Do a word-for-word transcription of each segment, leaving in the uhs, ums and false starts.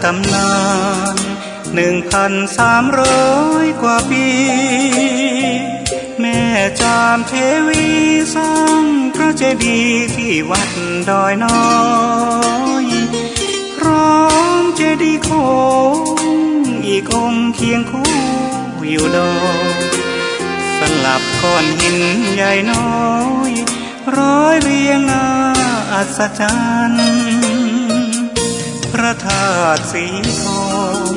ต๋ำนานหนึ่งพันสามร้อยกว่าปี๋ แม่จามเทวีสร้างพระเจดีย์ตี้วัดดอยน้อย พร้อมเจดีย์โขงอีกองค์เคียงคู่อยู่ดอย สลับก้อนหินใหญ่น้อย ร้อยเรียงน่าอัศจรรย์ พระธาตุสีทอง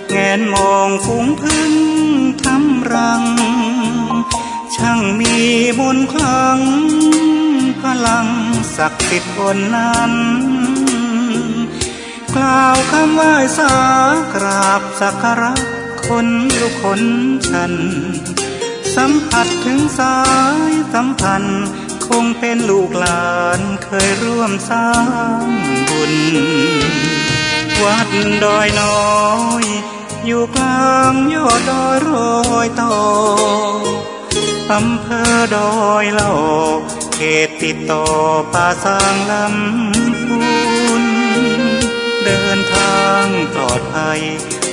แงนมองฝูงผึ้งทำรัง ช่างมีมนต์ขลัง พลังศักดิ์สิทธิ์ล้นนั้น กล่าวกำไหว้สากราบสักการะ ขนลุกขนชัน สัมผัสถึงสายสัมพันธ์ คงเป๋นลูกหลานเคยร่วมสร้างบุญ วัดดอยน้อย อยู่กลางยอดดอยรอยต่อ อำเภอดอยหล่อ เขตติดต่อป่าซางลำพูน เดินทางปลอดภัย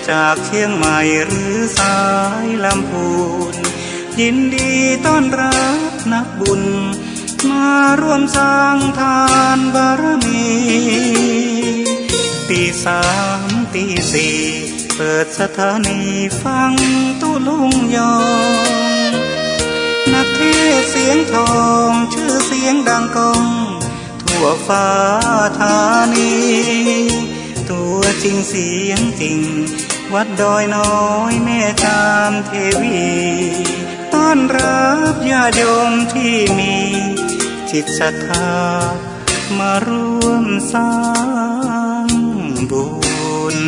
จากเชียงใหม่หรือสายลำพูน ยินดีต้อนรับนักบุญ มาร่วมสร้างทานบารมี ตีสามตีสี่ เปิดสถานีฟังตุ๊ลุงยอง นักเทศน์เสียงทอง ชื่อเสียงดังก้องทั่วฟ้าธานี ตั๋วจริงเสียงจริง วัดดอยน้อยแม่จามเทวี ต้อนรับญาติโยมตี้มีจิตศรัทธา มาร่วมสร้างบุญ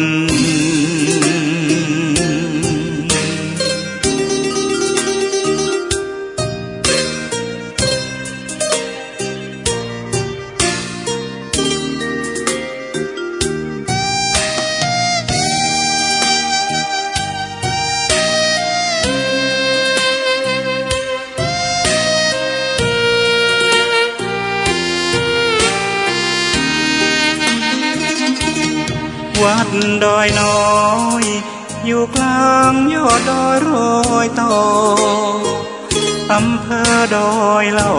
วัดดอยน้อย อยู่กลางยอดดอยรอยต่อ อำเภอดอยหล่อ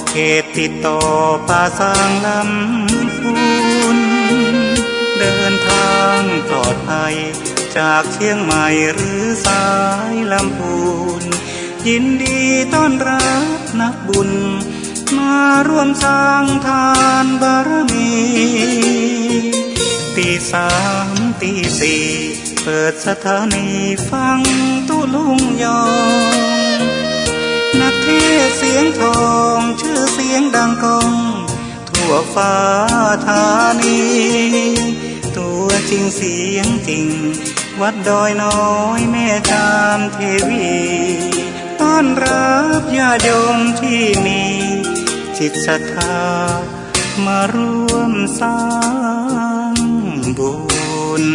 เขตติดต่อป่าซางลำพูน เดินทางปลอดภัยจากเชียงใหม่หรือสายลำพูน ยินดีต้อนรับนักบุญ มาร่วมสร้างทานบารมี ตีสามตีสี่ เปิดสถานีฟังตุ๊ลุงยอง นักเทศน์เสียงทอง ชื่อเสียงดังก้องทั่วฟ้าธานี ตั๋วจริงเสียงจริง วัดดอยน้อยแม่จามเทวี ต้อนรับญาติโยมตี้มีจิตศรัทธา มาร่วมสร้างบุญ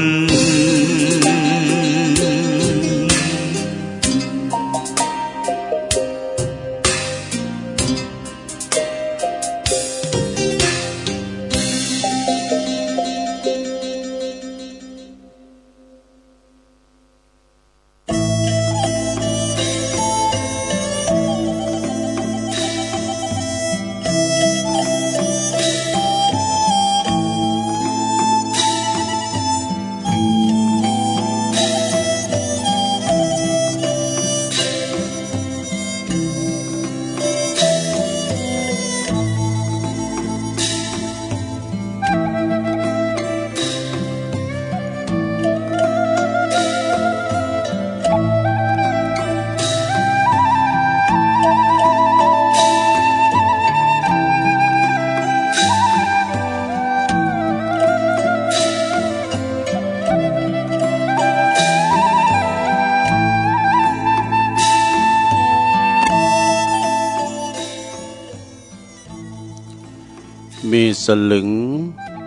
มีสลึง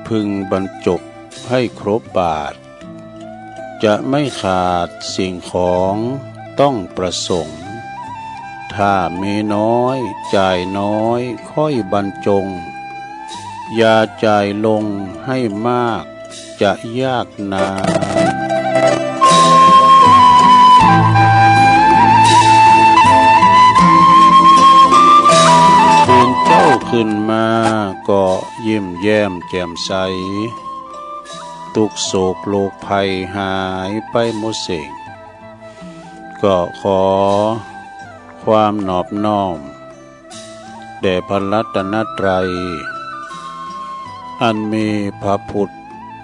พึงบรรจบให้ครบบาท จะไม่ขาดสิ่งของต้องประสงค์ ถ้ามีน้อยจ่ายน้อยค่อยบรรจง อย่าจ่ายลงให้มาก จะยากนาน ตื่นเจ๊าขึ้นมาก็ยิ้มแย้มแจ่มใส ตุ๊กข์โศกโรคภัยหายไปหมดเส้ง ก็ขอความนอบน้อม แด่พระรัตนตรัย อันมีพระพุทธ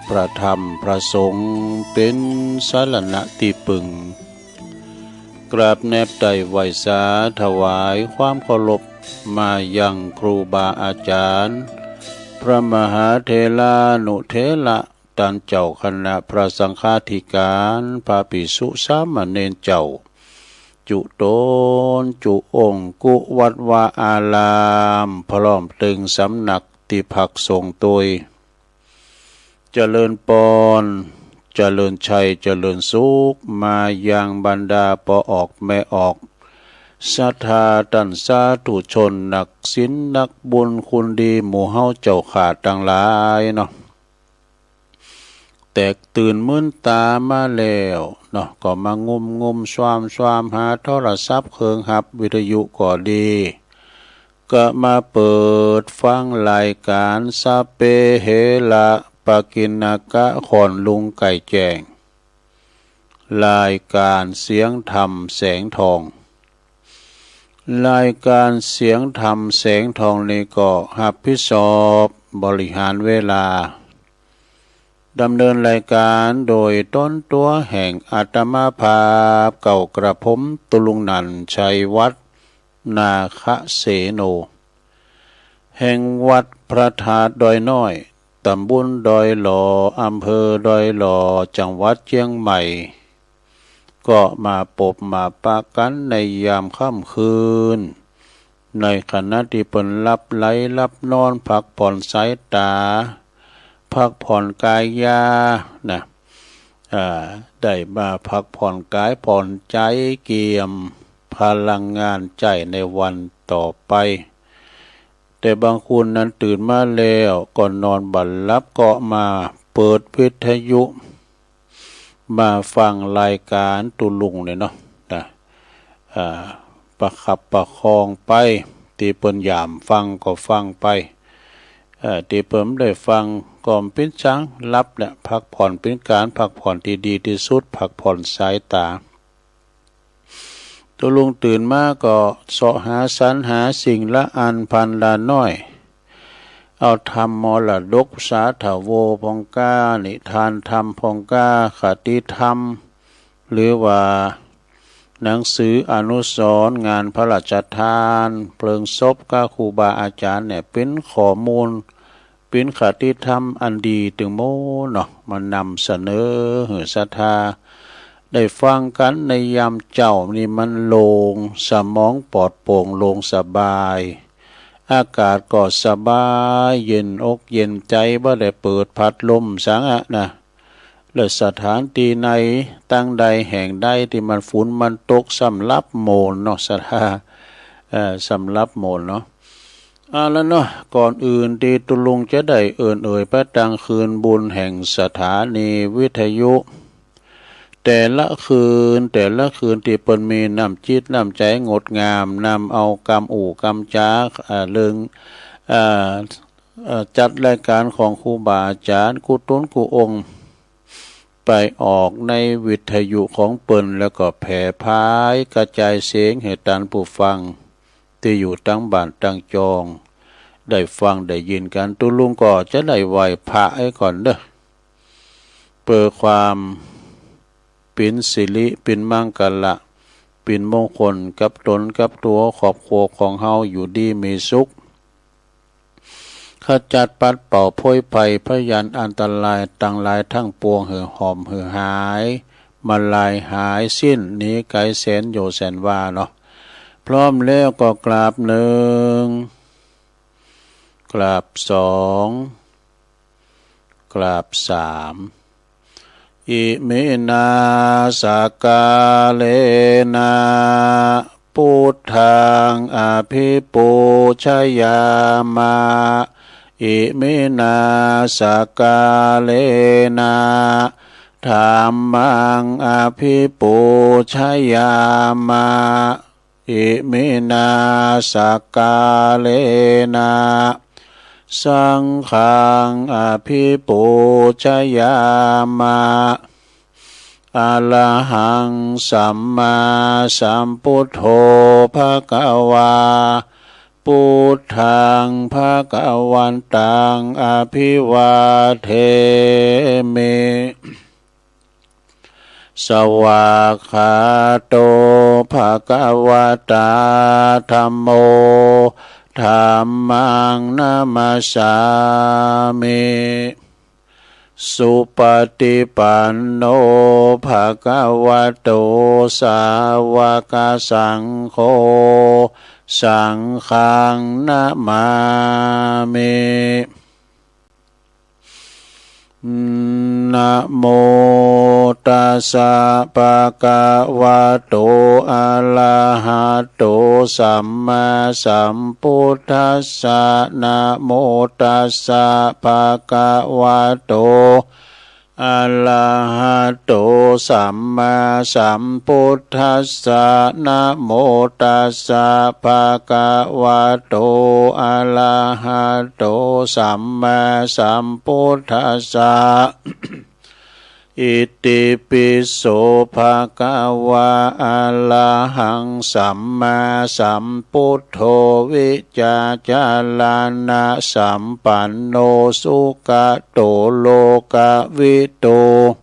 พระธรรม พระสงฆ์ เป๋นสรณะตี้ปึง กราบแนบไตร่ไหว้สาถวายความเคารพมายังครูบาอาจารย์ พระมหาเถรานุเถระ ต้านเจ้าคณะพระสังฆาธิการ พระภิกษุสามเณรเจ้า จุ๊ต๋นจุ๊องค์ กู้วัดวาอาราม พร้อมเถิงสำนักตี้พักสงฆ์ตวย เจริญปอน เจริญชัย เจริญสุข มายังบรรดาป้อออกแม่ออก ศรัทธาต้านสาธุชน นักศีลนักบุญคุณดีหมู่เฮาเจ้าข้าตังหลายเนาะ แตกตื่นมืนต๋ามาแล้วเนาะ ก็มางุ่มงุ่มซวามซวามหาโทรศัพท์ เครื่องฮับวิทยุก็ดี ก็มาเปิดฟังรายการสัพเพเหระปะกิณกะ ขอนลุงไก่แจ้ง รายการเสียงธรรมแสงทอง รายการเสียงธรรมแสงทองนี้ก็ฮับผิดชอบบริหารเวลา ดำเนินรายการโดยต๋นตั๋วแห่งอาตมาภาพ เก้ากระผม ตุ๊ลุงนันท์ ชัยวัฒน์ นาคเสโน แห่งวัดพระธาตุดอยน้อย ต๋ำบลดอยหล่อ อำเภอดอยหล่อ จังหวัดเจียงใหม่ ก็มาปบมาปะกั๋นในยามค่ำคืน ในขณะตี้เปิ้นหลับไหลหลับนอน พักผ่อนสายต๋า พักผ่อนกายานะ อ่า ได้มาพักผ่อนกายผ่อนใจ๋เกียมพลังงานใจ๊ในวันต่อไป แต่บางคนนั้นตื่นมาแล้วก็นอนบ่หลับ ก็มาเปิดวิทยุ มาฟังรายการตุ๊ลุงเนี่ยเนาะ นะ อ่า ประคับประคองไป ตี้เปิ้นยามฟังก็ฟังไป เอ่อ ตี้เปิ้นบ่ได้ฟังก็บ่เป๋นหยัง หลับแหละ พักผ่อนเป๋นก๋านพักผ่อนตี้ดีตี้สุด พักผ่อนสายต๋า ตุ๊ลุงตื่นมาก็เซาะหาสรรหาสิ่งละอันพันละน้อย เอาธรรมมรดกสาธโวพ่องก้า นิทานธรรมพ่องก้า คติธรรม หรือว่าหนังสืออนุสรณ์งานพระราชทานเพลิงศพกับครูบาอาจ๋ารย์เนี่ย เป๋นข้อมูล เป๋นคติธรรมอันดีตึงหมดเนาะ มานำเสนอหื้อศรัทธาได้ฟังกั๋นในยามเจ๊านี่มันโล่ง สมองปลอดโปร่ง โล่งสบาย อากาศก็สบาย เย็นอกเย็นใจ๋ บ่ได้เปิดพัดลมสังอะนะ และสถานตี้ไหนตังใดแห่งใดตี้มันฝนมันตก สำลับหมดเนาะศรัทธา เอ่อ สำลับหมดเนาะ เอาละเนาะ ก่อนอื่นตี้ตุ๊ลุงจะได้เอิ้นเอ่ยไปตังคืนบุญแห่งสถานีวิทยุ แต่ละคืน แต่ละคืนตี้เปิ้นมีน้ำจิตน้ำใจ๋งดงาม นำเอากำอู้กำจ๋า อ่า เรื่อง อ่า เอ่อ จัดรายการของครูบาอาจ๋ารย์กู้ต๋นกู้องค์ ไปออกในวิทยุของเปิ้น แล้วก็แผ่ผายกระจายเสียงหื้อต้านผู้ฟังตี้อยู่ตังบ้านตังจอง ได้ฟังได้ยินกั๋น ตุ๊ลุงก็จะได้ไหว้พระไอ้ก่อนเด้อ เปื้อความเป๋นสิริเป๋นมังคละ เป๋นมงคลกับต๋นกับตั๋วครอบครัวของเฮาอยู่ดีมีสุข ขจัดปัดเป่าโพยภัยพยันอันตรายตังหลายตังปวงหื้อหอมหื้อหาย มาลายหายสิ้นหนีไก๋แสนโยชน์แสนวาเนาะ พร้อมแล้วก็กราบหนึ่ง กราบสอง กราบสาม อิมินา สักกาเลนะ ปุทธัง อภิปูชยามะ Iminā sakkārena dhammaṃ abhipūjayāma. Iminā sakkārena saṅghaṃ abhipūjayāma. Arahaṃ sammāsambuddho bhagavā. Buddhaṃ bhagavantaṃ abhivādemi. Svākkhāto bhagavatā dhammo. Dhammaṃ namassāmi. Supaṭipanno bhagavato sāvakasaṅgho. Saṅghaṃ namāmi. Namo tassa bhagavato arahato sammāsambuddhassa. Namo tassa bhagavato arahato sammāsambuddhassa. Namo tassa bhagavato arahato sammāsambuddhassa. Itipi so bhagavā arahaṃ sammāsambuddho vijjācaraṇasampanno sugato lokavidū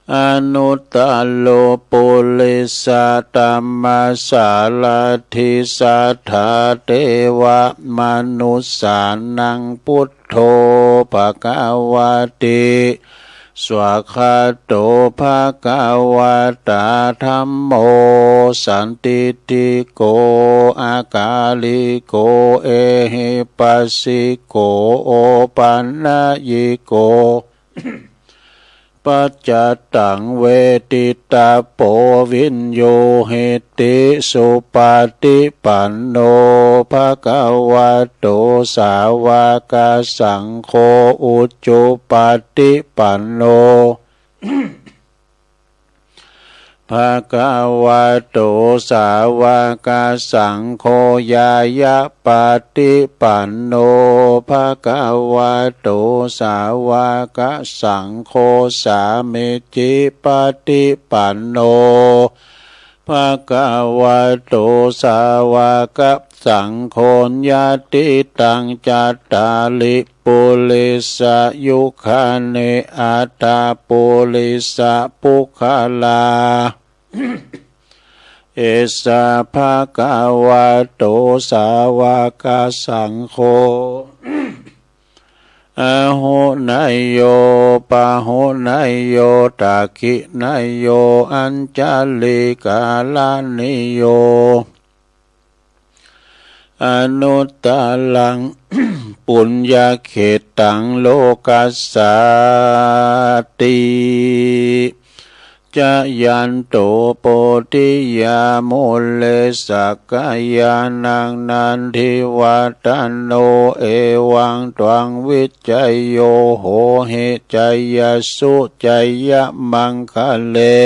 anuttaro purisadammasārathi satthā devamanussānaṃ buddho bhagavāti. Svākkhāto bhagavatā dhammo sandiṭṭhiko akāliko ehipassiko opanayiko paccattaṃ veditabbo viññūhīti. Supaṭipanno bhagavato sāvakasaṅgho, ujupaṭipanno bhagavato sāvakasaṅgho, ñāyapaṭipanno bhagavato sāvakasaṅgho, sāmīcipaṭipanno bhagavato sāvakasaṅgho, yadidaṃ cattāri purisayugāni aṭṭha purisapuggalā, esa bhagavato sāvakasaṅgho, āhuneyyo pāhuneyyo dakkhiṇeyyo añjalikaraṇīyo anuttaraṃ puññakkhettaṃ lokassāti. Jayanto bodhiyā mūle sakyānaṃ nandivaḍḍhano, evaṃ tvaṃ vijayo hohi jayassu jayamaṅgale.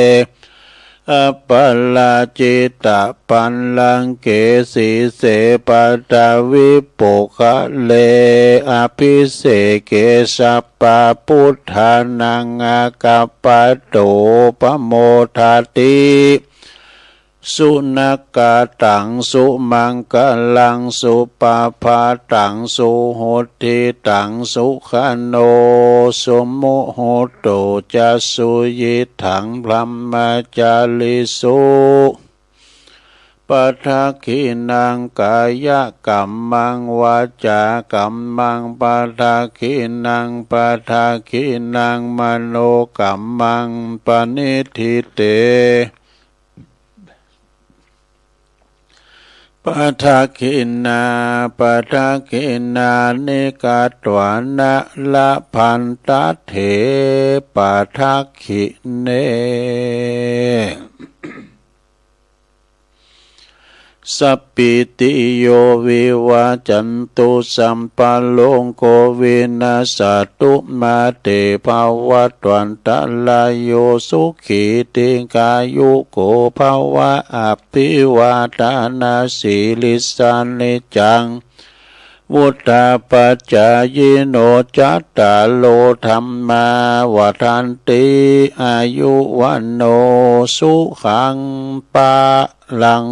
Aparājitapallaṅke sīse paṭhavipokkhare, abhiseke sabbabuddhānaṃ aggappatto pamodati. Sunakkhattaṃ sumaṅgalaṃ supabhātaṃ suhuṭṭhitaṃ, sukhaṇo sumuhutto ca suyiṭṭhaṃ brahmacārisu. Padakkhiṇaṃ kāyakammaṃ vācākammaṃ padakkhiṇaṃ, padakkhiṇaṃ manokammaṃ paṇidhi te padakkhiṇā, padakkhiṇāni katvāna labhantatthe padakkhiṇe. สัพพีติโยวิวัชชันตุ สัพพะโรโควินัสสะตุ มาเตภวัตวันตะราโย สุขีทีฆายุโกภะวะ อะภิวาทะนะสีลิสสะ นิจจัง วุฑฒาปะจายิโน จัตตาโรธัมมาวัฑฒันติ อายุวัณโณ สุขัง พะลัง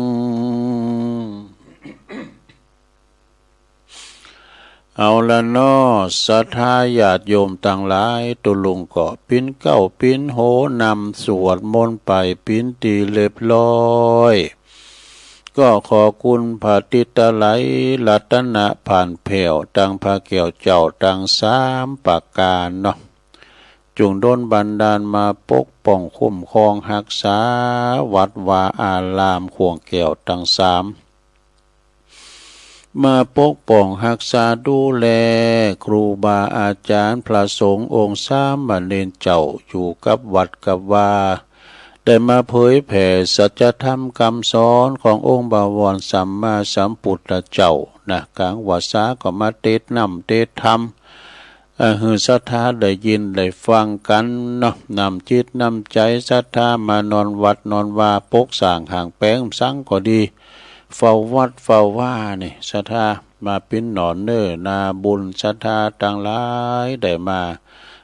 เอาละเนาะ ศรัทธาญาติโยมตังหลาย ตุ๊ลุงก็ปิ๊นเก๊าปิ๊นโหนำสวดมนต์ไปปิ๊นตี้เรียบร้อย ก็ขอคุณพระติตะไลยรัตนะผ่านแผ้ว ตังพระแก้วเจ้าตังสามประก๋านเนาะ จุ่งดลบันดาลมาปกป้องคุ้มครองฮักษา วัดวาอารามข่วงแก้วตังสาม มาปกป้องฮักษาดูแล ครูบาอาจ๋ารย์พระสงฆ์องค์สามเณรเจ้า อยู่กับวัดกับวา ได้มาเผยแผ่สัจธรรมกำสอนขององค์บวรสัมมาสัมพุทธเจ้านะ ก๋างพรรษาก็มาเตศน์น้ำเตศน์ธรรม เอ่อ หื้อศรัทธาได้ยินได้ฟังกั๋นเนาะ น้ำจิตน้ำใจ๋ศรัทธามานอนวัดนอนวา ปกสร้างห้างแป๋งสังก็ดี เฝ้าวัดเฝ้าวานี่ ศรัทธามาปิ๊นหน่อเน่อนาบุญ ศรัทธาตังหลายได้มา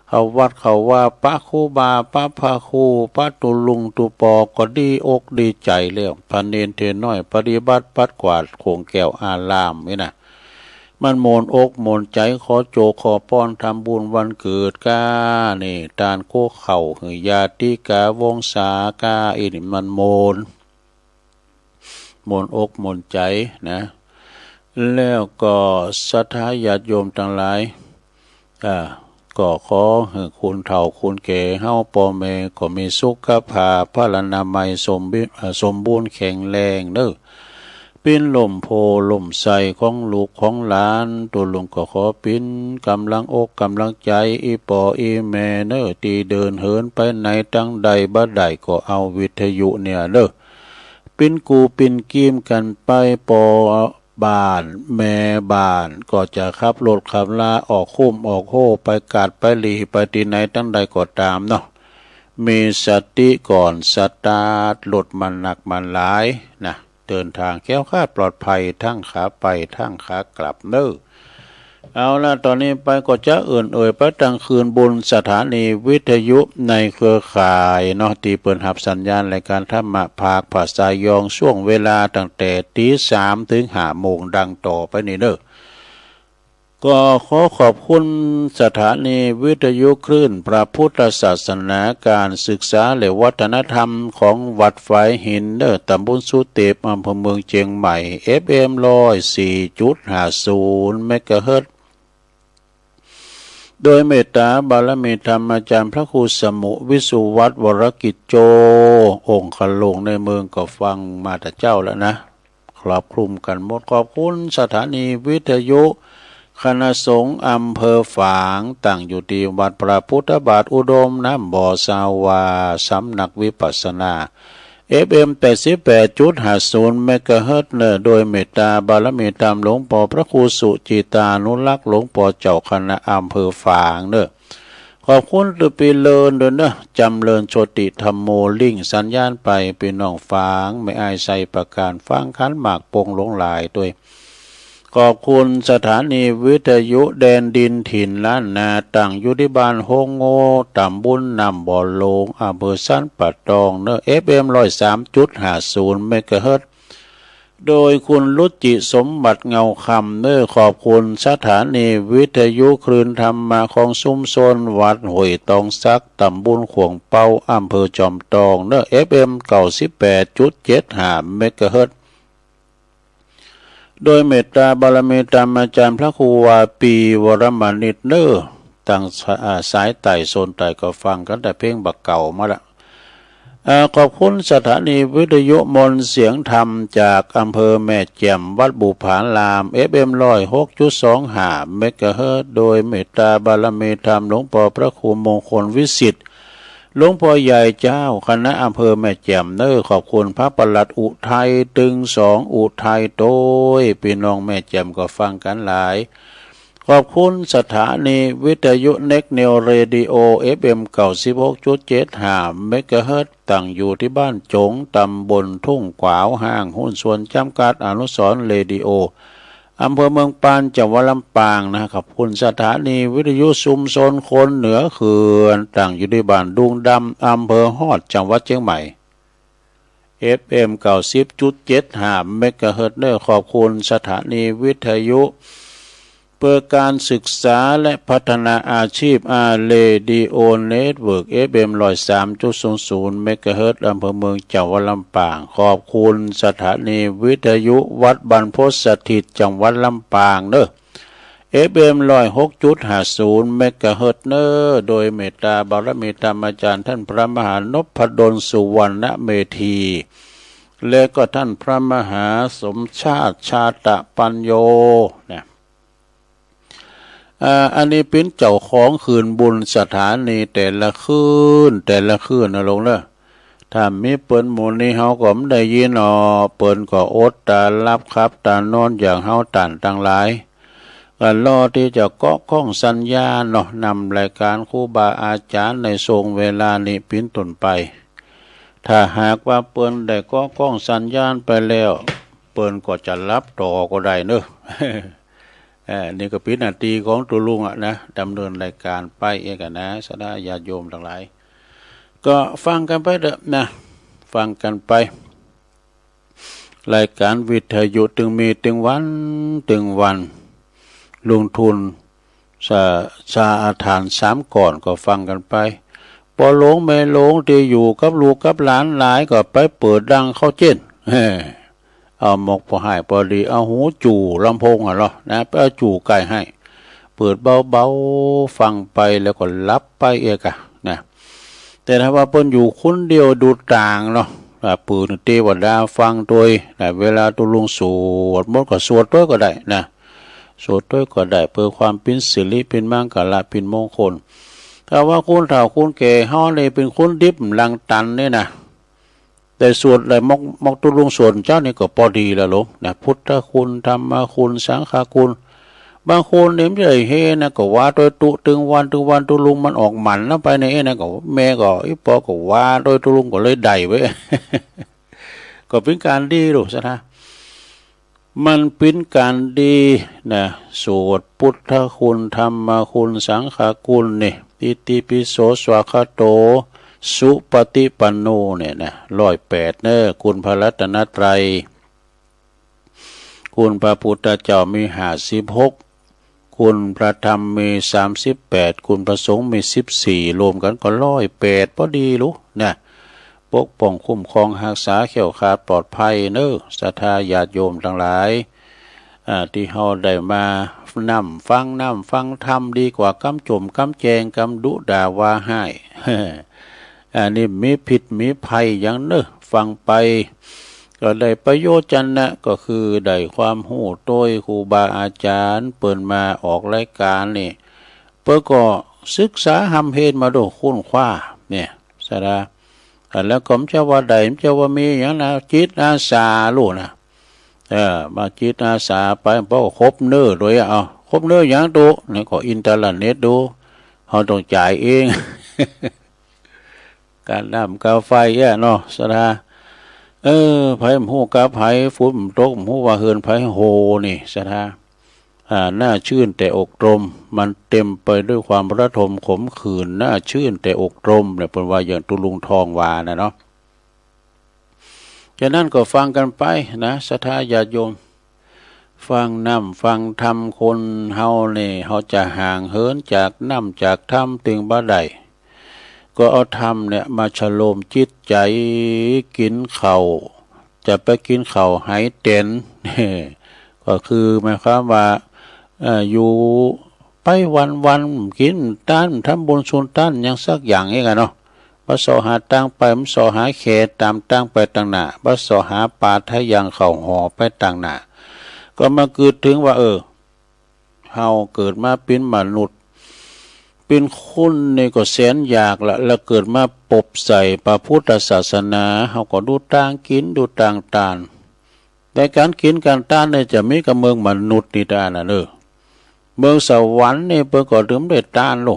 เข้าวัดเข้าวา ปะครูบา ปะพระครู ปะตุ๊ลุงตุ๊ปอก็ดีอกดีใจ๋แล้ว พระเณรเณรน้อยปฏิบัติปัดกวาดข่วงแก้วอารามนี่นะ มันม่วนอกม่วนใจ๋ ขอโจกขอปอนทำบุญวันเกิดก้า นี่ ตานโกเข้าหื้อญาติกาวงศาก้า อี้นี่มันม่วน ม่วนอกม่วนใจ๋นะ แล้วก็ศรัทธาญาติโยมตังหลาย อ่า ก็ขอหื้อคุณเฒ่าคุณแก่เฮา ป้อแม่ก็มีสุขภาพพลานามัยสมบิ- อ่า สมบูรณ์แข็งแรงเน่อ ปิ๊นล่มโพธิ์ล่มไทรของลูกของหลาน ตุ๊ลุงก็ขอปิ๊นก๋ำลังอกก๋ำลังใจ๋ อี่ป้ออี่แม่เน่อ ตี้เดินเหินไปไหนตังใดบ่ได้ก็เอาวิทยุเนี่ยเน่อ ปิ๊นกู้ปิ๊นกีมกั๋นไป ป้อบ้านแม่บ้านก็จะขับรถขับลาออกคุ้มออกโฮไปกาดไปหลีไปตี้ไหนตังใดก็ต๋ามเนาะ มีสติก่อนสตาร์ทรถมันนักมันหลายนะ เดินทางแคล้วคลาดปลอดภัยทั้งขาไปทั้งขากลับเน่อ เอาละ ต่อนี้ไปก็จะเอิ้นเอ่ยไปตังคลื่นบุญสถานีวิทยุในเครือข่ายเนาะ ตี้เปิ้นฮับสัญญาณรายก๋านธรรมะภาคภาษายอง ช่วงเวลาตั้งแต่ตี๋สามเถิงห้าโมงดังต่อไปนี้เน่อ ก็ขอขอบคุณสถานีวิทยุคลื่นพระพุทธศาสนา ก๋านศึกษาและวัฒนธรรมของวัดฝายหินเน่อ ต๋ำบลสุเตป อำเภอเมืองเจียงใหม่ เอฟเอ็ม ร้อยสี่จุดห้าศูนย์ เมกะเฮิรตซ์ โดยเมตต๋าบารมีธรรมอาจ๋ารย์พระครูสมุห์ วิสุวัฒน์ วรกิจโจ องค์คโลงในเมืองก็ฟังมาแต่เจ๊าแล้วนะ ครอบคลุมกั๋นหมด ขอบคุณสถานีวิทยุคณะสงฆ์อำเภอฝาง ตั้งอยู่ตี้วัดพระพุทธบาทอุดม น้ำบ่อ สาวา สำนักวิปัสสนา เอฟเอ็ม แปดสิบแปดจุดห้าศูนย์ เมกะเฮิรตซ์เน่อ โดยเมตต๋าบารมีธรรมหลวงป้อพระครูสุจิตานุรักษ์ หลวงป้อเจ้าคณะอำเภอฝางเน่อ ขอบคุณตี้ปี้เลินโดยเน่อ จ๋ำเริญโชติธัมโม ลิงก์สัญญาณไป ปี้น้องฝาง แม่อ้ายไชยประการ ฝางขันหมาก ปงหลวงหลายตวย ขอบคุณสถานีวิทยุแดนดินถิ่นล้านนา ตั้งอยู่ตี้บ้านโฮงโง่ ต๋ำบลน้ำบ่อหลวง อำเภอสันป่าตองเน่อ เอฟเอ็ม ร้อยสามจุดห้าศูนย์ เมกะเฮิรตซ์ โดยคุณรุจิสมบัติเงาคำเน่อ ขอบคุณสถานีวิทยุคลื่นธรรมะของชุมชนวัดห้วยตองสัก ต๋ำบลข่วงเป๊า อำเภอจอมตองเน่อ เอฟเอ็ม เก้าสิบแปดจุดเจ็ดห้า เมกะเฮิรตซ์ โดยเมตต๋าบารมีธรรมอาจ๋ารย์พระครูวาปี วรมณิตเน่อ ตังส- อ่า สายใต้โซนใต้ก็ฟังกั๋นแต่เพลงบ่าเก่ามาละ อ่า ขอบคุณสถานีวิทยุมนต์เสียงธรรมจากอำเภอแม่แจ่ม วัดบุพาราม เอฟเอ็ม ร้อยหกจุดสองห้า เมกะเฮิรตซ์ โดยเมตต๋าบารมีธรรมหลวงป้อพระครูมงคลวิสิทธิ์ หลวงพ่อใหญ่เจ้าคณะอำเภอแม่แจ่มเน้อ ขอบคุณพระปลัดอุทัยตึงสองอุทัยโตย ปี้น้องแม่แจ่มก็ฟังกั๋นหลาย ขอบคุณสถานีวิทยุเน็กนิวเรดิโอ เอฟเอ็ม เก้าสิบหกจุดเจ็ดห้า เมกะเฮิรตซ์ ตั้งอยู่ตี้บ้านจ๋ง ตำบลทุ่งขวาว ห้างหุ้นส่วนจ๋ำกัดอนุสรณ์เรดิโอ อำเภอเมืองปาน จังหวัดลำปางนะ ขอบคุณสถานีวิทยุชุมชนคนเหนือเขื่อน ตั้งอยู่ตี้บ้านดุงดำ อำเภอฮอด จังหวัดเจียงใหม่ เอฟเอ็ม เก้าสิบจุดเจ็ดห้า เมกะเฮิรตซ์เน้อ ขอบคุณสถานีวิทยุ เพื่อการศึกษาและพัฒนาอาชีพ อา เรดิโอ เน็ตเวิร์ก เอฟเอ็ม ร้อยสามจุดศูนย์ศูนย์ เมกะเฮิรตซ์ อำเภอเมือง จังหวัดลำปาง ขอบคุณสถานีวิทยุวัดบรรพตสถิต จังหวัดลำปางเน้อ เอฟเอ็ม ร้อยหกจุดห้าศูนย์ เมกะเฮิรตซ์เน้อ โดยเมตตาบารมีธรรมอาจ๋ารย์ท่านพระมหานพดลสุวรรณเมธี และก็ท่านพระมหาสมชาติชาตปัญโญนะ อ่า อันนี้เป๋นเจ้าของคืนบุญสถานีแต่ละคืน แต่ละคืนนะโยมเน้อ ถ้าบ่มีเปิ้นหมู่นี้เฮาก็บ่ได้ยินอ้อ เปิ้นก็อดต๋าหลับขับต๋านอนอย่างเฮาต้านตังหลาย ก็รอตี้จะเกาะข้องสัญญาณเนาะ นำรายก๋านครูบาอาจ๋ารย์ในช่วงเวลานี้เป๋นต้นไป ถ้าหากว่าเปิ้นได้เกาะข้องสัญญาณไปแล้ว เปิ้นก็จะหลับต่อก็ได้เน้อ เอ่อ นี่ก็เป๋นหน้าตี้ของตุ๊ลุงอะนะ ดำเนินรายก๋านไปเองอะนะ ศรัทธาญาติโยมตังหลาย ก็ฟังกั๋นไปเต๊อะนะ ฟังกั๋นไป รายก๋านวิทยุตึงมีตึงวัน ตึงวัน ลุงทุน สา สาอาถรรพ์สามก้อนก็ฟังกั๋นไป ป้อหลวงแม่หลวงตี้อยู่กับลูกกับหลานหลายก็ไปเปิดดังเข้าเจ๊น เอาหมวกป้อห้ายป้อดี เอาหูจู่ลำโพงอะเนาะนะ ไปเอาจู่ใก้ให้ เปิดเบาๆ ฟังไปแล้วก็หลับไปเองอะนะ แต่ถ้าว่าเปิ้นอยู่คนเดียวดูต่างเนาะ อ่า เปิดเทวดาฟังโตยนะ เวลาตุ๊ลุงสวดมนต์ก็สวดโตยก็ได้นะ สวดโตยก็ได้ เพื่อความเป๋นสิริ เป๋นมังคละ เป๋นมงคล ถ้าว่าคนเฒ่าคนแก่เฮานี่เป๋นคนดิบหลังตันนี่นะ แต่สวดได้มอก มอกตุ๊ลุงสวดเจ้านี่ก็ปอดีแล้วโยมนะ พุทธคุณ ธรรมคุณ สังฆคุณ บางคนนี่บ่ใจ้เฮนะ ก็ว่าโตยตุ๊ ตึงวัน ตึงวันตุ๊ลุงมันออกหมันนะ ไปในเอ๊ะนะ ก็แม่ก็ อี่ปอก็ว่าโตยตุ๊ลุงก็เลยได้เว้ย ก็เป๋นก๋านดีโยมศรัทธา มันเป๋นก๋านดีนะ สวดพุทธคุณ ธรรมคุณ สังฆคุณนี่ อิติปิโส สวากขาโต สุปฏิปันโน เนี่ยนะ ร้อยแปดเน้อ คุณพระรัตนตรัย คุณพระพุทธเจ้ามีห้าสิบหก คุณพระธรรมมีสามสิบแปด คุณพระสงฆ์มีสิบสี่ รวมกั๋นก็ร้อยแปด ปอดีโยมนะ ปกป้องคุ้มครองฮักษาแคล้วคลาดปลอดภัยเน้อ ศรัทธาญาติโยมตังหลาย อ่า ตี้เฮาได้มานำฟังนำฟังธรรม ดีกว่ากำจ่มกำแจง กำดุด่าว่าฮ้าย อันนี้บ่มีพิษบ่มีภัยหยังเน้อ ฟังไปก็ได้ประโยชน์จั้นนะ ก็คือได้ความฮู้โตยครูบาอาจ๋ารย์เปิ้นมาออกรายก๋านนี่ เปิ้นก็ศึกษาฮ่ำเฮมาโดยค้นคว้าเนี่ย ศรัทธา อ่า แล้วก็บ่ใจ้ว่าได้ บ่ใจ้ว่ามีหยังนะ จิตอาสาโลดนะ เออ มาจิตอาสาไป ปอก็ครบเน้อโตยอะ เอา ครบเน้อหยังตุ๊ นี่ก็อินเทอร์เน็ตดู เฮาต้องจ่ายเอง ก๋าน้ำก๋าไฟอะเนาะ ศรัทธา เออ ใผบ่ฮู้กาใผ ฝนบ่ตก บ่ฮู้ว่าเฮือนใผโห่นี่ ศรัทธา อ่า น่าชื่นแต่อกตรม มันเต็มไปด้วยความระทมขมขื่น น่าชื่นแต่อกตรมเนี่ย เปิ้นว่าอย่างตุ๊ลุงทองว่าน่ะเนาะ ฉะนั้นก็ฟังกั๋นไปนะ ศรัทธาญาติโยม ฟังนำฟังธรรม คนเฮานี่ เฮาจะห่างเหินจากนำจากธรรมตึงบ่ได้ ก็เอาธรรมเนี่ยมาชโลมจิตใจ๋ กิ๋นข้าว จะไปกิ๋นข้าวไหเต๋น ก็คือหมายความว่า เอ่อ อยู่ไปวันๆ กิ๋นตัง ทำบุญสุนตังหยังสักอย่างเองอะเนาะ บ่เซาะหาตางไป บ่เซาะหาแขต๋ามตางไปตางหน้า บ่เซาะหาปาทะยังเข้าห่อไปตางหน้า ก็มาเกิดเถิงว่า เออ เฮาเกิดมาเป๋นมนุษย์ เป๋นคนนี่ก็แสนยากละ แล้วเกิดมาปบใส่พระพุทธศาสนา เฮาก็ดูตางกิ๋น ดูตางตาน แต่ก๋านกิ๋นก๋านตานนี่จะมีกับเมืองมนุษย์นี่ตางนั้นเน่อ เมืองสวรรค์นี่เปิ้นก็ตึงได้ตานโล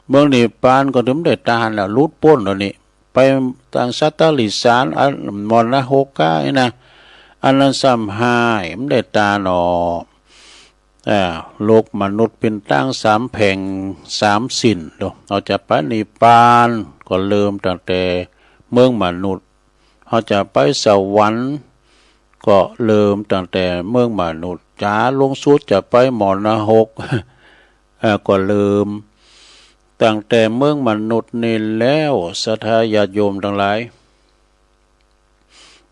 เมืองนิพพานก็ตึงได้ตานแล้ว หลุดป๊นแล้วนี่ ไปตางสัตว์เดรัจฉาน อันมรณะหกก้านี่นะ อันนั้นซ้ำฮ้าย บ่ได้ตานอ้อ อ่า โลกมนุษย์เป๋นตางสามแผงสามสิ้นโล เฮาจะไปนิพพานก็เริ่มตั้งแต่เมืองมนุษย์ เฮาจะไปสวรรค์ก็เริ่มตั้งแต่เมืองมนุษย์ จ๋าลงสุดจะไปมรณะหก อ่า ก็เริ่มตั้งแต่เมืองมนุษย์นี่แล้ว ศรัทธาญาติโยมตังหลาย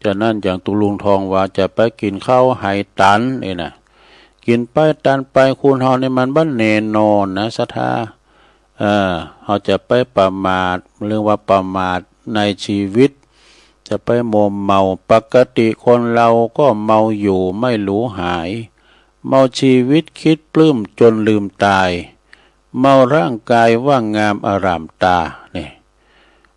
ฉะนั้นอย่างตุ๊ลุงทองว่าจะไปกิ๋นข้าวไหตันนี่นะ กิ๋นไปตันไป คนเฮานี่มันบ่แน่นอนนะศรัทธา เออ เฮาจะไปประมาท เรียกว่าประมาทในชีวิต จะไปมัวเมา ปกติคนเราก็เมาอยู่ไม่รู้หาย เมาชีวิตคิดปลื้มจนลืมตาย เมาร่างกายว่างงามอร่ามตา นี่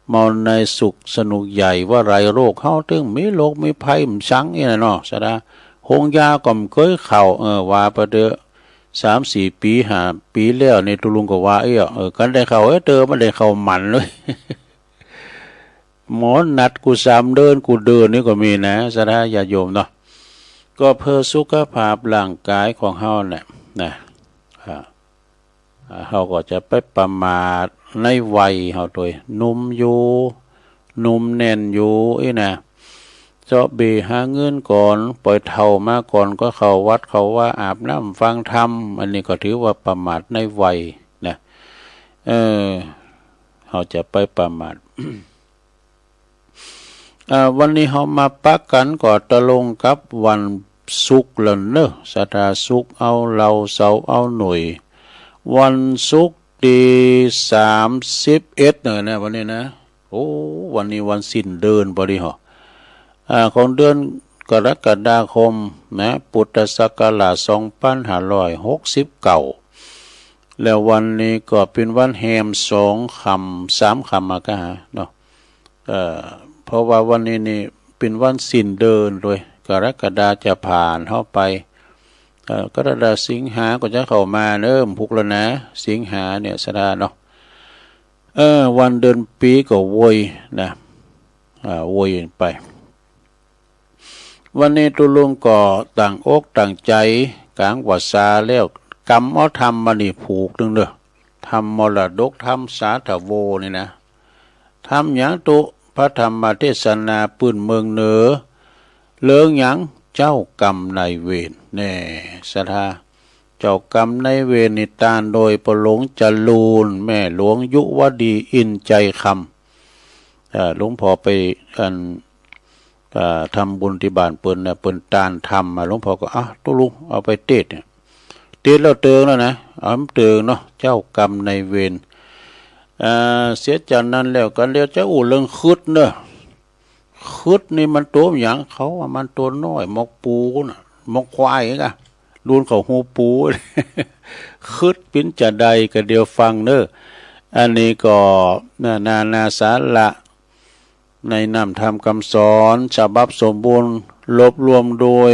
เมาในสุขสนุกใหญ่ว่าไร้โรค เฮาตึงมีโรคมีภัยบ่ซังอี้นะเนาะ ศรัทธา โฮงยาก็บ่เกยเข้า เออ ว่าไปเต๊อะ สามสี่ปี๋ ห้าปี๋แล้วนี่ ตุ๊ลุงก็ว่าอี้ เออ คันได้เข้า เอ้ย เต๊อะ บ่ได้เข้าหมันเลย หมอนัดกูสามเดือน กูเดินนี่ก็มีนะ ศรัทธาญาติโยมเนาะ ก็เพื่อสุขภาพร่างกายของเฮาเนี่ยนะ อ่า อ่า เฮาก็จะไปประมาทในวัยเฮาโตย หนุ่มอยู่ หนุ่มแน่นอยู่อี้นะ เซาะเบ่หาเงินก่อน ปล่อยเฒ่ามาก่อนก็เข้าวัดเข้าวา อาบน้ำฟังธรรม อันนี้ก็ถือว่าประมาทในวัยนะ เออ เฮาจะไปประมาท อ่า วันนี้เฮามาปะกั๋นก็ตรงกับวันศุกร์แล้วเนาะ ศรัทธา ศุกร์เอาเหล้า เสาร์เอาหนุ่ย วันศุกร์ตี้สามสิบเอ็ดเน่อนะ วันนี้นะ โอ้ วันนี้วันสิ้นเดือนปอดีเหรอ อ่า ของเดือนกรกฎาคมนะ พุทธศักราชสองปันห้าร้อยหกสิบเก้า แล้ววันนี้ก็เป๋นวันแฮมสองค่ำ สามค่ำมาก็หาเนาะ เอ่อ เพราะว่าวันนี้นี่เป๋นวันสิ้นเดือนโตย กรกฎาจะผ่านเฮาไป เอ่อ กรกฎา สิงหาก็จะเข้ามาเน่อ พุกแล้วนะ สิงหาเนี่ย ศรัทธาเนาะ เออ วันเดือนปี๋ก็โวยนะ อ่า โวยไป วันนี้ตุ๊ลุงก็ตั้งอกตั้งใจ๋ ก๋างวาสาแล้ว กำเอาธรรมมานี่ผูกนึ่งเน่อ ธรรมมรดก ธรรมสาธโวนี่นะ ธรรมหยังตุ๊ พระธรรมเทศนาปื้นเมืองเหนือ เรื่องหยัง เจ้ากรรมนายเวร แน่ ศรัทธา เจ้ากรรมนายเวรนี่ตานโดยป้อหลวงจรูญ แม่หลวงยุวดี อินทร์ใจคำ เอ่อ หลวงพ่อไป อัน เอ่อ ทำบุญตี้บ้านเปิ้นนะ เปิ้นตานธรรมมา หลวงพ่อก็ อ่ะ ตุ๊ลุง เอาไปเตสน์เนี่ย เตสน์แล้วเติงแล้วนะ เอาเติงเนาะ เจ้ากรรมนายเวร เอ่อ เสียจากนั้นแล้ว กั๋นเดียวจะอู้เรื่องขึดเน่อ ขึดนี่มันตั๋วหยัง เขาว่ามันตั๋วน้อย หมอกปูน่ะ หมอกควายกะ ลูนเขาฮูปู ขึดเป๋นจาใด กั๋นเดียวฟังเน่อ อันนี้ก็นานาสาระ ในน้ำธรรมคำสอนฉบับสมบูรณ์ รวบรวมโดย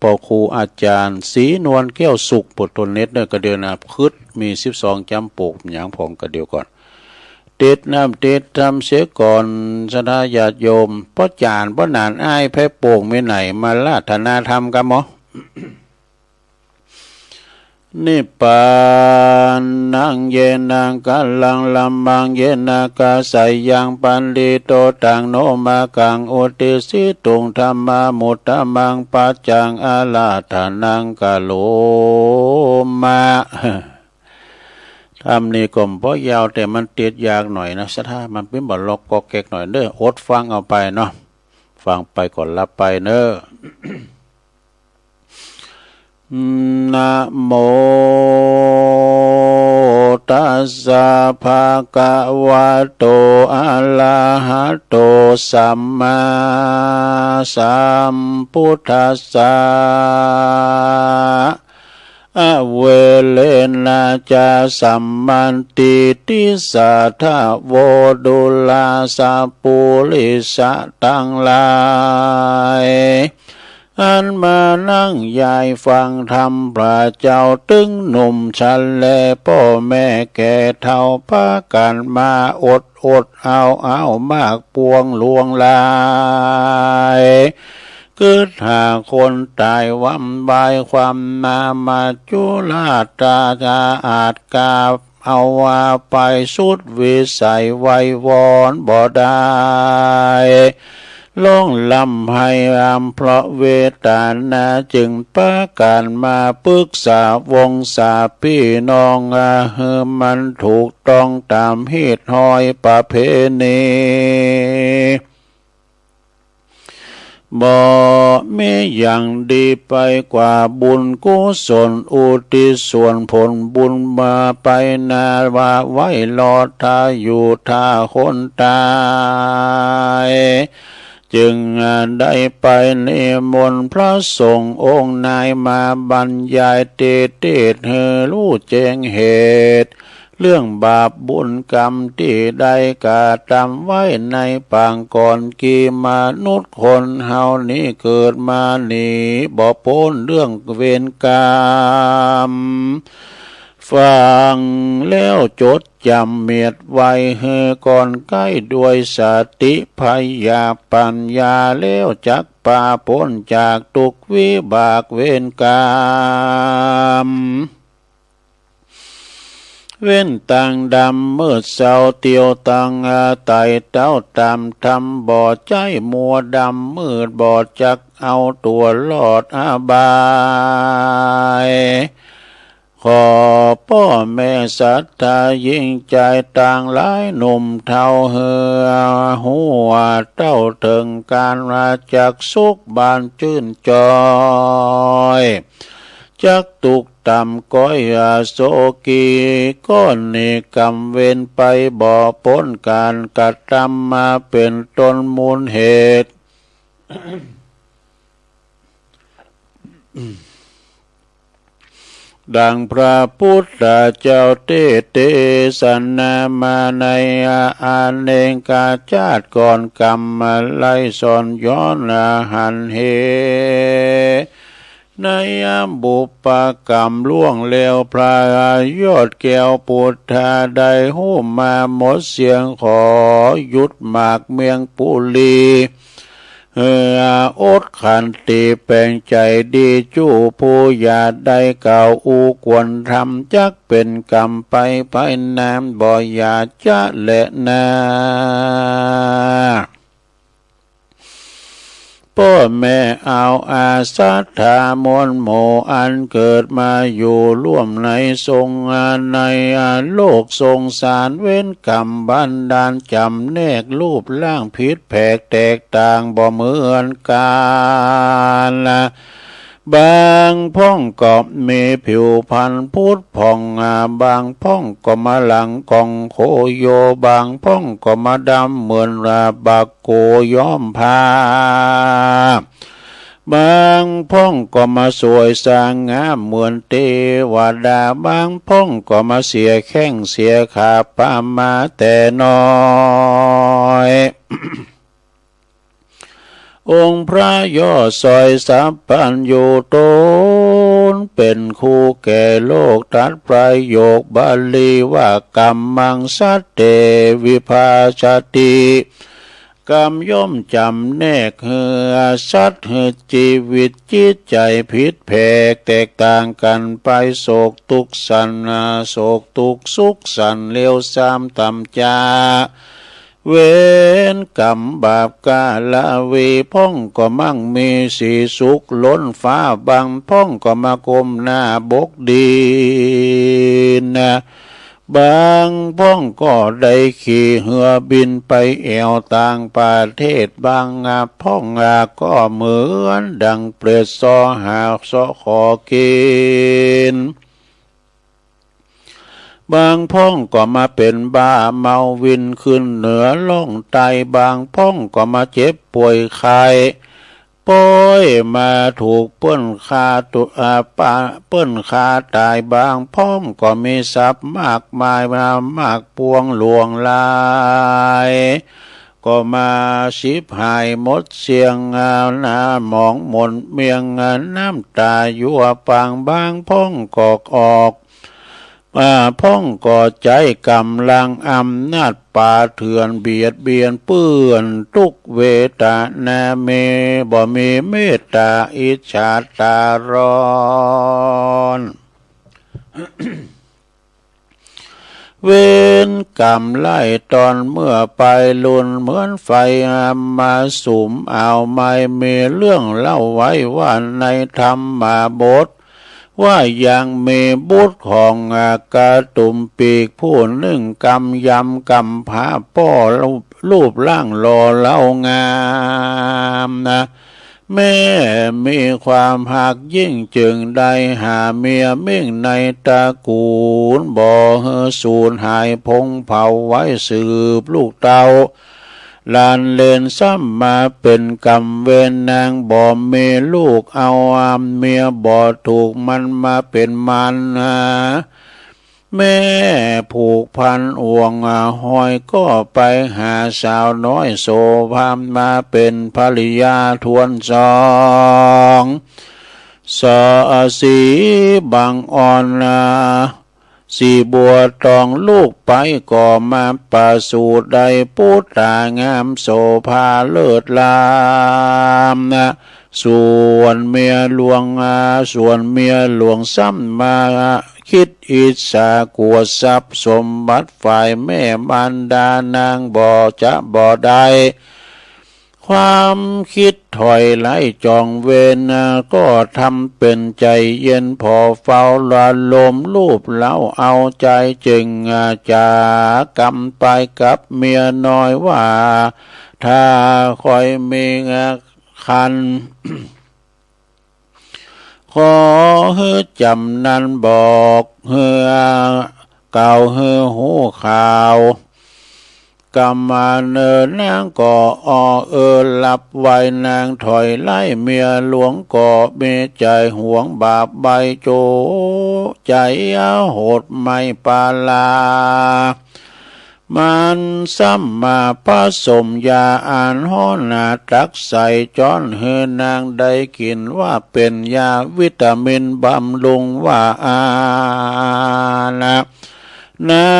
ป้อครูอาจ๋ารย์ศรีนวลแก้วสุข ปวดตนเน็ตเน่อ กั๋นเดียวนะ ขึดมีสิบสองจ๋ำปก หยังพ่อง กั๋นเดียวก่อน เตสน์น้ำเตสน์ธรรมเสียก่อน ศรัทธาญาติโยม ป้อจ๋ารย์ ป้อหนาน อ้ายแพะโป่ง มีไหนมาราธนาธรรมกั๋นหมอ นิพพานัง เยนะ กะลัง ละมัง เยนะ กะสะยัง ปัณฑิโต ตัง โน มะกัง อุตติสสิตุง ธัมมา มุตตะมัง ปัจจัง อาราธนัง กะโรมะ ธรรมนี่ก็บ่ยาว แต่มันเตสน์ยากหน่อยนะ ศรัทธา มันเป๋นบทล็อกก๊อกแก๊กหน่อยเน่อ อดฟังเอาไปเนาะ ฟังไปก็หลับไปเน่อ นะโมตัสสะ ภะคะวะโต อะระหะโต สัมมาสัมพุทธัสสะ อเวเรนะจะสัมมันติ ติสสะทะโว ดูราสะปุริสะตังหลาย อันมานั่งใหญ่ฟังธรรมพระเจ้า ตึงหนุ่มชราป้อแม่แก่เฒ่า ปากั๋นมาอดอดเอาเอามากปวงหลวงหลาย กึ๊ดหาคนต๋ายวำวายความนา มัจจุราชจะอาจกาบเอาว่าไปสุดวิสัยไวยวอนบ่ได้ ร้องร่ำไห้รำเพราะเวทนา จึงปากั๋นมาปึกษาวงศาปี้น้อง หื้อมันถูกต้องต๋ามฮีตฮอยประเพณี บ่มีอย่างดีไปกว่าบุญกุศลอุทิศส่วนผลบุญมาไปนา ว่าไว้รอถ้าอยู่ถ้าคนต๋าย จึงได้ไปนิมนต์พระสงฆ์องค์ไหนมาบรรยายเตเตศน์หื้อฮู้แจ้งเหตุ เรื่องบาปบุญกรรมตี้ได้กระตำไว้ในปางก่อน กี่มนุษย์คนเฮานี้เกิดมาหนีบ่ป๊นเรื่องเวรกรรม ฟังแล้วจดจ๋ำเมียดไว้หื้อก่อนใก้ ด้วยสติปัญญา ปัญญาแล้วจักปาป๊นจากทุกข์วิบากเวรกรรม เว้นตางดำมืดเศร้าเตียวตางอาไต่เต้าต๋ามธรรม บ่ใจ้มัวดำมืด บ่จักเอาตั๋วรอดอบาย ขอป้อแม่ศรัทธาหญิงจายตางหลายหนุ่มเฒ่า หื้อฮู้ว่าเต้าเถิงก๋านว่าจักสุขบานจื้นจอย จักตุ๊กต่ำก้อยอโศกี ก้อนนี้กรรมเวรไปบ่ป๊นก๋านกระตำมาเป๋นต้นมูลเหตุ ดังพระพุทธเจ้าเตสน์เตสนามาในอเนกชาติก่อน กำมาไล่สอนย้อนหันเห ในบุพกรรมล่วงแล้ว พระยอดแก้วปุทธาได้ฮู้มาหมดเสียง ขอหยุดหมากเมืองปุรี หื้ออดขันติแป๋งใจ๋ดีจู้ ผู้อย่าได้กล่าวอู้ควรธรรม จักเป๋นกรรมไปภายหน้า บ่อย่าจะแลนา ป้อแม่เอาอาศรัทธามวลหมู่ อันเกิดมาอยู่ร่วมในสง ในโลกสงสาร เวรกรรมบันดาลจ๋ำแนกรูปร่างผิดแผกแตกต่างบ่เหมือนกั๋น บางพ่องก็มีผิวพรรณผุดผ่อง บางพ่องก็มาหลังของโคโย บางพ่องก็มาดำเหมือนบักโกย้อมผ้า บางพ่องก็มาสวยสง่าเหมือนเตวดา บางพ่องก็มาเสียแข้งเสียขา ประมาแต่น้อย องค์พระยอดสวยสัพพัญญู ตนเป๋นครูแก่โลก ตรัสประโยคบาลีว่า กัมมัง สัตเต วิภัจจติ กรรมย่อมจ๋ำแนกหื้อสัตว์หื้อจีวิตจิตใจ๋ผิดแผกแตกต่างกั๋นไป โศกตุ๊กข์สัน โศกตุ๊กข์สุขสัน เลวซามต่ำจ๊า เวรกรรมบาปกาละวี พ่องก็มั่งมีสีสุขล้นฟ้า บางพ่องก็มาก้มหน้าบกดิน บางพ่องก็ได้ขี่เฮือบินไปแอ่วต่างประเทศ บางพ่องก็เหมือนดังเปรตเซาะหาเซาะขอกิ๋น บางพ่องก็มาเป๋นบ้าเมาวินขึ้นเหนือล่องใต้ บางพ่องก็มาเจ็บป่วยไข้ ป้อยมาถูกเปิ้นฆ่าตุ อ่า ปะ เปิ้นฆ่าต๋ายบางพ่องก็มีทรัพย์มากมายมามากปวงหลวงหลาย ก็มาฉิบหายหมดเสี้ยง อ่า หน้าหมองหม่นเมียง อ่า น้ำต๋ายั่วปาง บางพ่องก็ออก อ่า พ่องก็ใจ๊ก๋ำลังอำนาจป่าเถื่อนเบียดเบียนเปื้อนตุ๊กเวทนา มี บ่มีเมตต๋าอิจฉาต๋าร้อน เวรก๋รรมไล่ตอนเมื่อไปลุนเหมือนไฟมาสุมเอา ไม่มีเรื่องเล่าไว้ว่าในธรรมบท ว่ายังมีบุตรของ อ่า กระตุมปีกผู้นึ่งกำยำกำพร้าป้อรูป รูปร่างหล่อเหลางามนะ แม่มีความฮักยิ่งจึงได้หาเมียมิ่งในตระกูล บ่หื้อสูญหายพงเผาไว้สืบลูกเต้า หลานเหลนซ้ำมาเป๋นกรรมเวร นางบ่มีลูกเอาอำ เมียบ่ถูกมันมาเป๋นมารดา แม่ผูกพันห่วงหอยก็ไปหาสาวน้อยโสภามาเป๋นภริยาทวนสอง สอ สีบางอ่อน สีบัวตองลูกไปก็มาประสูติได้ปุตตางามโสภาเลิศล้ำนะ ส่วนเมียหลวง ส่วนเมียหลวงซ้ำมาคิดอิจฉากลัวทรัพย์สมบัติฝ่ายแม่มารดานางบ่จะบ่ได้ ความคิดถอยไล่จองเวร ก็ทำเป๋นใจ๋เย็นผ่อเฝ้าระลมรูปเร้าเอาใจ๋ จึงจ๋ากำไปกับเมียน้อยว่า ถ้าคอยมีครรภ์ ขอหื้อจ๋ำนันบอกหื้อ กล่าวหื้อฮู้ข่าว กำมาเนินนางก็ออเออหลับไว นางถอยไล่เมียหลวงก็มีใจ๋หวงบาปใบ้โจ้ ใจ๋โหดไหม้ปาลา มันซ้ำมาผสมยาอันฮ้อนหนาตักใส่จ๊อนหื้อนางได้กิ๋น ว่าเป๋นยาวิตามินบำรุงว่าอานะ นา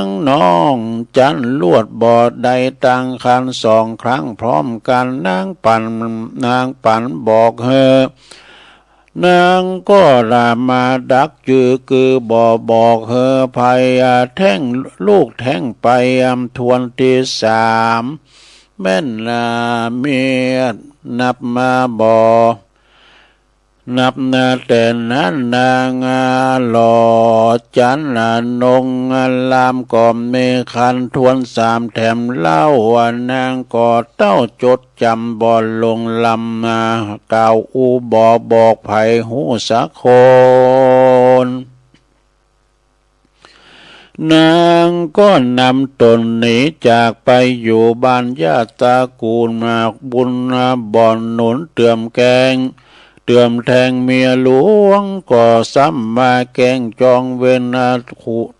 งน้องจันทร์ลวดบ่ได้ตั้งครรภ์สองครั้งพร้อมกั๋น นางปั๋น นางปั๋นบอกหื้อ นางก็ละมาดักจื้อกือบ่บอกหื้อใผ แท้งลูกแท้งไปทวนตี้สาม แม่นละเมียดนับมาบ่ นับนาแต่นั้นนางหล่อจันทร์นงลามก็มีครรภ์ทวนสามแถมเล่า นางก็เต้าจดจ๋ำบ่ลงลำ กล่าวอู้บ่บอกใผฮู้สักคน นางก็นำต๋นหนีจากไปอยู่บ้านญาติตระกูลมาบุญบ่อนหนุนเตื้อมแกล้ง เตื้อมแทงเมียหลวงก็ซ้ำมาแกล้งจองเวร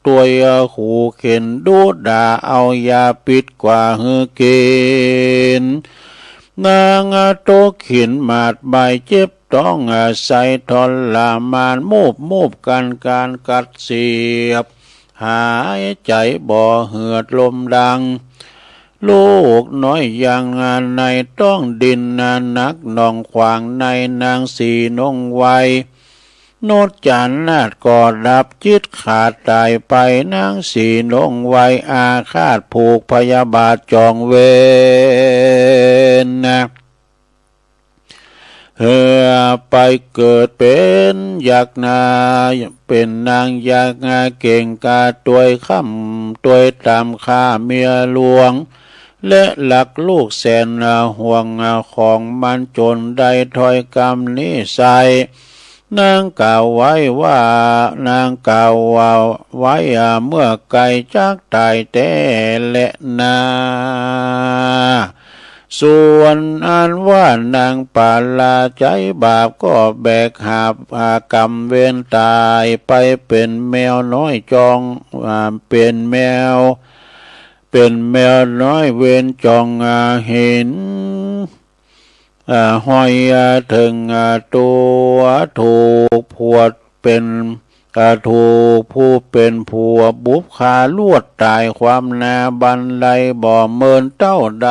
ตวยขู่เข็ญดุด่าเอายาพิษกว่าหื้อกิ๋น นางตกขินหมาดบายเจ็บต๊อง ใส่ทรมานมูบมูบกั๋น ก๋านกัดเสียบ หายใจ๋บ่เหือดลมดัง ลูกน้อยยังในต๊องดิ้นหนักหน่วงขวางใน นางสีนงไว นุชจานาถก็ดับจิตขาดต๋ายไป นางสีนงไวอาฆาตผูกพยาบาทจองเวรนะ เหือไปเกิดเป๋นยักษ์นา เป๋นนางยักษ์นาเก่งกล้าตวยค่ำตวยต๋ามฆ่าเมียหลวง และลักลูกแสนห่วงของมันจ๋นได้ถ้อยกำนี้ใส่ นางกล่าวไว้ว่า นางกล่าวว่าไว้เมื่อใก้จักต๋ายแต๊แลนา ส่วนอันว่านางปาลาใจ๊บาปก็แบกหาบ อ่า ก๋รรมเวรต๋ายไปเป๋นแมวน้อยจอง อ่า เป๋นแมว เป๋นแมวน้อยเวรจอง อ่า เห็น อ่า ห้อย อ่า เถิง อ่า ตั๋วถูกผัวเป๋น อ่า ถูกผู้เป๋นผัวบุพคาลวดต๋าย ความนาบันไลบ่เมินเต้าใด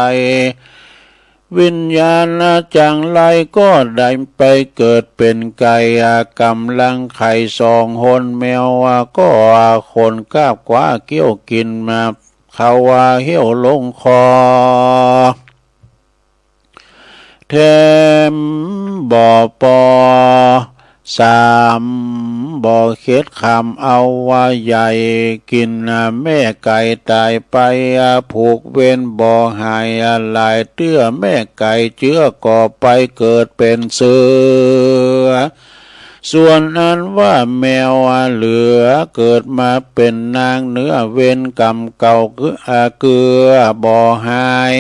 วิญญาณจังไรก็ได้ไปเกิดเป๋นไก่ อ่า ก๋ำลังไข่สองหน แมว อ่า ก็ อ่า ขนกาบคว้าเกี้ยวกิ๋นมา เขาว่าเหี่ยวลงคอ แถมบ่ปอ สามบ่เข็ด คำเอาว่าใหญ่ กิ๋นแม่ไก่ต๋ายไป ผูกเวรบ่หาย หลายเตื้อแม่ไก่เจื้อก็ไปเกิดเป๋นเสือ ส่วนอันว่าแมวเหลือเกิดมาเป๋นนางเนื้อเวรกรรมเก่าเกื้อ อ่า เกื้อบ่หาย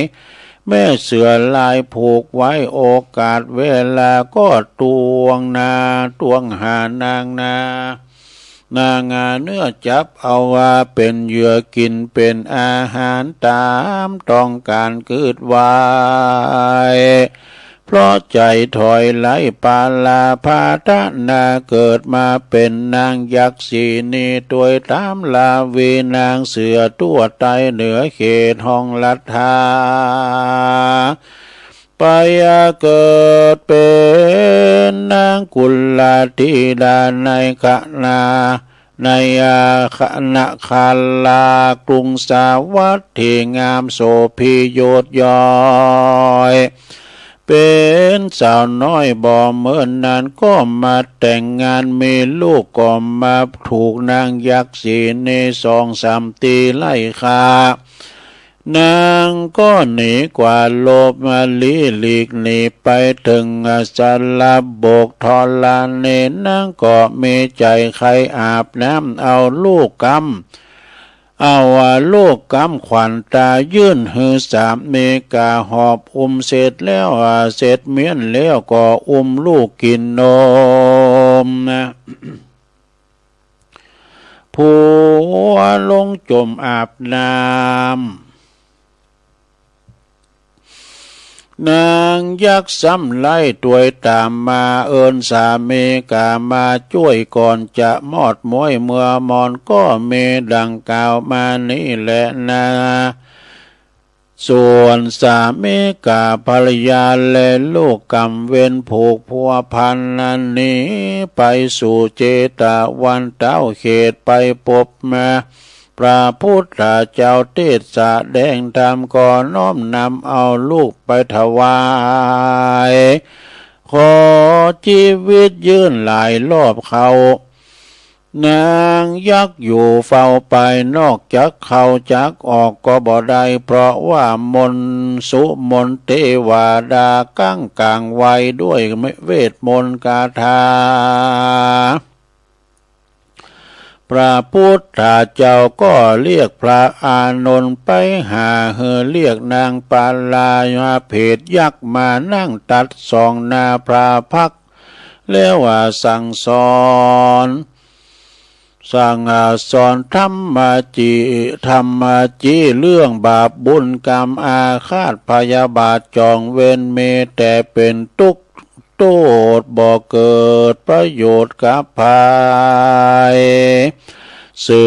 แม่เสือลายผูกไว้โอกาสเวลาก็ตวงนาตวงหานางนา นางนาเนื้อจับเอาว่าเป๋นเหยื่อกิ๋นเป๋นอาหารต๋ามต้องก๋านกึ๊ดไว้ เพราะใจ๋ถอยไล่ปาลาพาทะนาเกิดมาเป๋นนางยักษิณีตวยต๋ามลาวีนางเสือตั้วไตเหนือเขตห้องลัทธา ไปเกิดเป๋นนางกุลธิดาในขณะ ในขณะคาลากรุงสาวัตถีงามโสภียศย้อย เป๋นสาวน้อยบ่เมินนานก็มาแต่งงานมีลูกก็มาถูกนางยักษิณีสองสามตีไล่ฆ่า นางก็หนีกว่าหลบมาลี้หลีกหนีไปเถิงสารบกธรณี นางก็มีใจ๋ใค่อาบน้ำเอาลูกกำ เอาลูกกำขวัญต๋ายื่นหื้อสามีก๋าหอบอุ้มเสร็จแล้ว เสร็จเมี้ยนแล้วก็อุ้มลูกกิ๋นนม ผัวลงจ่มอาบน้ำ นางยักษ์ซ้ำไล่ตวยต๋ามมาเอิ้นสามีก๋ามาจ้วยก่อนจะมอดม้วยเมือมอนก็มีดังกล่าวมานี้แลนา ส่วนสามีก๋าภรรยาและลูกกำเวรผูกพัวพันนั้นหนีไปสู่เจตวันเต้าเขตไปปบมา พระพุทธเจ้าเตสน์แสดงธรรมก็น้อมนำเอาลูกไปถวาย ขอจีวิตยืนหลายรอบเข้า นางยักษ์อยู่เฝ้าไปนอกจักเข้าจักออกก็บ่ได้ เพราะว่ามนต์สุมนต์เตวดากั้งก๋างไว้ด้วยเวทมนต์คาถา พระพุทธเจ้าก็เรียกพระอานนท์ไปหาหื้อเรียกนางปาลามาเผดยักษ์มานั่งตัดสองหน้าพระพักตร์ แล้วว่าสั่งสอน สั่งสอนธรรมจี ธรรมจีเรื่องบาปบุญกรรมอาฆาตพยาบาทจองเวรมีแต่เป๋นตุ๊กข์ โต้ษบ่เกิดประโยชน์กับใผ สื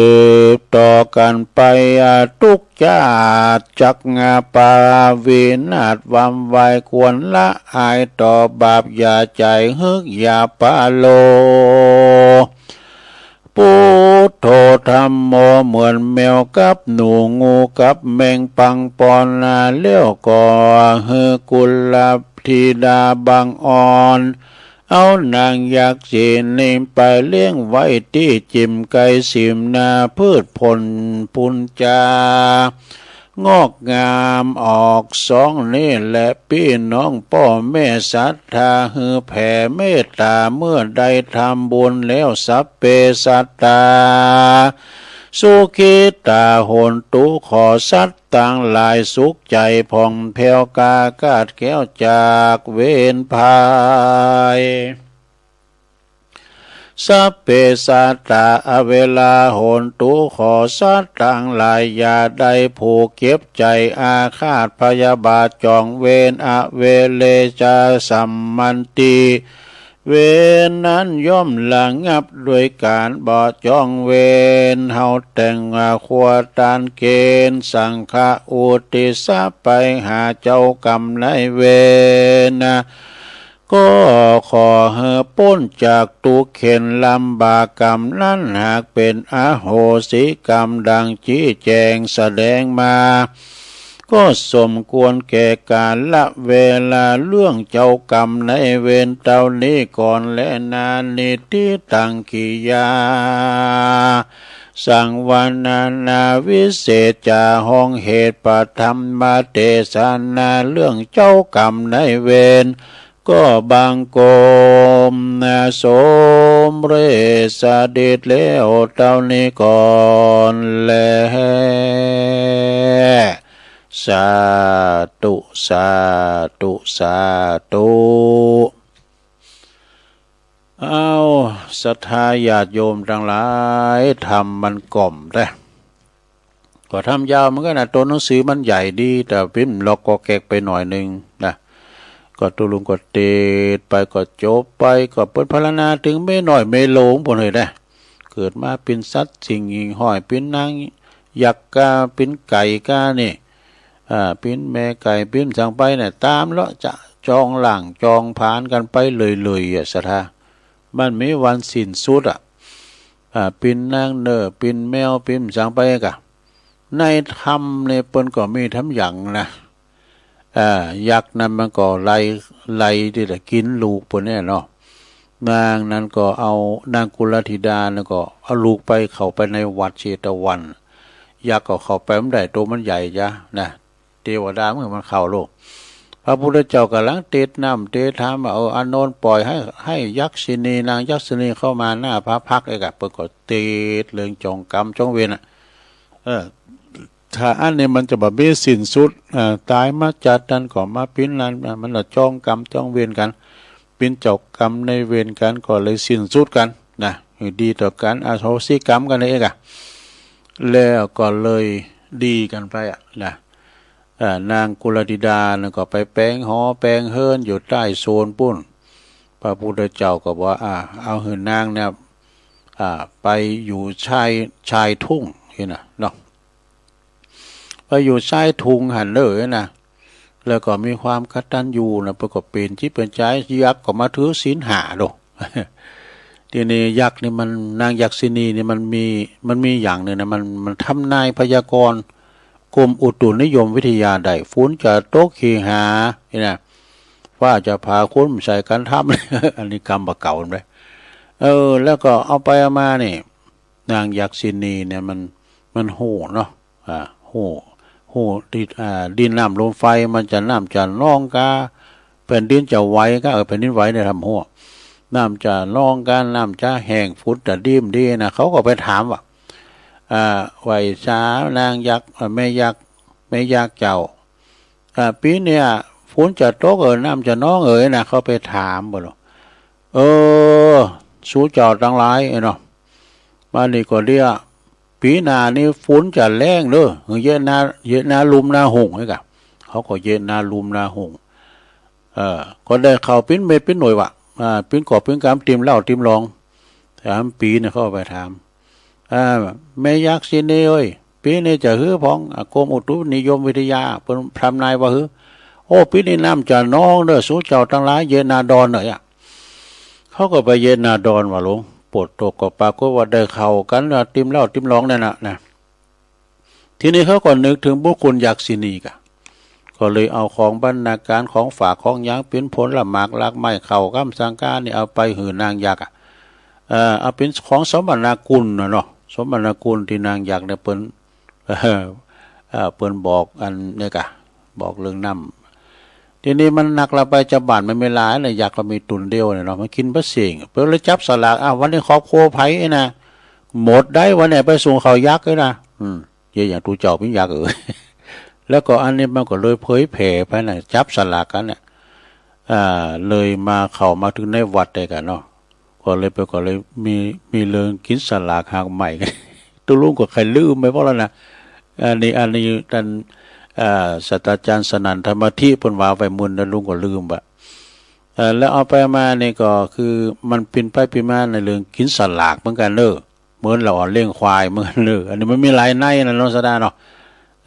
บต่อกั๋นไป อา ตุ๊กชาติจักปาวินาศวำวาย ควรละอายต่อบาป อย่าใจ๋ฮึกอย่าปาโล พุทโธธัมโม เหมือนแมวกับหนู งูกับแมงปังปอนนา แล้วก็หื้อกุลธิดาบังอ่อน เอานางยักษิณีไปเลี้ยงไว้ตี้จิ่มไกลสิมนา พืชผลปุญญา งอกงามออกสองนี้แหละ ปี้น้องป้อแม่ศรัทธา หื้อแผ่เมตต๋า เมื่อได้ทำบุญแล้ว สัพเพสัตตา สุขิตา โหนตุ ขอสัตว์ตังหลายสุขใจ๋ผ่องแผ้ว กล้าคลาดแคล้วจากเวรภัย สัพเพ สัตตา อะเวรา โหนตุ ขอสัตว์ตังหลายอย่าได้ผูกเจ็บใจ๋อาฆาตพยาบาทจ๋องเวร อะเวเร จะ สัมมันติ เวรนั้นย่อมระงับด้วยก๋านบ่จ๋องเวร เฮาแต่งว่าครัวตานเกณฑ์สังฆะอุทิศไปหาเจ้ากรรมนายเวรนะ ก็ขอหื้อป๊นจากตุ๊กข์เข็ญลำบากกรรมนั้น หากเป๋นอโหสิกรรมดังจี๊แจ๋งแสดงมา ก็สมควรแก่กาละเวลา เรื่องเจ้ากรรมนายเวรเต้านี้ก่อนแลนา นิฏฐิตัง กิริยา สังวรรณนา วิเศษจา ฮ้องเหตุ ปฐมเตสนา เรื่องเจ้ากรรมนายเวร ก็บังคมนา สมเร็จสำเร็จแล้วเต้านี้ก่อนแล สาธุ สาธุ สาธุ เอ้า ศรัทธาญาติโยมตังหลาย ธรรมมันก่อมแต๊ ก็ธรรมยาวเหมือนกั๋นนะ ตัวหนังสือมันใหญ่ดี แต่พิมพ์ล็อกก็แกกไปหน่อยนึ่งนะ ก็ตกลงก็เตดไป ก็จบไป ก็เปิ้นพรรณนาเถิงเมน้อยเมโลงปู้นเลยนะ เกิดมาเป๋นสัตว์สิ่งหิ่งห้อย เป๋นนางยักษ์ก้า เป๋นไก่ก้านี่ อ่า เป๋นแม่ไก่ เป๋นสังไปเนี่ย ต๋ามเลาะจะจองล่างจองผานกั๋นไปเรื่อยๆ อะ ศรัทธา มันบ่มีวันสิ้นสุดอะ อ่า เป๋นนางเน่อ เป๋นแมว เป๋นสังไปก่ะ ในธรรมเนี่ยเปิ้นก็มีธรรมอย่างนะ อ่า ยักษ์นั้นมันก็ไล่ ไล่ตี้จะกิ๋นลูกเปิ้นเนี่ยเนาะ นางนั้นก็เอา นางกุลธิดานั้นก็เอาลูกไป เข้าไปในวัดเชตวัน ยักษ์ก็เข้าไปบ่ได้ ตัวมันใหญ่จ๊ะนะ เตวดามันมันเข้าโลก พระพุทธเจ้าก่ำลังเตสนำเตสธรรมว่า เออ อานนท์ ป่อยหื้อ หื้อยักษินี นางยักษินีเข้ามาหน้าพระพักตร์เอกอะ เปิ้นก็เตสเรื่องจองกรรมจองเวรอะ เออ ถ้าอันนี้มันจะบ่มีสิ้นสุด อ่า ต๋ายมาจากนั้นก็มาเป๋นนั้น อ่า มันละจองกรรมจองเวรกั๋น เป๋นเจ้ากรรมนายเวรกั๋น ก็เลยสิ้นสุดกั๋นนะ ดีต่อกั๋น อโหสิกรรมกั๋นเองอะ แล้วก็เลยดีกั๋นไปอะนะ อ่า นางกุลธิดานั้นก็ไปแป๋งหอแป๋งเฮือนอยู่ใต้โซนปู้น พระพุทธเจ้าก็บอกว่า อ่า เอาหื้อนางเนี่ย อ่า ไปอยู่ชาย ชายทุ่งนี่นะเนาะ ไปอยู่ชายทุ่งหั้นเลยนะ แล้วก็มีความกตัญญูนะ เปิ้นก็เป๋นจิตเป๋นใจ๋ ยักษ์ก็มาถือศีลห้าโด ทีนี้ยักษ์นี่มัน นางยักษินีนี่มันมี มันมีอย่างนึ่งนะ มัน มันทำนายพยากรณ์ กรมอุตุนิยมวิทยาได้ ฝนจะตกขีหานี่นะ ฟ้าจะผ่า คนบ่ใจ้กั๋นทำ อันนี้กรรมบ่าเก่าไป เออ แล้วก็เอาไปเอามานี่ นางยักษินีเนี่ยมัน มันฮู้เนาะ อ่า ฮู้ ฮู้ตี้ อ่า ดินน้ำลมไฟ มันจะน้ำจะนองกา แผ่นดินจะไหวกา เออ แผ่นดินไหวเนี่ยทำฮู้ น้ำจะนองกา น้ำจะแห้ง ฝนจะดีบ่ดีนะ เขาก็ไปถามว่า อ่า ไหว้สา นางยักษ์ เอ่อ แม่ยักษ์ แม่ยักษ์เจ้า อ่า ปี๋เนี่ยฝนจะตกเอ่ย น้ำจะนองเอ่ยนะ เขาไปถามบ่า เออ สูเจ้าตังหลายเนาะ มานี่ก็เดีย ปี๋หน้านี่ฝนจะแล้งเด้อ เยียะนา เยียะนาลุ่มนาฮุ่งหื้อกะ เขาก็เยียะนาลุ่มนาฮุ่ง เออ ก็ได้ข้าวเป๋นเม็ดเป๋นหน่วยว่ะ อ่า เป๋นกอบเป๋นกำ ติมเล้าติมลอง สามปี๋เนี่ยเขาไปถาม อ่า แม่ยักษินีเอ้ย ปี๋นี้จะหื้อพ่อง อ่ะ กรมอุตุนิยมวิทยาเปิ้นทำนายว่าหื้อ โอ้ ปี๋นี้น้ำจะนองเด้อ สูเจ้าตังหลายเยียะนาดอนเน่ออะ เขาก็ไปเยียะนาดอนว่ะ หลวง ฝนตกก็ปรากฏว่าได้ข้าวกั๋น ติมเล้าติมลองเนี่ยนะ นะ ทีนี้เขาก็นึกเถิงบุญคุณยักษินีกะ ก็เลยเอาของบรรณาการ ของฝากของหยัง เป๋นผลหมากรากไม้ ข้าวกำสังกานี่ เอาไปหื้อนางยักษ์อะ เอ่อ เอาเป๋นของสมนาคุณนะเนาะ สมนาคุณตี้นางยักษ์เนี่ยเปิ้น เอ่อ เปิ้นบอกอันเนี่ยกะ บอกเรื่องน้ำ ทีนี้มันหนักละไป จาวบ้านมันมีหลายนะ ยักษ์ก็มีต๋นเดียวเนี่ยเนาะ มันกิ๋นบ่เส้ง เปิ้นเลยจับสลาก อ้าว วันนี้ครอบครัวใผนะ หมดได้วะเนี่ย ไปสูงเขายักษ์เลยนะ อืม เยียะอย่างตุ๊เจ้าปิญญาเอ๋ย แล้วก็อันนี้มันก็เลยเผยแผ่ไปนะ จับสลากกั๋นเนี่ย อ่า เลยมาเข้ามาเถิงในวัดได้กั๋นเนาะ ก็เลยไป ก็เลยมี มีเรื่องกิ๋นสลากหากใหม่ ตุ๊ลุงก็ใค่ลืมไปหมดแล้วนะ อันนี้ อันนี้ต้าน อ่า ศาสตราจารย์สนั่นธรรมธิเปิ้นว่าไว้หมื่น ตุ๊ลุงก็ลืมบะ เอ่อ แล้วเอาไปมานี่ก็คือมันเป๋นไปเป๋นมาในเรื่องกิ๋นสลากเหมือนกั๋นเน่อ เหมือนเฮาอ่อนเลี้ยงควายเหมือนกั๋นเน่อ อันนี้มันมีหลายในนะเนาะ ศรัทธาเนาะ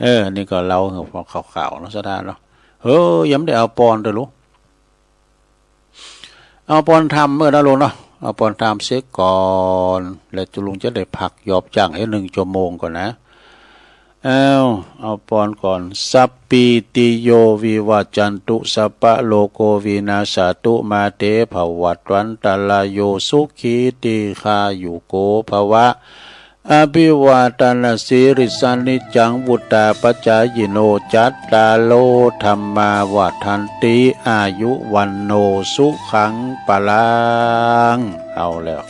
เออ นี่ก็เล่าหื้อฟังข่าวๆ เนาะ ศรัทธาเนาะ เออ ยังบ่ได้เอาปอนเตื้อลูก เอาปอนธรรมเมื่อนะลูกเนาะ เอาปอนธรรมเสียก่อน แล้วตุ๊ลุงจะได้พักยอบจ้างแค่หนึ่งชั่วโมงก่อนนะ เอา เอาปอนก่อน สัพพีติโยวิวัจจันตุ สัพพะโรโควินาสสะตุ มาเตภวัตวันตะราโย สุขีตีฆายุโกภวะ อภิวาทนสีลิสสะ นิจจังวุฑฒาปะจายิโน จัตตาโรธัมมาวัฑฒันติ อายุวัณโณสุขังพลัง เอาแล้ว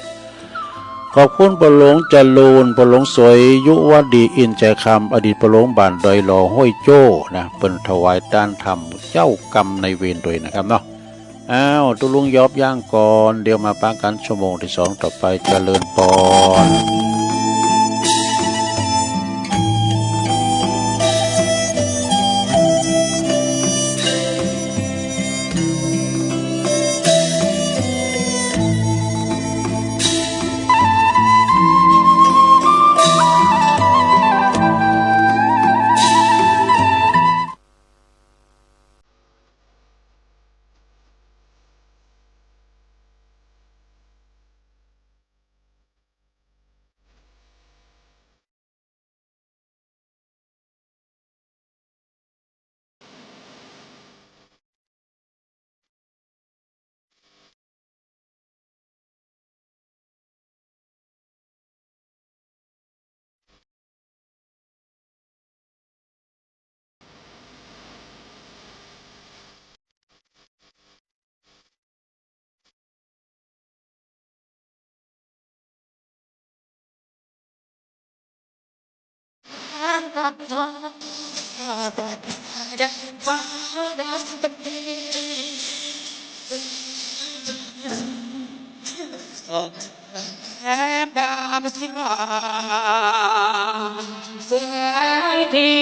ขอบคุณป้อหลวงจรูญ ป้อหลวงสวย ยุวดี อินทร์ไชยคำ อดีตป้อหลวงบ้านดอยหล่อ ห้วยโจ้นะ เปิ้นถวายตานธรรมเจ้ากรรมนายเวรตวยนะครับเนาะ อ้าว ตุ๊ลุงยอบย่างก่อน เดี๋ยวมาปะกั๋นชั่วโมงตี้สองต่อไป เจริญปอนแสงเที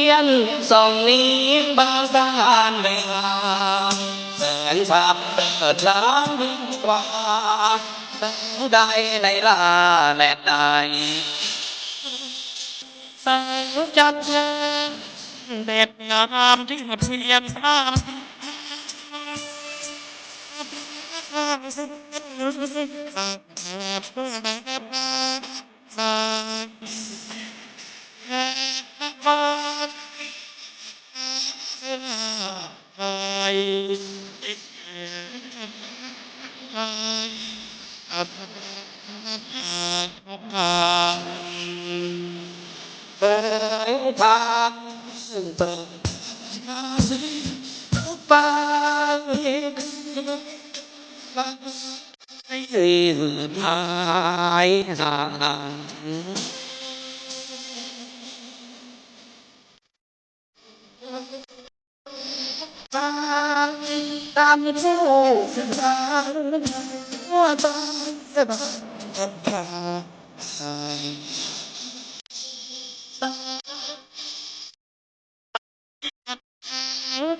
ยนส่องนี้บางสะพานแห่ง แสงธรรมเปิดทางกว้าง แสงใดในล่าแดนใด แสงจันทร์เด่นงามที่เทียนทาง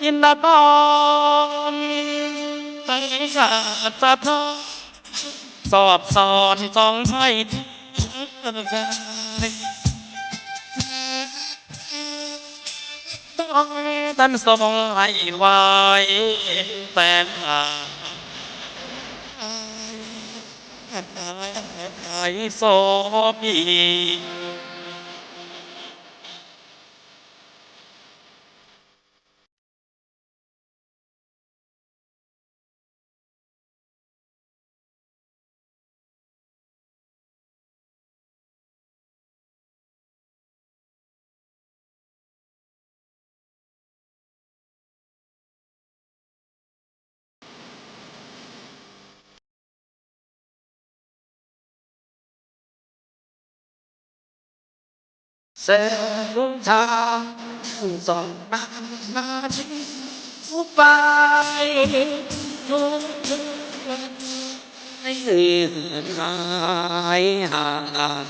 อินทร์นคร ไปศาสตร์สะท้อน สอดส่องส่องให้ ต้องท่านทรงให้ไว แต่หาก โสภี เส้นทางสองนาทีไป หายห่าง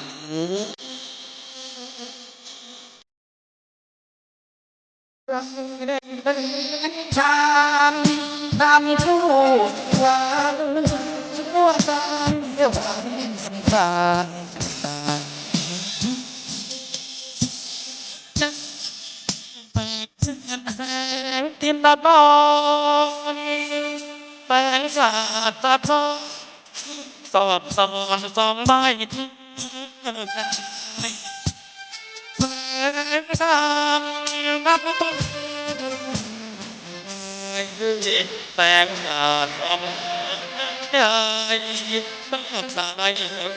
ทาง ทางทั่ว ทั่ว ทั่ว ทั่ว ทินละบอน แปงสาทสะท้อน สอดส่องส่องไป แปงสาทสะท้อน แปงสาทสะท้อน สาย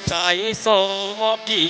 ใสโสภี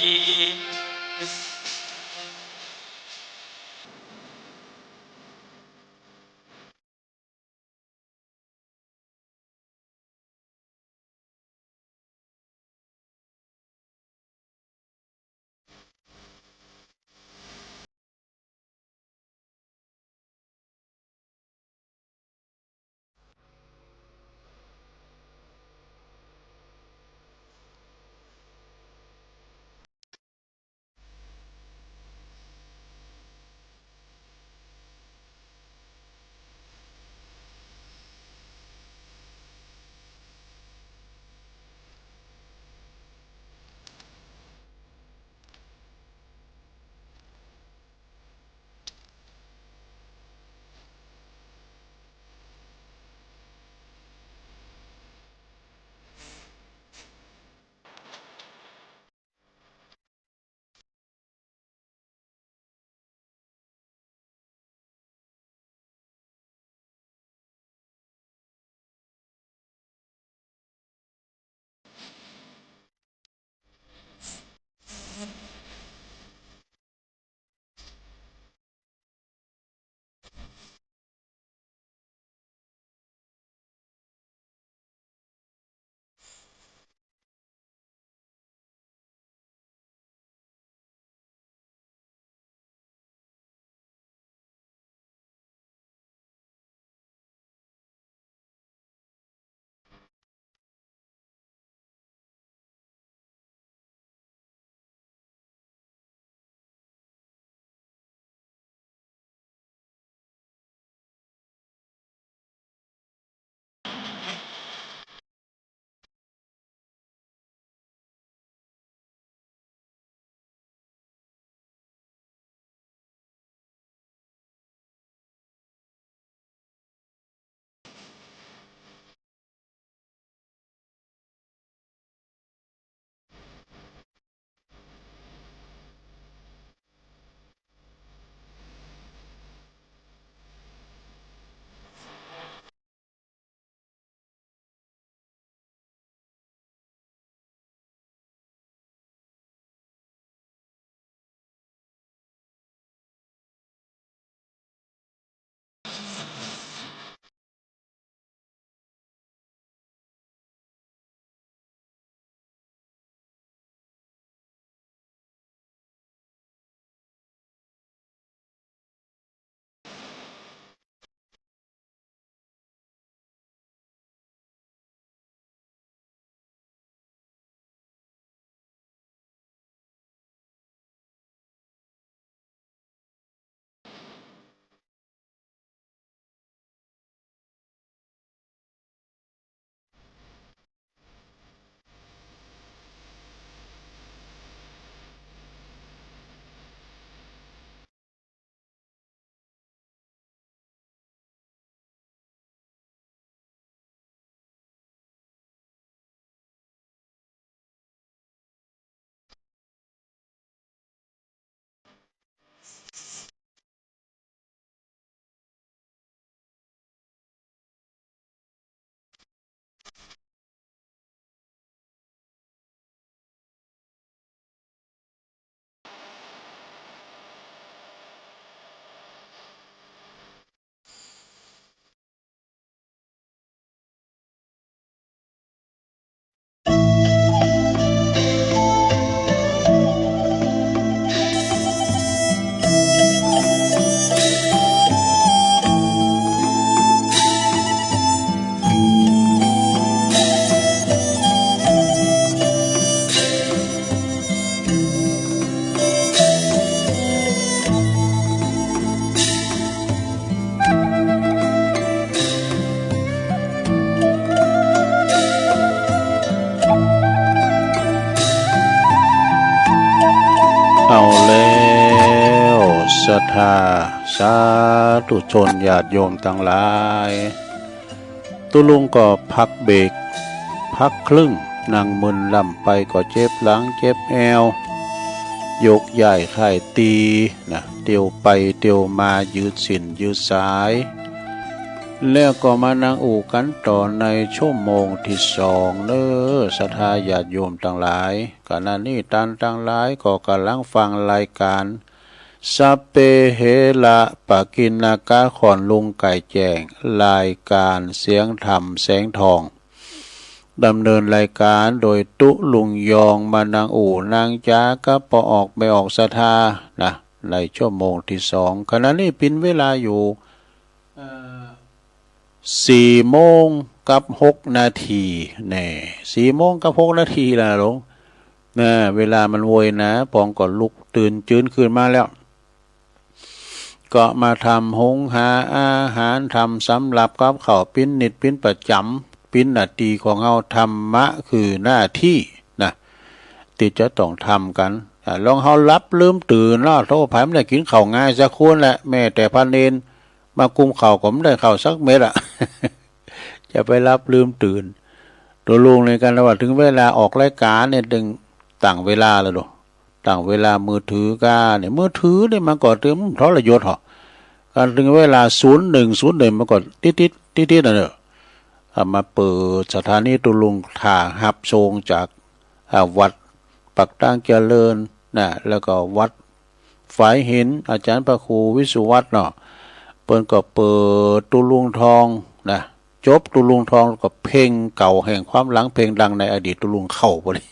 เอาแล้ว ศรัทธาสาธุชนญาติโยมตังหลาย ตุ๊ลุงก็พักเบรก พักครึ่ง นั่งมึนล่ำไปก็เจ็บหลังเจ็บแอว ยกย้ายค่ายตี๋นะ เตียวไปเตียวมายืดเส้นยืดสาย แล้วก็มานั่งอู้กั๋นต่อในชั่วโมงตี้สองเน้อ ศรัทธาญาติโยมตังหลาย ขณะนี้ต้านตังหลายก็ก่ำลังฟังรายก๋าน สัพเพเหระปะกิณณกะ ขอนลุงไก่แจ้ง รายก๋านเสียงธรรมแสงทอง ดำเนินรายก๋านโดยตุ๊ลุงยอง มานั่งอู้นั่งจ๋ากับป้อออกแม่ออกศรัทธานะ ในชั่วโมงตี้สอง ขณะนี้เป๋นเวลาอยู่ เอ่อ สี่โมงกับหกนาที แน่ สี่โมงกับหกนาทีแล้วหลวง นะ เวลามันโวยนะ ปองก็ลุกตื่นจืนขึ้นมาแล้ว ก็มาทำหุงหาอาหาร ทำสำรับกับข้าว เป๋นนิตย์เป๋นประจ๋ำ เป๋นหน้าตี้ของเฮา ธรรมะคือหน้าตี้นะ ตี้จะต้องทำกั๋น อ่า ลองเฮาหลับลืมตื่นเนาะ โธ่ ใผบ่ได้กิ๋นข้าวง่ายสักคนแหละ แม้แต่พระเณร มากุมข้าวก็บ่ได้ข้าวสักเม็ดอะ จะไปหลับลืมตื่น ตุ๊ลุงเลยกั๋นว่า เถิงเวลาออกรายก๋านเนี่ย ตึงตั้งเวลาแล้วโด ตั้งเวลามือถือก้าเนี่ย มือถือเนี่ยมันก็เตรียมทรยศเหาะ กั๋นเถิงเวลาศูนย์หนึ่ง ศูนย์หนึ่ง มันก็ติ๊ดๆ ติ๊ดๆ น่ะเนาะ เอามาเปิดสถานี ตุ๊ลุงถ่าฮับโซงจาก อ่า วัดปากตางเจริญนะ แล้วก็วัดฝายหิน อาจ๋ารย์พระครูวิสุวัฒน์เนาะ เปิ้นก็เปิดตุ๊ลุงทองนะ จบตุ๊ลุงทองก็เพลงเก่าแห่งความหลัง เพลงดังในอดีตตุ๊ลุงเข้าพอดี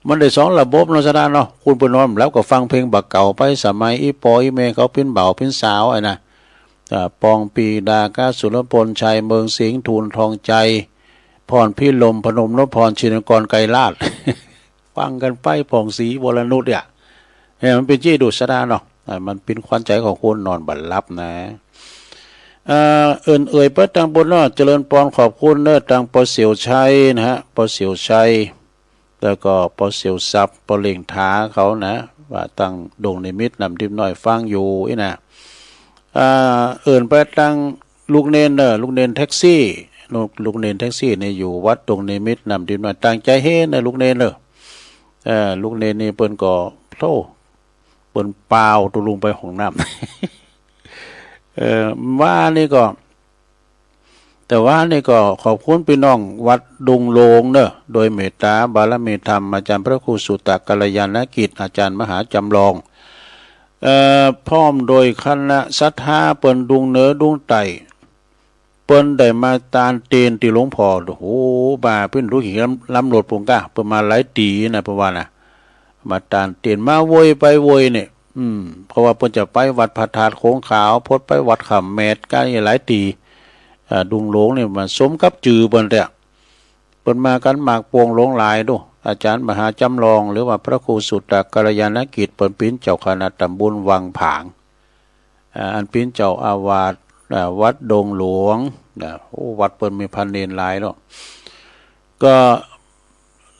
มันได้สองระบบเนาะ ศรัทธาเนาะ คุณไปนอนหลับก็ฟังเพลงบ่าเก่าไป สมัยอี่ป้ออี่แม่เขาเป๋นบ่าวเป๋นสาวอะนะ อ่า ปองปีดากับสุรพลชัย เมืองสิงห์ ทูลทองใจ พรพิรม พนมนพพร ชินกร ไกรราช ฟังกั๋นไป ผ่องศรี วรนุช เนี่ย เนี่ย มันเป๋นจี้ดู ศรัทธาเนาะ อ่า มันเป๋นขวัญใจของคนนอนบ่หลับนะ อ่า เอิ้นเอ่ยไปตังปุ้นเนาะ เจริญปอน ขอบคุณเน้อ ตังป้อเสี่ยวชัยนะฮะ ป้อเสี่ยวชัย แล้วก็ป้อเสี่ยวทรัพย์ ป้อเหล่งถาเขานะ ว่าตังดงนิมิตรน้ำดิบน้อยฟังอยู่อี้นะ อ่า เอิ้นไปตังลูกเณรเน้อ ลูกเณรแท็กซี่ ลูก ลูกเณรแท็กซี่นี่อยู่วัดดงนิมิตรน้ำดิบน้อย ตั้งใจ๋เฮเน้อลูกเณรเน้อ เอ่อ ลูกเณรนี่เปิ้นก็ โธ่ เปิ้นปาวตุ๊ลุงไปห้องน้ำ เอ่อ ว่านี่ก็ แต่ว่านี่ก็ขอบคุณปี้น้องวัดดงหลวงเน้อ โดยเมตตาบารมีธรรม อาจ๋ารย์พระครูสุตตะกัลยาณกิจ อาจ๋ารย์มหาจำลอง เอ่อ พร้อมโดยคณะศรัทธาเปิ้นดุงเหนือดุงใต้ เปิ้นได้มาตานเตียนตี้หลวงพ่อ โอ้โห บ่าเปิ้นลูกหินล้ำ ล้ำโลดปุ้นก้า เปิ้นมาหลายตี๋นะ เปิ้นว่านะ มาตานเตียน มาโวยไปโวยเนี่ย อืม เพราะว่าเปิ้นจะไปวัดพระธาตุโขงขาว พดไปวัดขามแมด ก้านี่หลายตี๋ อ่า ดงหลวงเนี่ยมันสมกับจื้อเปิ้นแต๊ เปิ้นมากั๋นมากปวงหลวงหลายดู อาจ๋ารย์มหาจำลอง หรือว่าพระครูสุตตะกัลยาณกิจ เปิ้นเป๋นเจ้าคณะตำบลวังผาง อ่า อันเป๋นเจ้าอาวาส อ่า วัดดงหลวงนะ โอ้ วัดเปิ้นมีพระเณรหลายเนาะ ก็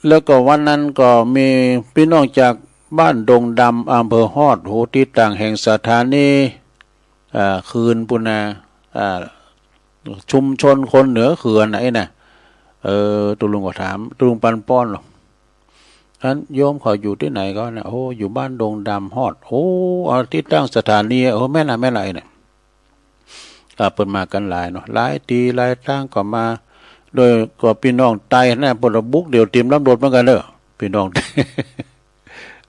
แล้วก็วันนั้นก็มีปี้น้องจากบ้านดงดำ อำเภอฮอด โห ตี้ต่างแห่งสถานี อ่า คืนปุ้นนะ อ่า ชุมชนคนเหนือเขื่อนไอ้น่ะ เออ ตุ๊ลุงก็ถาม ตุ๊ลุงปันป้อนหรอก อันโยมเขาอยู่ตี้ไหนก็นะ โอ้ อยู่บ้านดงดำฮอด โอ้ เอาตี้ตั้งสถานี เออ แม่นละ แม่นละไอ้น่ะ อ่า เปิ้นมากั๋นหลายเนาะ หลายตี๋หลายตางก็มา โดยก็ปี้น้องใต้นะ เปิ้นก็บุกเดี่ยวเตียมลำรถเหมือนกั๋นเน้อ ปี้น้อง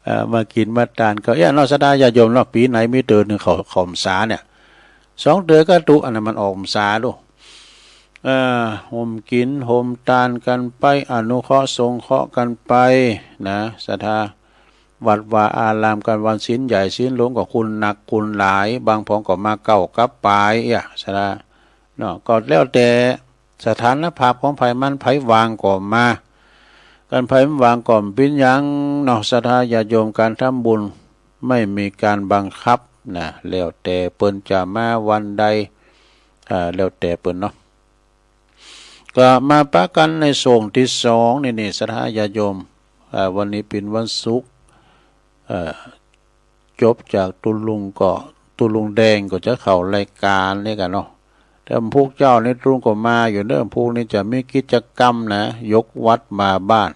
เอ่อ มากิ๋นมาตานก็ เอ๊ะ เนาะ ศรัทธาญาติโยมเนาะ ปี๋ไหนมีเตื้อนึ่งเข้า เข้าพรรษาเนี่ย สองเตื้อก็ตุ๊ อันนั้นมันออกพรรษาดู เอ่อ ห่มกิ๋นห่มตานกั๋นไป อนุเคราะห์สงเคราะห์กั๋นไปนะ ศรัทธา วัดวาอารามกั๋น วันศีลใหญ่ศีลหลวงก็คนนักคนหลาย บางผองก็มาเก๊ากับป๋าย เอี้ย ศรัทธา เนาะ ก็แล้วแต่สถานภาพของใผมัน ใผว่างก็มา กั๋น ใผบ่ว่างก็บ่เป๋นหยังเนาะ ศรัทธาญาติโยม ก๋านทำบุญไม่มีก๋านบังคับนะ แล้วแต่เปิ้นจะมาวันใด อ่า แล้วแต่เปิ้นเนาะ ก็มาปะกั๋นในช่วงตี้สองนี่ นี่ ศรัทธาญาติโยม อ่า วันนี้เป๋นวันศุกร์ เอ่อ จบจากตุ๊ลุงก็ ตุ๊ลุงแดงก็จะเข้ารายก๋านนี่กั๋นเนาะ แต่วันพูกเจ๊านี่ตุ๊ลุงก็มาอยู่เน่อ วันพูกนี่จะมีกิจกรรมนะ ยกวัดมาบ้าน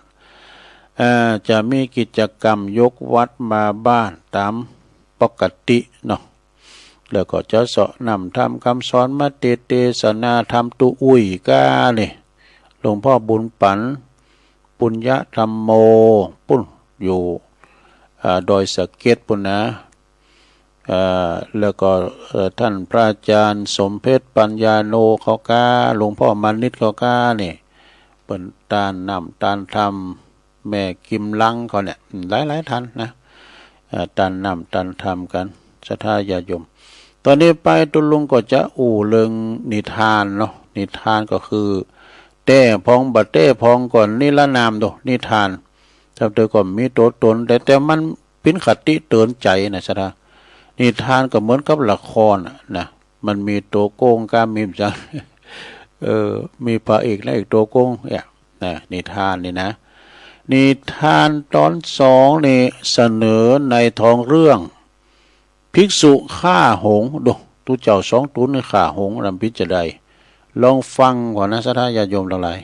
เอ่อ จะมีกิจกรรมยกวัดมาบ้านต๋ามปกติเนาะ แล้วก็จะเซาะน้ำธรรมกำสอนมาเตศน์เตสนาธรรมตุ๊อุ้ยก้านี่ หลวงพ่อบุญปั๋น ปุญญธรรมโม ปุ้นอยู่ อ่า ดอยสะเก็ดปุ้นนะ อ่า แล้วก็ เอ่อ ต้านพระอาจ๋ารย์สมเพชรปัญญาโนเขาก้า หลวงพ่อมานิตเขาก้านี่ เปิ้นต้านน้ำต้านธรรม แม่กิมลังเขาเนี่ย หลายๆ ต้านนะ เอ่อ ต้านน้ำต้านธรรมกั๋น ศรัทธาญาติโยม ต๋อนนี้ไปตุ๊ลุงก็จะอู้เรื่องนิทานเนาะ นิทานก็คือ แต๊พองบ่แต๊พองก็นิรนามโด นิทาน แต่เดี๋ยวก็มีตั๋วต๋น แต่ แต่มันเป๋นคติเตื๋อนใจ๋นะศรัทธา นิทานก็เหมือนกับละครน่ะนะ มันมีตั๋วโก๋งก้า มีจัง เออ มีพระเอกนางเอกตั๋วโก๋งเนี่ยนะ นิทานนี่นะ นิทานต๋อนสองนี่เสนอในท้องเรื่อง ภิกษุฆ่าหงส์ โด ตุ๊เจ้าสองตุ๊นนี่ฆ่าหงส์ ลำปิดจะได้ ลองฟังก่อนนะ ศรัทธาญาติโยมตังหลาย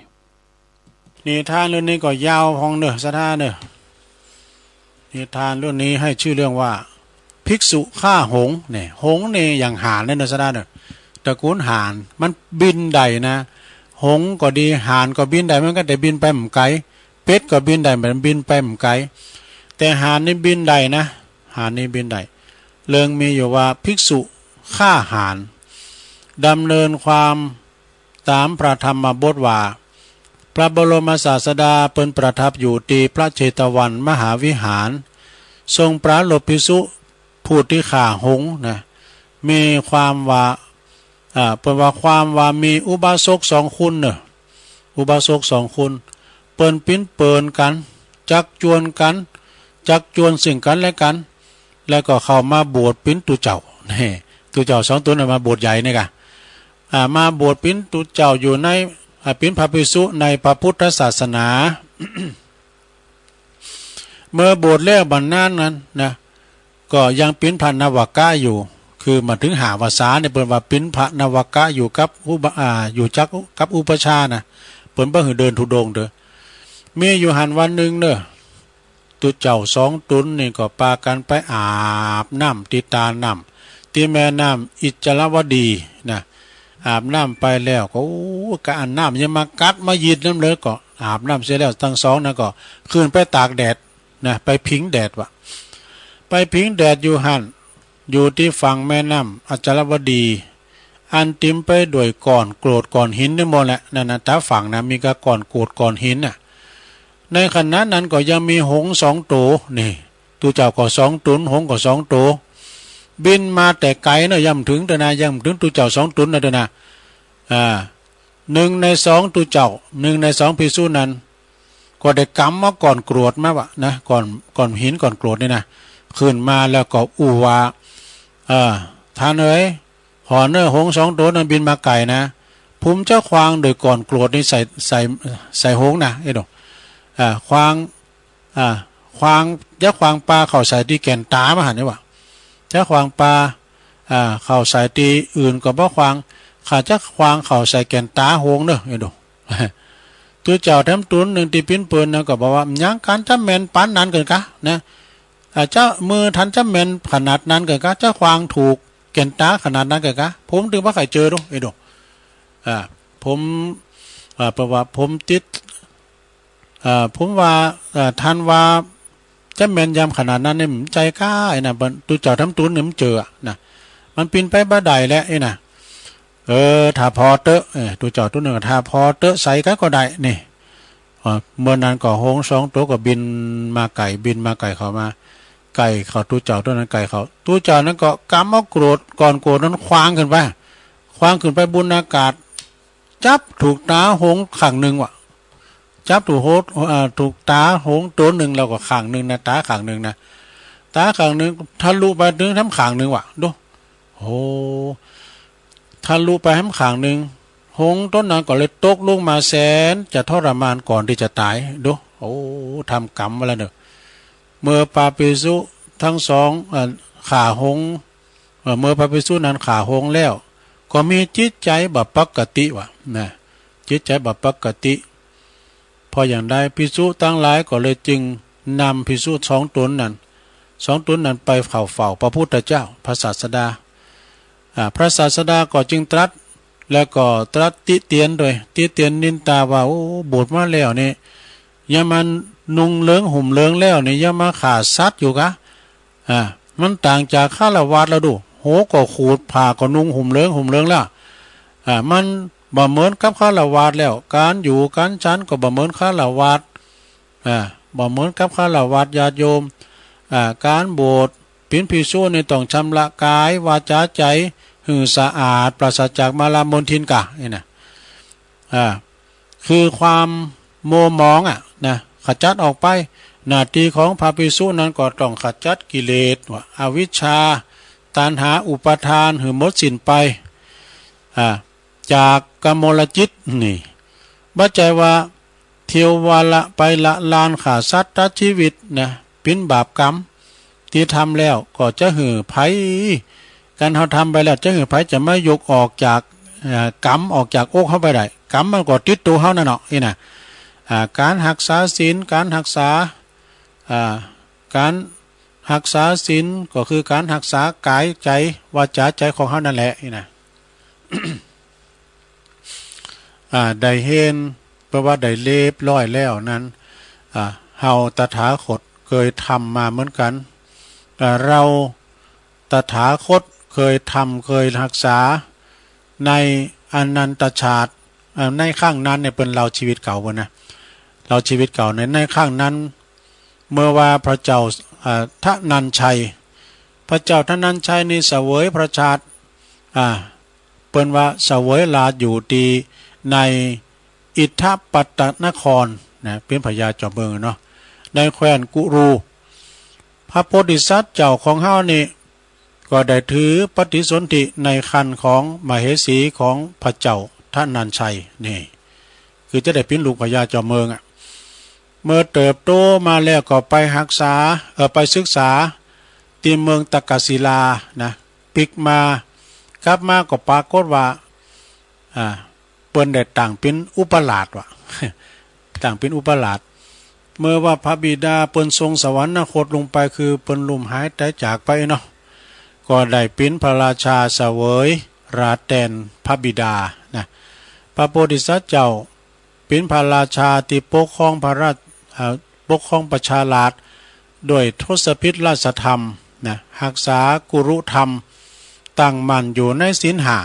นิทานเรื่องนี้ก็ยาวพองเน่อ ศรัทธาเน่อ นิทานเรื่องนี้ให้ชื่อเรื่องว่า ภิกษุฆ่าหงส์เนี่ย หงส์นี่อย่างห่านเน่อ ศรัทธาเน่อ ตระกูลห่าน มันบินได้นะ หงส์ก็ดี ห่านก็บินได้เหมือนกั๋น แต่บินไปบ่ไก๋ เป็ดก็บินได้ มันบินไปบ่ไก๋ แต่ห่านนี่บินได้นะ ห่านนี่บินได้ เรื่องมีอยู่ว่าภิกษุฆ่าห่าน ดำเนินความต๋ามพระธรรมบทว่า พระบรมศาสดาเปิ้นประทับอยู่ตี้พระเชตวันมหาวิหาร ทรงปรารภภิกษุผู้ตี้ฆ่าหงส์นะ มีความว่า อ่า เปิ้นว่าความว่ามีอุบาสกสองคนเน่อ อุบาสกสองคน เปิ้นปิ๊นเปิ้นกั๋น จักจวนกั๋น จักจวนซึ่งกั๋นและกั๋น แล้วก็เข้ามาบวชเป๋นตุ๊เจ้า นี่ ตุ๊เจ้าสองตุ๊นน่ะมาบวชใหญ่นี่ก่ะ อ่า มาบวชเป๋นตุ๊เจ้าอยู่ใน อ่า เป๋นพระภิกษุในพระพุทธศาสนา เมื่อบวชแล้วบ่นานนั้นนะ ก็ยังเป๋นพระนวกะอยู่ คือมาเถิงห้าพรรษาเนี่ย เปิ้นว่าเป๋นพระนวกะอยู่กับอุปะ- อ่า อยู่จักกับอุปัชฌาย์นะ เปิ้นบ่หื้อเดินธุดงค์เต๊อะ มีอยู่หั้นวันนึ่งเน่อ ตุ๊เจ้าสองตุ๊นนี่ก็ปากั๋นไปอาบน้ำตี้ตาน้ำ ตี้แม่น้ำอิจฉรวดีนะ อาบน้ำไปแล้วก็ โอ้ กะอั้นน้ำยังมากัดมาหยิดนำเลย ก็อาบน้ำเสียแล้วตังสองนั้นก็ขึ้นไปตากแดด นะ ไปผิงแดดวะ ไปผิงแดดอยู่หั้น อยู่ตี้ฝั่งแม่น้ำอิจฉรวดี อันเต๋มไปด้วยก้อนโกรธก้อนหินนี่หมดแหละ นั่นน่ะ ต๋ามฝั่งนะ มีกะก้อนโกรธก้อนหินน่ะ ในขณะนั้นก็ยังมีหงส์สองตั๋ว นี่ ตุ๊เจ้าก็สองตุ๊น หงส์ก็สองตั๋ว บินมาแต่ไก๋เน่อ ยังบ่เถิงเต๊อะนะ ยังบ่เถิงตุ๊เจ้าสองตุ๊นนะเต๊อะนะ อ่า นึ่งในสองตุ๊เจ้า นึ่งในสองภิกษุนั้น ก็ได้ก๋ำเอาก้อนโกรธมาวะนะ ก้อน ก้อนหินก้อนโกรธนี่นะ ขึ้นมาแล้วก็อู้ว่า เออ ต้านเอ๋ย ผ่อเน่อ หงส์สองตั๋วนั้นบินมาไก๋นะ ผมจะขว้างโดยก้อนโกรธนี้ใส่ ใส่ ใส่หงส์นะ เอ้ยโด อ่า ขว้าง อ่า ขว้าง จะขว้างปาเข้าใส่ตี้แก่นต๋าบ่หั้นนี่วะ จะขว้างปา อ่า เข้าใส่ตี้อื่นก็บ่ขว้าง ข้าจะขว้างเข้าใส่แก่นต๋าหงส์เน่อ เอ้ยโด ตุ๊เจ้าแถมตุ๊นนึ่งตี้ปิ๊นเปิ้นนั้นก็บอกว่า หยังก๋านจะแม่นปานนั้นเกินกะนะ อ่า จะ มือต้านจะแม่นขนาดนั้นเกินกะ จะขว้างถูกแก่นต๋าขนาดนั้นเกินกะ ผมตึงบ่ใค่เจอโด เอ้ยโด อ่า ผม อ่า เปิ้นว่าผมติด อ่า ผมว่า อ่า ต้านว่าจะแม่นยำขนาดนั้นนี่ บ่ใจ้ก้า ไอ้นะ ตุ๊เจ้าแถมตุ๊นนี่มันเจออะนะ มันเป๋นไปบ่ได้แหละ ไอ้นะ เออ ถ้าผ่อเต๊อะ เออ ตุ๊เจ้าตุ๊นนึ่ง ถ้าผ่อเต๊อะ ใส่กะก็ได้ นี่ อ่า เมื่อนั้นก็หงส์สองตั๋วก็บินมาไก๋ บินมาไก๋เข้ามา ไก๋เข้าตุ๊เจ้าตั๋วนั้น ไก๋เข้า ตุ๊เจ้านั้นก็ก๋ำเอาโกรธ ก้อนโกรธนั้นขว้างขึ้นไป ขว้างขึ้นไปบนอากาศ จับถูกต๋าหงส์ข้างนึ่งวะ จับถูกหงส์ เอ่อ ถูกต๋าหงส์ตั๋วนึ่งแล้วก็ข้างนึ่งนะ ต๋าข้างนึ่งนะ ต๋าข้างนึ่งทะลุไปเถิงแถมข้างนึ่งวะ โด โอ้ ทะลุไปแถมข้างนึ่ง หงส์ตั๋วนั้นก็เลยตกลงมาแสนจะทรมานก่อนตี้จะต๋าย โด โอ้ ทำกรรมไว้แล้วเน่อ เมื่อปาปิสุ ตึงสอง เอ่อ ข้าหงส์ เอ่อ เมื่อพระภิกษุนั้นข้าหงส์แล้ว ก็มีจิตใจ๋บ่ปกติว่า นะ จิตใจ๋บ่ปกติ เพราะอย่างใด ภิกษุตังหลายก็เลยจึงนำภิกษุสองต๋นนั้น สองต๋นนั้นไปเข้าเฝ้าพระพุทธเจ้า พระศาสดา อ่า พระศาสดาก็จึงตรัส แล้วก็ตรัสติเตียนโดย ติเตียนนินตาว่า โอ้ บวชมาแล้วนี่ ยังมานุ่งเหลืองห่มเหลืองแล้วนี่ ยังมาฆ่าสัตว์อยู่กา อ่า มันต่างจากฆราวาสแล้วดู โห ก็ขูด ผ้าก็นุ่งห่มเหลืองห่มเหลืองแล้ว อ่า มันบ่เหมือนกับฆราวาสแล้ว ก๋านอยู่ก๋านฉันก็บ่เหมือนฆราวาส อ่า บ่เหมือนกับฆราวาสญาติโยม อ่า ก๋านบวชเป๋นภิกษุนี่ต้องชำระก๋าย วาจา ใจ๋หื้อสะอาด ปราศจากมลมลทินกา นี่นะ อ่า คือความมัวหมองอะ นะ ขจัดออกไป หน้าตี้ของพระภิกษุนั้นก็ต้องขจัดกิเลสว่า อวิชชา ตัณหา อุปาทาน หื้อหมดสิ้นไป อ่า จากกมลจิตนี่ บ่ใจ้ว่าเตียวว่าละไปละลานฆ่าสัตว์ตัดจีวิตนะ เป๋นบาปกรรมตี้ทำแล้ว ก็จะหื้อใผ ก๋านเฮาทำไปแล้ว จะหื้อใผจะมายกออกจาก เอ่อ กรรมออกจากอกเฮาไปได้ กรรมมันก็ติดตั๋วเฮานั่นเนาะ นี่นะ อ่า ก๋านฮักษาศีล ก๋านฮักษา อ่า ก๋านฮักษาศีลก็คือก๋านฮักษาก๋ายใจ๋ วาจา ใจ๋ของเฮานั่นแหละ นี่นะ อ่า ได้หัน เปื้อว่าได้เรียบร้อยแล้วนั้น อ่า เฮาตถาคตเกยทำมาเหมือนกั๋น อ่า เฮาตถาคตเกยทำเกยฮักษา ในอนันตชาติ อ่า ในครั้งนั้นเนี่ย เปิ้นเล่าจีวิตเก่าเปิ้นนะ เล่าจีวิตเก่าใน ในครั้งนั้น เมื่อว่าพระเจ้า อ่า ธนัญชัย พระเจ้าธนัญชัยนี่เสวยพระชาติ อ่า เปิ้นว่าเสวยราชอยู่ตี้ในอิฏฐปัตตนครนะ เป๋นพญาจอมเมืองเนาะ ในแคว้นกุรุ พระโพธิสัตว์เจ้าของเฮานี่ ก็ได้ถือปฏิสนธิในครรภ์ของมเหสีของพระเจ้าธนัญชัยนี่ คือจะได้เป๋นลูกพญาจอมเมืองอะ เมื่อเติบโตมาแล้วก็ไปฮักษา เอ่อ ไปศึกษาตี้เมืองตักกศิลานะ ปิ๊กมา กลับมาก็ปรากฏว่า อ่า เปิ้นได้ตั้งเป๋นอุปราชว่ะ ตั้งเป๋นอุปราช เมื่อว่าพระบิดาเปิ้นทรงสวรรคตลงไป คือเปิ้นล้มหายต๋ายจากไปเนาะ ก็ได้เป๋นพระราชาเสวยราชแตนพระบิดานะ พระโพธิสัตว์เจ้าเป๋นพระราชาตี้ปกครองพระราช อ่า ปกครองประชาราษฎร์ด้วยทศพิธราชธรรมนะ ฮักษากุรุธรรม ตั้งมั่นอยู่ในศีลห้า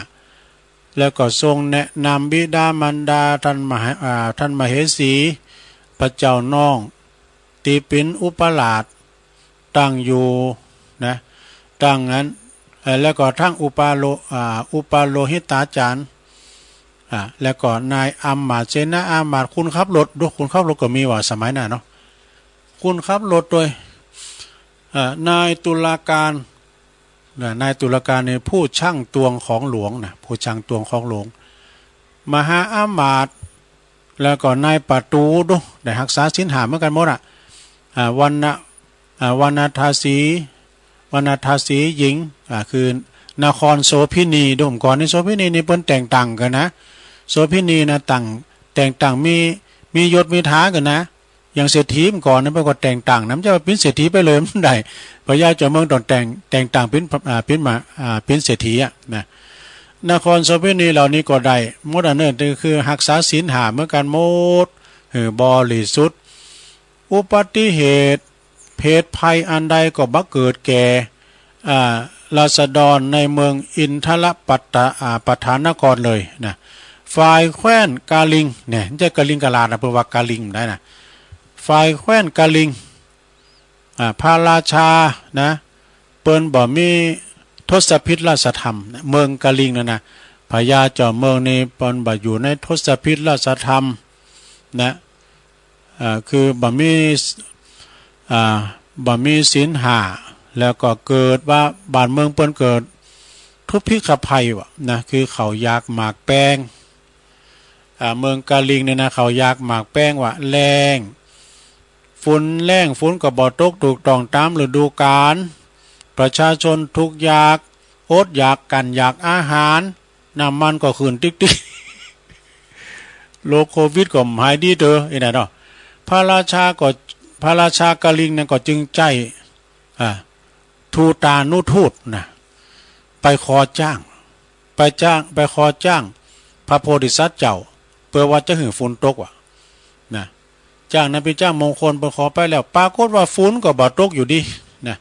แล้วก็ทรงแนะนำบิดามารดาท่านมหา อ่า ท่านมเหสี พระเจ้าน้อง ตี้เป๋นอุปราชตั้งอยู่นะ ตั้งนั้น เอ่อ แล้วก็ทั้งอุปาโล อ่า อุปาโลหิตาจารย์ อ่า แล้วก็นายอามาตย์ เสนาอามาตย์ คนขับรถ ดู คนขับรถก็มีว่ะสมัยนั้นเนาะ คนขับรถโดย อ่า นายตุลาการ นะ นายตุลาการนี่ผู้ชั่งตวงของหลวงนะ ผู้ชั่งตวงของหลวง มหาอามาตย์ แล้วก็นายปตูดู ได้ฮักษาศีลห้าเหมือนกั๋นหมดอะ อ่า วรรณ อ่า วรรณทาสี วรรณทาสีหญิง อ่า คือนครโสภิณี ดู เมื่อก่อนนี่โสภิณีนี่เปิ้นแต่งตั้งกั๋นนะ โสภิณีนะ ตั้ง แต่งตั้งมี มียศมีฐานะกั๋นนะ อย่างเศรษฐีเมื่อก่อนนี่เปิ้นก็แต่งตั้งนะ บ่ใจ้ว่าเป๋นเศรษฐีไปเลย บ่ได้ พญาจอมเมืองต้องแต่ง แต่งตั้งเป๋น อ่า เป๋นมา อ่า เป๋นเศรษฐีอะนะ นครโสภิณีเหล่านี้ก็ได้หมดอะเนาะ คือฮักษาศีลห้าเหมือนกั๋นหมด เออ บริสุทธิ์ อุบัติเหตุ เพศภัยอันใดก็บ่เกิดแก่ อ่า ราษฎรในเมืองอินทรปัตตะ อ่า ปัฏฐานครเลยนะ ฝ่ายแคว้นกาลิงก์เนี่ย บ่ใจ้กาลิงกราดนะ เปิ้นว่ากาลิงก์ได้นะ ฝ่ายแคว้นกาลิงก์ อ่า พระราชานะ เปิ้นบ่มีทศพิธราชธรรมนะ เมืองกาลิงก์นั่นนะ พญาจอมเมืองนี่เปิ้นบ่อยู่ในทศพิธราชธรรมนะ อ่า คือบ่มี อ่า บ่มีศีลห้า แล้วก็เกิดว่าบ้านเมืองเปิ้นเกิดทุพพิฆภัยว่ะนะ คือข้าวยากหมากแพง อ่า เมืองกาลิงก์เนี่ยนะ ข้าวยากหมากแพงว่ะ แล้ง ฝนแล้ง ฝนก็บ่ตกถูกต้องต๋ามฤดูก๋าล ประชาชนทุกข์ยาก อดอยาก กลั้นอยากอาหาร น้ำมันก็ขึ้นติ๊กๆ โรคโควิดก็หายดีเตอ ไอ้นั่นเนาะ พระราชาก็ พระราชากลิงนั้นก็จึงใจ๊ อ่า ทูตานุทูตนะ ไปขอจ้าง ไปจ้าง ไปขอจ้างพระโพธิสัตว์เจ้า เปื้อว่าจะหื้อฝนตกว่า นะ จ้างนั้นเป๋นจ้างมงคล เปิ้นขอไปแล้ว ปรากฏว่าฝนก็บ่ตกอยู่ดี นะ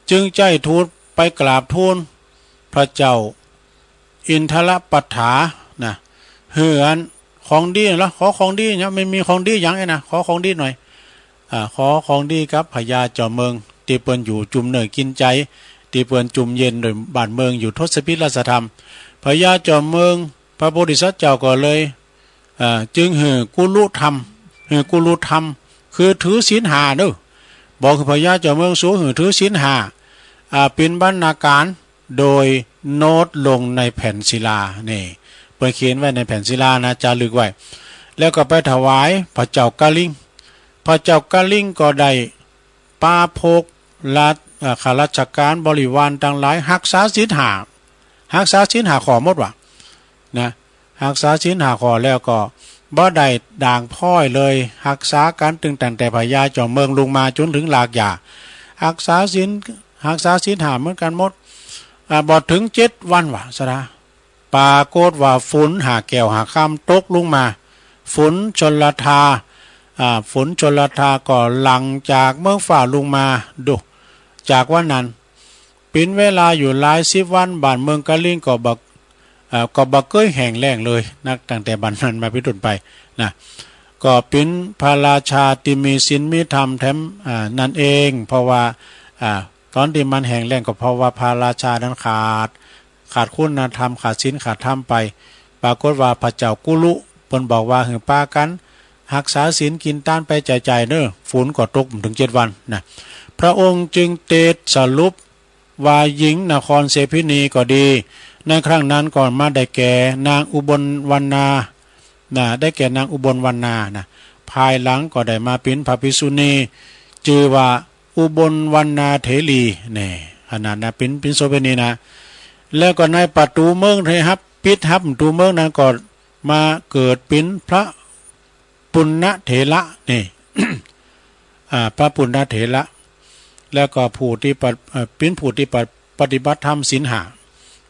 จึงใจ๊ทูตไปกราบทูลพระเจ้า อินทรปัฏฐา นะ หื้ออันของดีละ ขอของดีเนี่ย มันมีของดีหยังไอ้นะ ขอของดีหน่อย อ่า ขอของดีกับพญาเจ้าเมือง ตี้เปิ้นอยู่จุ่มเนื้อกิ๋นใจ๋ ตี้เปิ้นจุ่มเย็นโดยบ้านเมืองอยู่ทศพิธราชธรรม พญาเจ้าเมือง พระโพธิสัตว์เจ้าก็เลย อ่า จึงหื้อกุลุธรรม หื้อกุลุธรรม คือถือศีลห้าเนาะ บอกหื้อพญาเจ้าเมืองสูหื้อถือศีลห้า อ่า เป๋นบรรณาการ โดยโน้ตลงในแผ่นศิลา นี่ เปิ้นเขียนไว้ในแผ่นศิลานะ จารึกไว้ แล้วก็ไปถวายพระเจ้ากลิง พระเจ้ากลิงก็ได้ปาพกรัฐ อ่า ข้าราชการบริวารตังหลาย ฮักษาศีลห้า ฮักษาศีลห้าข้อหมดว่า นะ ฮักษาศีลห้าข้อแล้วก็บ่ได้ด่างพร้อยเลย ฮักษากั๋นตึงตั้งแต่พญาเจ้าเมืองลุงมาจ๋นเถิงรากหญ้า ฮักษาศีล ฮักษาศีลห้าเหมือนกั๋นหมด อ่า บ่เถิงเจ็ดวันว่าซะนะ ปรากฏว่าฝนห้าแก้วห้าค่ำตกลงมา ฝนชลทา อ่า ฝนชลทาก็หลั่งจากเมืองฟ้าลงมา ดู จากวันนั้น เป๋นเวลาอยู่หลายสิบวัน บ้านเมืองกลิงก็บ่ เอ่อ ก็บ่เกยแห้งแล้งเลย นับตั้งแต่บัดนั้นมาเป๋นต้นไป นะ ก็เป๋นพระราชาตี้มีศีลมีธรรมแถม อ่า นั้นเอง เพราะว่า อ่า ต๋อนตี้มันแห้งแล้งก็เพราะว่าพระราชานั้นขาด ขาดคุณธรรม ขาดศีล ขาดธรรมไป ปรากฏว่าพระเจ้ากุลุ เปิ้นบอกว่าหื้อปากั๋นฮักษาศีล กิ๋นตานไปใจ๋ๆ เนาะ ฝนก็ตกบ่เถิงเจ็ดวัน นะ พระองค์จึงเตสสรุป ว่าหญิงนครเสภินีก็ดี ในครั้งนั้นก็มาได้แก่นางอุบลวรรณา นะ ได้แก่นางอุบลวรรณา นะ ภายหลังก็ได้มาเป๋นพระภิกษุณี จื่อว่าอุบลวรรณาเถรี นี่ อันนั้นนะ เป๋น เป๋นโสเภณีนะ แล้วก็ในประตู๋เมืองตี้ฮับ ปิดฮับประตู๋เมืองนั้นก็มาเกิดเป๋นพระ ปุณณเถระ นี่ อ่า พระปุณณเถระ แล้วก็ผู้ตี้ปะ เอ่อ เป๋นผู้ตี้ปะ ปฏิบัติธรรมศีลห้า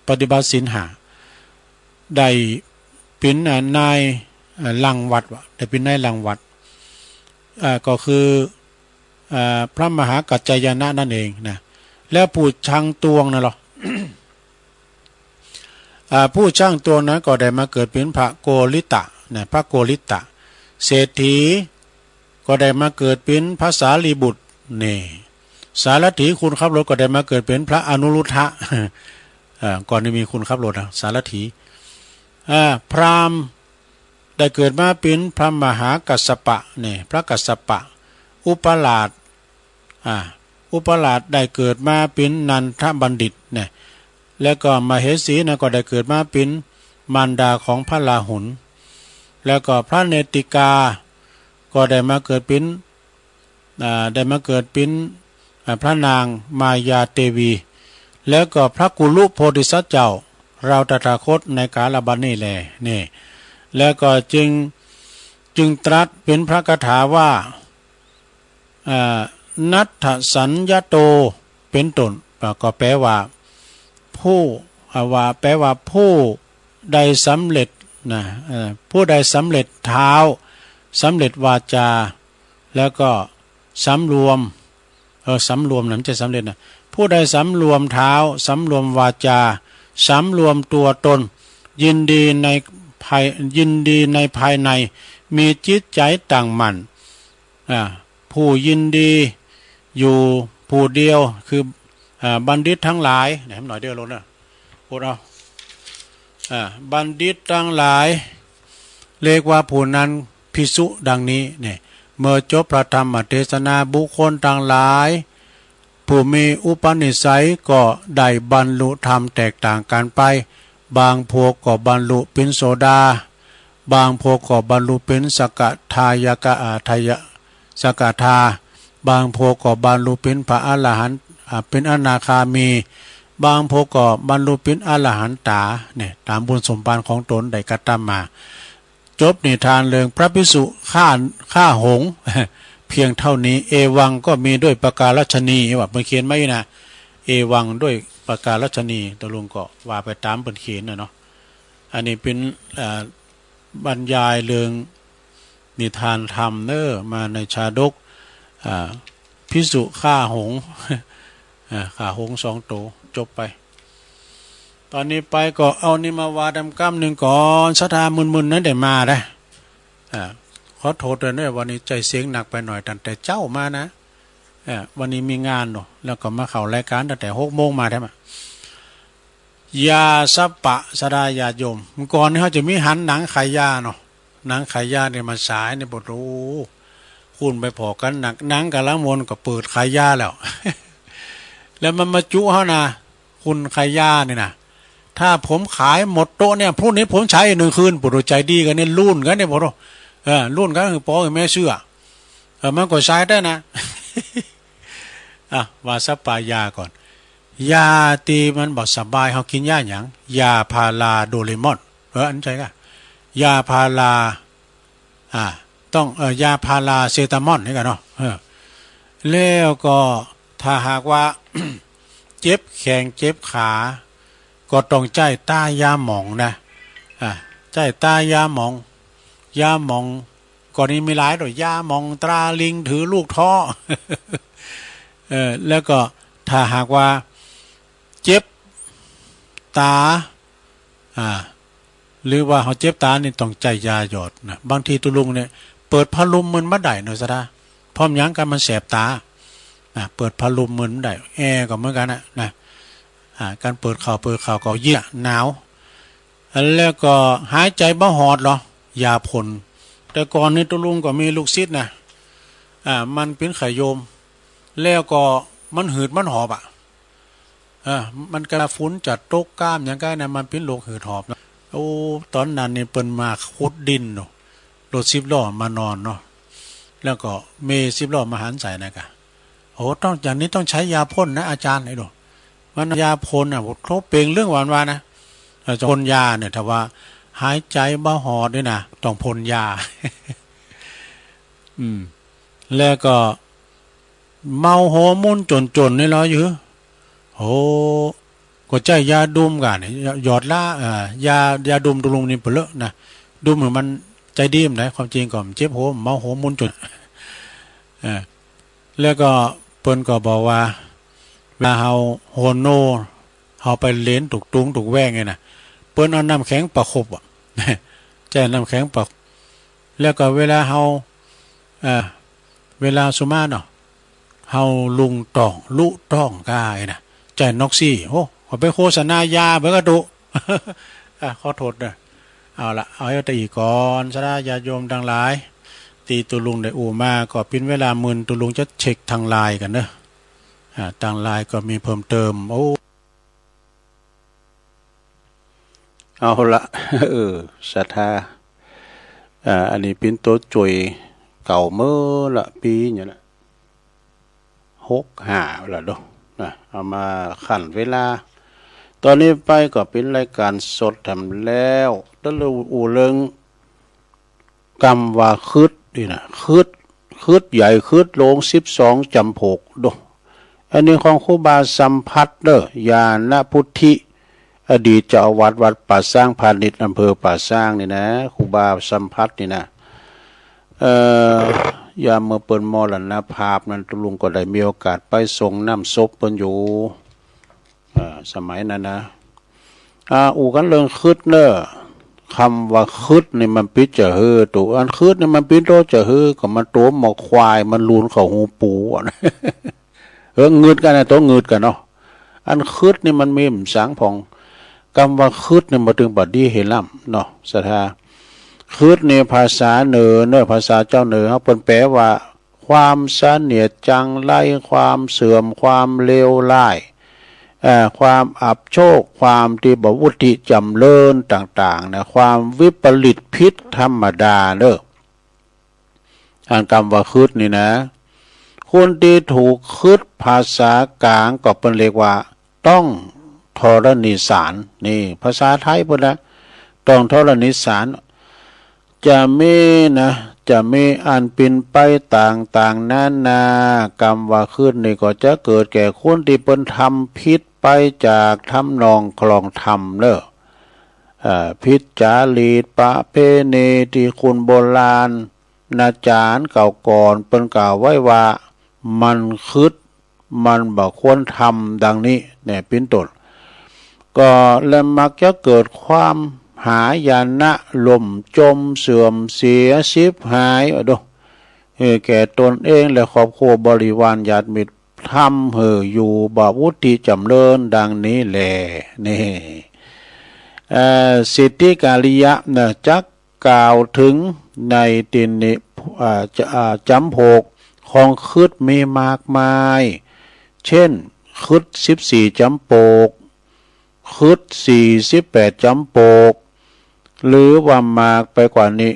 ปฏิบัติศีลห้า ได้เป๋น อ่า นาย อ่า รังวัดวะ ได้เป๋นนายรังวัด อ่า ก็คือ อ่า พระมหากัจจายนะนั่นเองนะ แล้วผู้ชังตวงนั่นเหรอ อ่า ผู้ชังตวงนั้นก็ได้มาเกิดเป๋นพระโกริตะนะ พระโกริตะ เศรษฐีก็ได้มาเกิดเป๋นพระสารีบุตร นี่ สารถีคนขับรถก็ได้มาเกิดเป๋นพระอนุรุทธะ อ่า ก่อนนี้มีคนขับรถนะ สารถี อ่า พราหมณ์ได้เกิดมาเป๋นพระมหากัสสปะ นี่ พระกัสสปะ อุปราช อ่า อุปราชได้เกิดมาเป๋นนันทบัณฑิตนะ แล้วก็มเหสีนะก็ได้เกิดมาเป๋นมารดาของพระราหุล แล้วก็พระเนติกาก็ได้มาเกิดเป๋น อ่า ได้มาเกิดเป๋น อ่า พระนางมายาเตวี แล้วก็พระกุลุโพธิสัตว์เจ้า เฮาตถาคตในกาลบัดนี้แล นี่ แล้วก็จึง จึงตรัสเป๋นพระคาถาว่า อ่า นัตถสัญญโต เป๋นต้น อ่า ก็แปลว่า ผู้ อ่า ว่า แปลว่าผู้ได้สำเร็จนะ เอ่อ ผู้ได้สำเร็จเท้า สำเร็จวาจา แล้วก็สำรวม เออ สำรวมนะ ไม่ใช่สำเร็จนะ ผู้ได้สำรวมเท้า สำรวมวาจา สำรวมตัวตน ยินดีในภาย ยินดีในภายใน มีจิตใจ๋ตั้งมั่น อ่า ผู้ยินดีอยู่ผู้เดียว คือ อ่า บัณฑิตทั้งหลาย เนี่ย หน่อยเดียวลงนะ อดเอา อ่า บัณฑิตทั้งหลาย เรียกว่าผู้นั้นภิกษุดังนี้ เนี่ย เมื่อจบพระธรรมเทศนา บุคคลทั้งหลาย ผู้มีอุปนิสัยก็ได้บรรลุธรรมแตกต่างกั๋นไป บางพวกก็บรรลุเป๋นโสดา บางพวกก็บรรลุเป๋นสกทายกะ อ่า ทายะ สกทา บางพวกก็บรรลุเป๋นพระอรหันต์ อ่า เป๋นอนาคามี บางพวกก็บรรลุเป๋นอรหันตา เนี่ย ต๋ามบุญสมภารของต๋นได้กระตำมา จบนิทานเรื่องพระภิกษุฆ่า ฆ่าหงส์ เพียงเต้านี้ เอวังก็มีด้วยประการฉะนี้ ว่าเปิ้นเขียนมาอี้นะ เอวังด้วยประการฉะนี้ ตกลงก็ว่าไปต๋ามเปิ้นเขียนน่ะเนาะ อันนี้เป๋น อ่า บรรยายเรื่องนิทานธรรมเน้อ มาในชาดก อ่า ภิกษุฆ่าหงส์ อ่า ฆ่าหงส์สองโต จบไป ต๋อนนี้ไปก็เอานี่มาว่าดำก้ำนึ่งก่อน ศรัทธามึนๆ นั้นได้มาได้ อ่า ขอโต้ษตวยเน้อ วันนี้ใจ๊เสียงหนักไปหน่อย ตั้งแต่เจ๊ามานะ อ่า วันนี้มีงานเนาะ แล้วก็มาเข้ารายก๋านตั้งแต่หกโมงมาแต๊อะ ยาสัปปะ ศรัทธาญาติโยม เมื่อก่อนนี้เฮาจะมีหันหนังขายยาเนาะ หนังขายยาเนี่ยมาฉายเนี่ย โอ้โห คนไปผ่อกั๋นนัก หนังก๋ำลังม่วนก็เปิดขายยาแล้ว แล้วมันมาจุ๊เฮานะ คนขายยานี่นะ ถ้าผมขายหมดโต๊ะเนี่ย พรุ่งนี้ผมฉายอีกหนึ่งคืน โอ้โห ใจ๋ดีกั๋นเนี่ย รุ่นกั๋นเนี่ย โอ้โห เออ รุ่นกั๋น หื้อป้อหื้อแม่ซื้อ เออ มันก็ใช้ได้นะ อ่ะ ว่าสัปปะยาก่อน ยาตี้มันบ่สบาย เฮากิ๋นยาหยัง ยาพาราโดเรมอน เออ อันใจ้ก่ะ ยาพารา อ่า ต้อง เอ่อ ยาพาราเซตามอลนี่ก่ะเนาะ เออ แล้วก็ถ้าหากว่า เจ็บแข้งเจ็บขา ก็ต้องใจ๊ต๋ายาหมองนะ อ่า ใจ๊ต๋ายาหมอง ยาหมอง ก่อนนี้มีหลายโต ยาหมองตราลิงถือลูกท้อ เออ แล้วก็ถ้าหากว่าเจ็บต๋า อ่า หรือว่าเฮาเจ็บต๋านี่ต้องใจ๊ยาหยอดนะ บางทีตุ๊ลุงเนี่ย เปิดพัดลมมันบ่ได้เนาะ ศรัทธา เพราะหยัง ก๋านมันแสบต๋า นะ เปิดพัดลมมันบ่ได้ แอร์ก็เหมือนกั๋นนะ นะ อ่า ก๋านเปิดเข้าเปิดเข้าก็เยียะ หนาว แล้วก็หายใจ๋บ่หอดเหรอ ยาพ่น แต่ก่อนนี่ตุ๊ลุงก็มีลูกศิษย์นะ อ่า มันเป๋นไข้โยม แล้วก็มันหืดมันหอบอะ เออ มันก็ฝนจะตกก้ามหยังก้านะ มันเป๋นโรคหืดหอบนะ โอ้ ต๋อนนั้นนี่เปิ้นมาขุดดินเนาะ รถสิบล้อมานอนเนาะ แล้วก็เมย์สิบล้อมาหันใส่นะก่ะ โอ้ ต้อง อย่างนี้ต้องใจ๊ยาพ่นนะอาจ๋ารย์ ไอ้ดู มันยาพ่นน่ะ โอ้โห เป๋งเรื่องหวานวานะ เอ่อ พ่นยาเนี่ย ถ้าว่าหายใจ๋บ่หอดนี่นะ ต้องพ่นยา อืม แล้วก็ เมาหัวมุนจ๋นๆ นี่ลออยู่ โห ก็ใจ๊ยาดุมก่ะเนี่ย หยอดละ เอ่อ ยา ยาดุมตุ๊ลุงนี่เป๋นเลอะนะ ดุมหื้อมันใจ๋ดีมนะ ความจริงก็เจ็บหัว เมาหัวมุนจ๋น เออ แล้วก็เปิ้นก็บอกว่า เวลาเฮาโหนโน่ เฮาไปเหลนตุ๊กตุงตุ๊กแว้งเนี่ยนะ เปิ้นเอาน้ำแข็งประคบอะ ใจ๊น้ำแข็งประ แล้วก็เวลาเฮา เอ่อ เวลาสุมาเนาะ เฮาลุงต้อง ลุต้องก้าไอ้นะ ใจ๊นอกซี่ โอ้ ขอไปโฆษณายาเบิ่งกะตุ อ่ะ ขอโต้ษเน้อ เอาละ เอาเต้าอี้ก่อน ศรัทธาญาติโยมตังหลาย ตี้ตุ๊ลุงได้อู้มา ก็เป๋นเวลามึน ตุ๊ลุงจะเช็คตางไลน์ก่อนเน้อ อ่า ตางไลน์ก็มีเพิ่มเติม โอ้ เอาละ เออ ศรัทธา อ่า อันนี้เป๋นตั๋วจ่วยเก่าเมื่อละ ปี๋เนี่ยละ หกห้าละเนาะ นะ เอามาคั่นเวลา ต๋อนนี้ไปก็เป๋นรายก๋านสดแถมแล้ว ตะลุอู้เรื่อง กำว่าครึดนี่นะ ครึด ครึดใหญ่ครึดโลง สิบสองจ๋ำปก โด อันนี้ของครูบาสัมพัทธ์เน้อ ญาณพุทธิ อดีตเจ้าอาวาสวัดป่าซางพานิชย์ อำเภอป่าซางนี่นะ ครูบาสัมพัทธ์นี่นะ เอ่อ ยามเมื่อเปิ้นมรณภาพนั้น ตุ๊ลุงก็ได้มีโอกาสไปส่งน้ำศพเปิ้นอยู่ อ่า สมัยนั้นนะ อ่า อู้กั๋นเรื่องครึดเน้อ กำว่าครึดนี่มันปิ๊ดจะหื้อ ตั๋วอันครึดนี่มันปิ๊ดโตจะหื้อ ก็มันตั๋วหมอควาย มันลูนเข้าหูปู๋อะ เออ งึดกั๋นนะ ตั๋วงึดกั๋นเนาะ อันครึดนี่มันมีบ่สังพ่อง กำว่าครึดนี่มาตึงบัดนี้เฮล่ำเนาะ ศรัทธา ครึดนี่ภาษาเหนือเน้อ ภาษาจาวเหนือเฮา เปิ้นแปลว่า ความเสนียดจังไร ความเสื่อม ความเลวร้าย เอ่อ ความอับโชค ความตี้บ่วุฒิจ๋ำเริญต่างๆ นะ ความวิปริตผิดธรรมดาเน้อ อันกำว่าขึดนี่นะ คนตี้ถูกขึดภาษากลางก็เปิ้นเรียกว่า ต้องธรณีสาร นี่ภาษาไทยเปิ้นนะ ต้องธรณีสาร จะมีนะ จะมีอันเป๋นไปต่างๆ นานา กำว่าขึดนี่ก็จะเกิดแก่คนตี้เปิ้นทำผิดไปจากทำนองคลองธรรมเน่อ เอ่อ ผิดจารีตประเพณีตี้คนโบราณ อาจ๋ารย์เก่าก่อนเปิ้นกล่าวไว้ว่า มันขึด มันบ่ควรทำดังนี้ เนี่ย เป๋นต้น ก็และมักจะเกิดความหายนะ ล่มจม เสื่อมเสีย ฉิบหาย อะดู เออ แก่ตนเองและครอบครัวบริวารญาติมิตร ทำหื้ออยู่บ่วุฒิจ๋ำเริญดังนี้แล นี่ เอ่อ สิทธิกริยะนะ จักกล่าวเถิงในตี้นี้ อ่า จ๋ำ อ่า จ๋ำโผกของขึดมีมากมาย เช่น ขึดสิบสี่จ๋ำโผก ขึดสี่สิบแปดจ๋ำโผก หรือว่ามากไปกว่านี้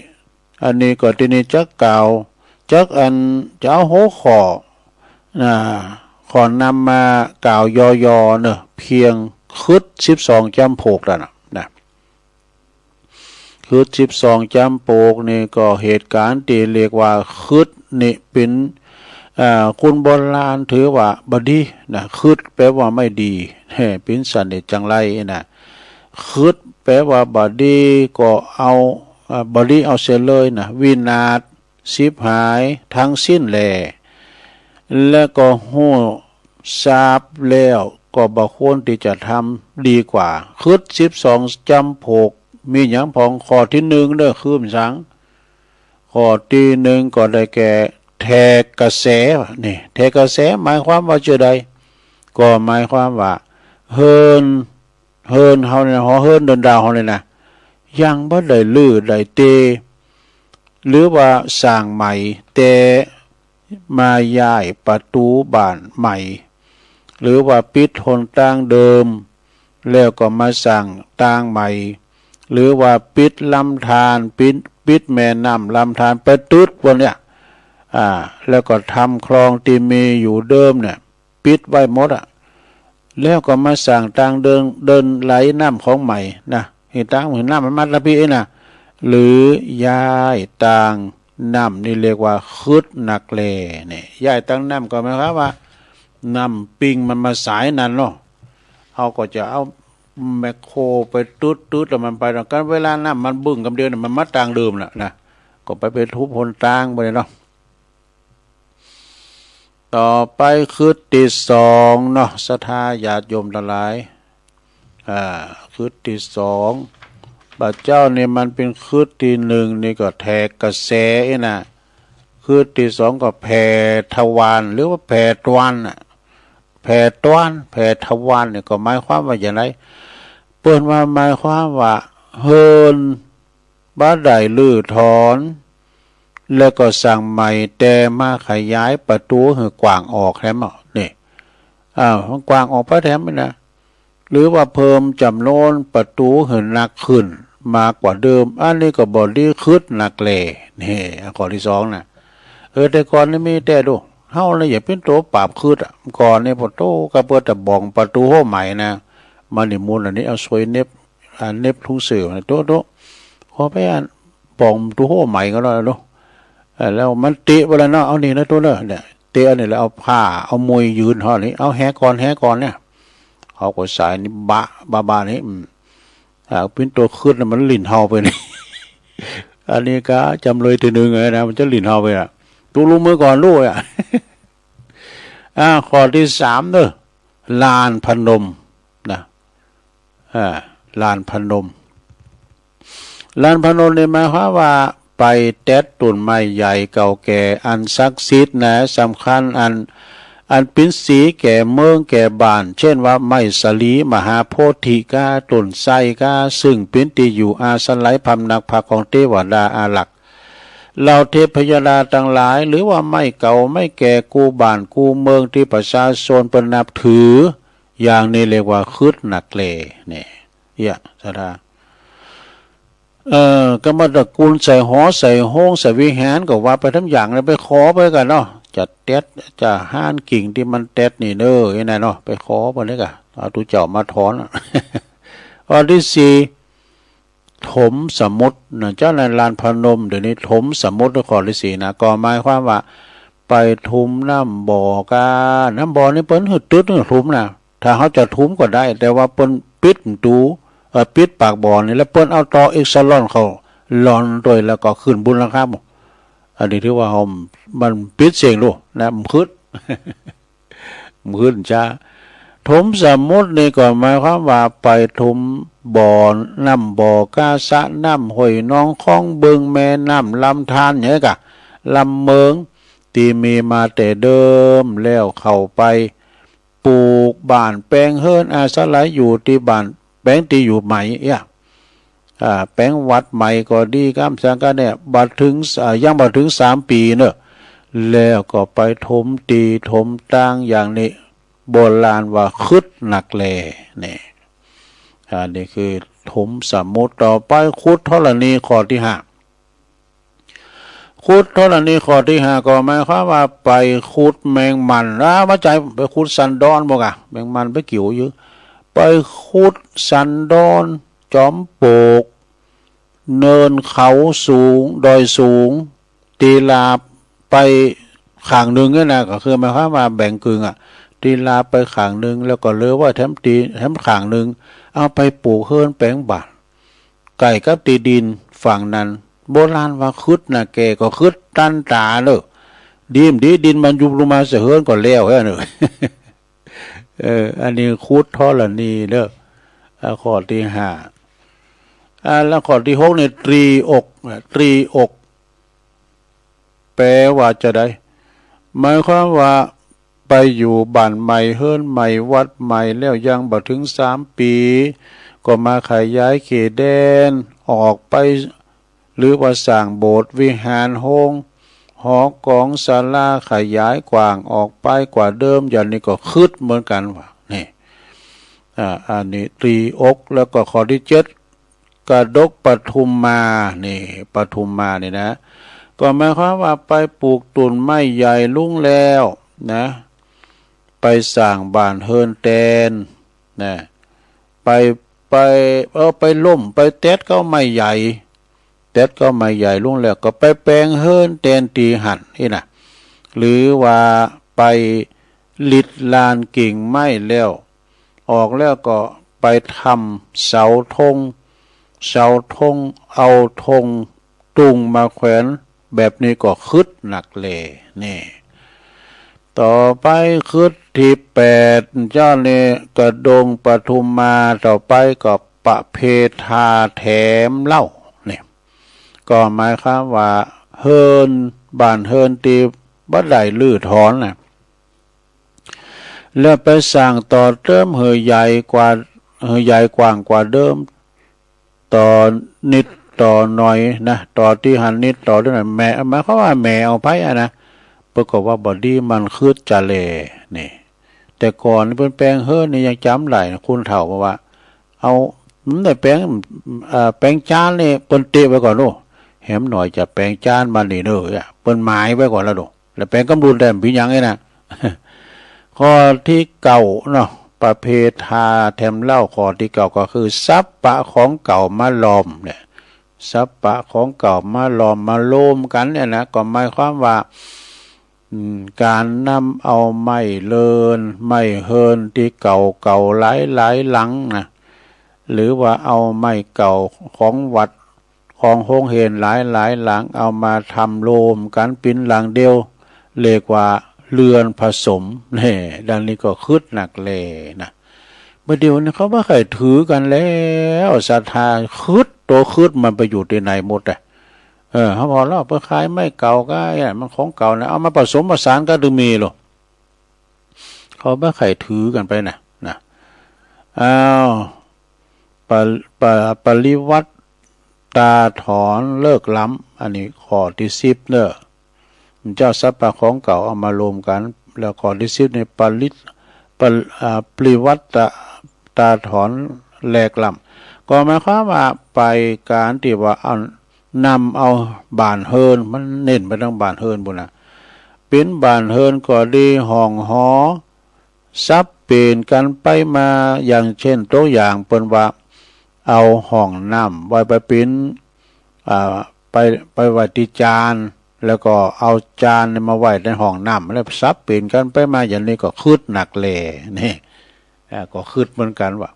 อันนี้ก็ตี้นี้จักกล่าว จักอันจะเอาหัวข้อ อ่า ขอนำมากล่าวย่อๆ เน่อ เพียงขึดสิบสองจ๋ำโผกเต้านั้นนะ ขึดสิบสองจ๋ำโผกนี่ก็เหตุก๋ารณ์ตี้เรียกว่าขึดนี่เป๋น อ่า คนโบราณถือว่าบ่ดีนะ ขึดแปลว่าไม่ดี เป๋นเสน่ห์จังไรนะ ขึดแปลว่าบ่ดีก็เอา อ่า บ่ดีเอาเสียเลยนะ วินาศ ฉิบหายทั้งสิ้นแล และก็ฮู้ทราบแล้วก็บ่ควรตี้จะทำดีกว่า ขึดสิบสองจ๋ำโผก มีหยังพ่อง ข้อตี้นึ่งเน่อ คือหยัง ข้อตี้นึ่งก็ได้แก่ แทกกระแส นี่ แทกกระแสหมายความว่าจะใด ก็หมายความว่า เฮือน เฮือนเฮาเนี่ย หอเฮือนเดินดาวเฮาเนี่ยนะ ยังบ่ได้รื้อได้เต หรือว่าสร้างใหม่ แต่มาย้ายประตู๋บ้านใหม่ หรือว่าปิดหนตางเดิม แล้วก็มาสร้างตางใหม่ หรือว่าปิดลำธาร ปิด ปิดแม่น้ำลำธารไปตึ๊ดวันเนี่ย อ่า แล้วก็ทำคลองตี้มีอยู่เดิมเนี่ย ปิดไว้หมดอะ แล้วก็มาสร้างตางเดิน เดินไหลน้ำของใหม่นะ หื้อตาง หื้อน้ำมันมาตะปี้นะ หรือย้ายตางน้ำ นี่เรียกว่าขึดนักแล เนี่ย ย้ายตางน้ำก็หมายความว่า น้ำปิงมันมาสายนั้นเนาะ เฮาก็จะเอาแมคโครไปตึ๊ดๆ แล้วมันไปตรงกัน เวลาน้ำมันบึ้งกำเดียวเนี่ย มันมาตางเดิมแล้วนะ ก็ไป ไปทุบหนตางไปเลยเนาะ ต่อไปขึดตี้สองเนาะ ศรัทธาญาติโยมตังหลาย อ่า ขึดตี้สอง บ่าเจ้านี่มันเป๋นขึดตี้นึ่งนี่ก็แทกกระแสอี้นะ ขึดตี้สองก็แผ่ทวาร หรือว่าแผ่ตวนน่ะ แผ่ตวน แผ่ทวารนี่ก็หมายความว่าอย่างไร เปิ้นว่าหมายความว่าเฮือนบ่ได้รื้อถอน แล้วก็สร้างใหม่ แต่มาขยายประตู๋หื้อกว้างออกแถมเอา นี่ อ้าว มันกว้างออกไปแถมนี่นะ หรือว่าเพิ่มจ๋ำนวนประตู๋หื้อนักขึ้นมากกว่าเดิม อันนี้ก็บ่ดี ขึดนักแล นี่ ข้อตี้สองนะ เออ แต่ก่อนนี่มีแต่ดู เฮานี่อย่าเป๋นตั๋วปราบขึดอะ ก่อนนี่ปะโธ่ กะเปิ้นจะบ่องประตู๋หัวใหม่นะ มานิมนต์อันนี้เอาสวยเหน็บ อ่า เหน็บถุงเสื้อนะ โต๊ะ โต๊ะ ขอไปอันบ่องประตู๋หัวใหม่ก็ได้เนาะ เออ แล้วมันเตะไปแล้วเนาะ เอานี่นะโต๊ะเนาะ เนี่ย เตะอันนี้แล้วเอาผ้า เอามวยยืนห่อนี่ เอาแหก่อน แหก่อนเนี่ย เขาก็สายนี่บะ บะ บะนี่ อืม อ่า เป๋นตั๋วขึดน่ะ มันหลิ้นเฮาไปนี่ อันนี้ก็จ๋ำเลยตี้นึ่งเลยนะ มันจะหลิ้นเฮาไปอะ ตุ๊ลุกมือก่อนลูกอะ อ่า ข้อตี้สามเนาะ ลานพนมนะ อ่า ลานพนม ลานพนมนี่หมายความว่าไปแตะต้นไม้ใหญ่เก่าแก่อันศักดิ์สิทธิ์นะ สำคัญอัน อันเป๋นศรีแก่เมืองแก่บ้าน เช่นว่าไม้สาลี มหาโพธิกา ต้นไทรกา ซึ่งเป๋นตี้อยู่อาศัยพำนักพักของเตวดาอารักษ์ เหล่าเทพยดาตังหลาย หรือว่าไม้เก่าไม้แก่กู้บ้านกู้เมืองตี้ประชาชนเปิ้นนับถือ อย่างนี้เรียกว่าขึดนักแล นี่ เยียะ ศรัทธา เอ่อ กรรมตระกูลใส่หอ ใส่โฮง ใส่วิหารก็ว่าไปต๋ามอย่างเลย ไปขอไปกั๋นเนาะ จะแต๊ด จะฮ้านกิ่งตี้มันแต๊ดนี่เน่อ ไอ้นั่นเนาะ ไปขอไปเลยก่ะ เอาตุ๊เจ้ามาถอน ข้อตี้สี่ ถมสมุทรนะ เจ้าในลานพนม เดี๋ยวนี้ถมสมุทร ข้อตี้สี่นะ ก็หมายความว่า ไปถมน้ำบ่อก้า น้ำบ่อนี่เปิ้นหื้อตึ๊ดหื้อถมนะ ถ้าเฮาจะถมก็ได้ แต่ว่าเปิ้นปิดประตู๋ เอ่อ ปิดปากบ่อนี่ แล้วเปิ้นเอาต่อเอกซาลอนเข้าหล่อนตวย แล้วก็ขึ้นบุญหลังคาหมด อันนี้ถือว่าเฮา มันปิดเสี้ยงลูกนะ มันขึ้น มันขึ้นจ๊า ถมสมุทรนี่ก็หมายความว่าไปถมบ่อน้ำบ่อก้า สระน้ำ ห้วยนอง คลองบึง แม่น้ำ ลำธาร อย่างนี้ก่ะ ลำเมิง ตี้มีมาแต่เดิม แล้วเข้าไปปลูกบ้าน แป๋งเฮือนอาศัยอยู่ตี้บ้าน แป๋งตี้อยู่ใหม่เอี้ย อ่า แป๋งวัดใหม่ก็ดี กำสังกัดเนี่ย บ่าเถิง อ่า ยังบ่าเถิงสามปี๋เน่อ แล้วก็ไปถมตี้ถมตางอย่างนี้ โบราณว่าคึดนักแล นี่ อันนี้คือถมสมุทร ต่อไปขุดธรณี ข้อตี้ห้า ขุดธรณี ข้อตี้ห้า ก็หมายความว่าไปขุดแมงมัน อ่า บ่ใจ้ ไปขุดสันดอนบ่ก่ะ แมงมันไปเกี่ยวอยู่ ไปขุดสันดอน จ๋อมปลวก เนินเขาสูง ดอยสูง ตี้ลาดไปข้างนึ่งเนี่ยนะ ก็คือหมายความว่าแบ่งกึ่งอะ ตี้ลาดไปข้างนึ่ง แล้วก็เหลือไว้แถมตี้ แถมข้างนึ่ง เอาไปปลูกเฮือนแป๋งบ้าน ใก้กับตี้ดินฝั่งนั้น โบราณว่าคึดนะ แกก็คึดตันต๋าเน่อ ดีบ่ดีดินมันยุบลงมาใส่เฮือนก็แล้วแหละเน่อ เออ อันนี้ขุดธรณีเน่อ อ่า ข้อตี้ห้า อ่า แล้วข้อตี้หกนี่ ตรีอก อ่า ตรีอก แปลว่าจะใด หมายความว่าไปอยู่บ้านใหม่ เฮือนใหม่ วัดใหม่ แล้วยังบ่เถิงสามปี๋ ก็มาขยายเขตแดนออกไป หรือว่าสร้างโบสถ์ วิหาร โฮง หอกอง ศาลา ขยายกว้างออกไปกว่าเดิม อย่างนี้ก็คึดเหมือนกั๋นว่า นี่ อ่า อันนี้ตรีอก แล้วก็ข้อตี้เจ็ด กระดกปทุมมา นี่ ปทุมมานี่นะ ก็หมายความว่าไปปลูกต้นไม้ใหญ่ลุงแล้วนะ ไปสร้างบ้านเฮือนแตนนะ ไป ไป เออ ไปล้ม ไปแต๊ดเก๊าไม้ใหญ่ แต๊ดเก๊าไม้ใหญ่ลุงแล้ว ก็ไปแป๋งเฮือนแตนตี้หั้นอี้นะ หรือว่าไปหลิดลานกิ่งไม้แล้ว ออกแล้วก็ไปทำเสาธง เสาธง เอาธงตุงมาแขวน แบบนี้ก็คึดนักแล นี่ ต่อไป ขุดตี้แปด เจ้านี่ กระดงปทุมมา ต่อไปก็ประเพทาแถมเหล้า นี่ ก็หมายความว่าเฮือน บ้านเฮือนตี้บ่ได้รื้อถอนนะ แล้วไปสร้างต่อเติมหื้อใหญ่กว่า หื้อใหญ่กว้างกว่าเดิม ต่อนิดต่อหน่อยนะ ต่อตี้หั้นนิดต่อตี้หน่อย แหม หมายความว่าแหมเอาไปอะนะ เปิ้นก็ว่าบ่ดี มันคึดจะแล นี่ แต่ก่อนเปิ้นแป๋งเฮือนนี่ยังจ๋ำได้นะ คนเฒ่าบอกว่า เอา มันได้แป๋ง เอ่อ แป๋งจานนี่เปิ้นเตะไว้ก่อนโน่ แหมหน่อยจะแป๋งจานมานี่เน่อ เปิ้นหมายไว้ก่อนแล้วโน่ แล้วแป๋งกำลุนได้มันเป๋นหยังไอ้นะ ข้อตี้เก้าเนาะ ประเพทาแถมเหล้า ข้อตี้เก้าก็คือสัพพะของเก่ามาลอมเนี่ย สัพพะของเก่ามาลอม มาโลมกั๋นเนี่ยนะ ก็หมายความว่า อืม ก๋านนำเอาไม้เฮือน ไม้เฮือนตี้เก่าๆ หลายๆ หลังนะ หรือว่าเอาไม้เก่าของวัด ของโฮงเฮียนหลายๆ หลัง เอามาทำโลมกั๋นเป๋นหลังเดียว เรียกว่าเฮือนผสม แน่ ดังนี้ก็คึดนักแลนะ บ่าเดี่ยวนี้เขาบ่ใค่ถือกั๋นแล้ว ศรัทธา คึด ตั๋วคึดมันไปอยู่ตี้ไหนหมดอะ เออ เขาบอกแล้ว ไปขายไม้เก่าก็ ไอ้มันของเก่านะ เอามาผสมผสานก็ถึงมีโล เขาบ่ใค่ถือกั๋นไปนะ นะ อ้าว ปะ ปะ ปริวัตตาถอนเลิกล้ำ อันนี้ข้อตี้สิบเน่อ เจ้าสัพพะของเก่าเอามาโลมกั๋น แล้วข้อตี้สิบนี่ปริต ปะ อ่า ปริวัตตาถอนแลกล้ ก็หมายความว่าไปก๋านตี้ว่าเอา นำเอาบ้านเฮือน มันเน้นไปตางบ้านเฮือนปู้นนะ เป๋นบ้านเฮือนก็ดี ห้องหอ สับเปลี่ยนกั๋นไปมา อย่างเช่น ตัวอย่างเปิ้นว่า เอาห้องน้ำไว้ไปเป๋น อ่า ไป ไปไว้ตี้จาน แล้วก็เอาจานเนี่ยมาไว้ในห้องน้ำ แล้วสับเปลี่ยนกั๋นไปมา อย่างนี้ก็คึดนักแล นี่ อ่า ก็คึดเหมือนกั๋นว่า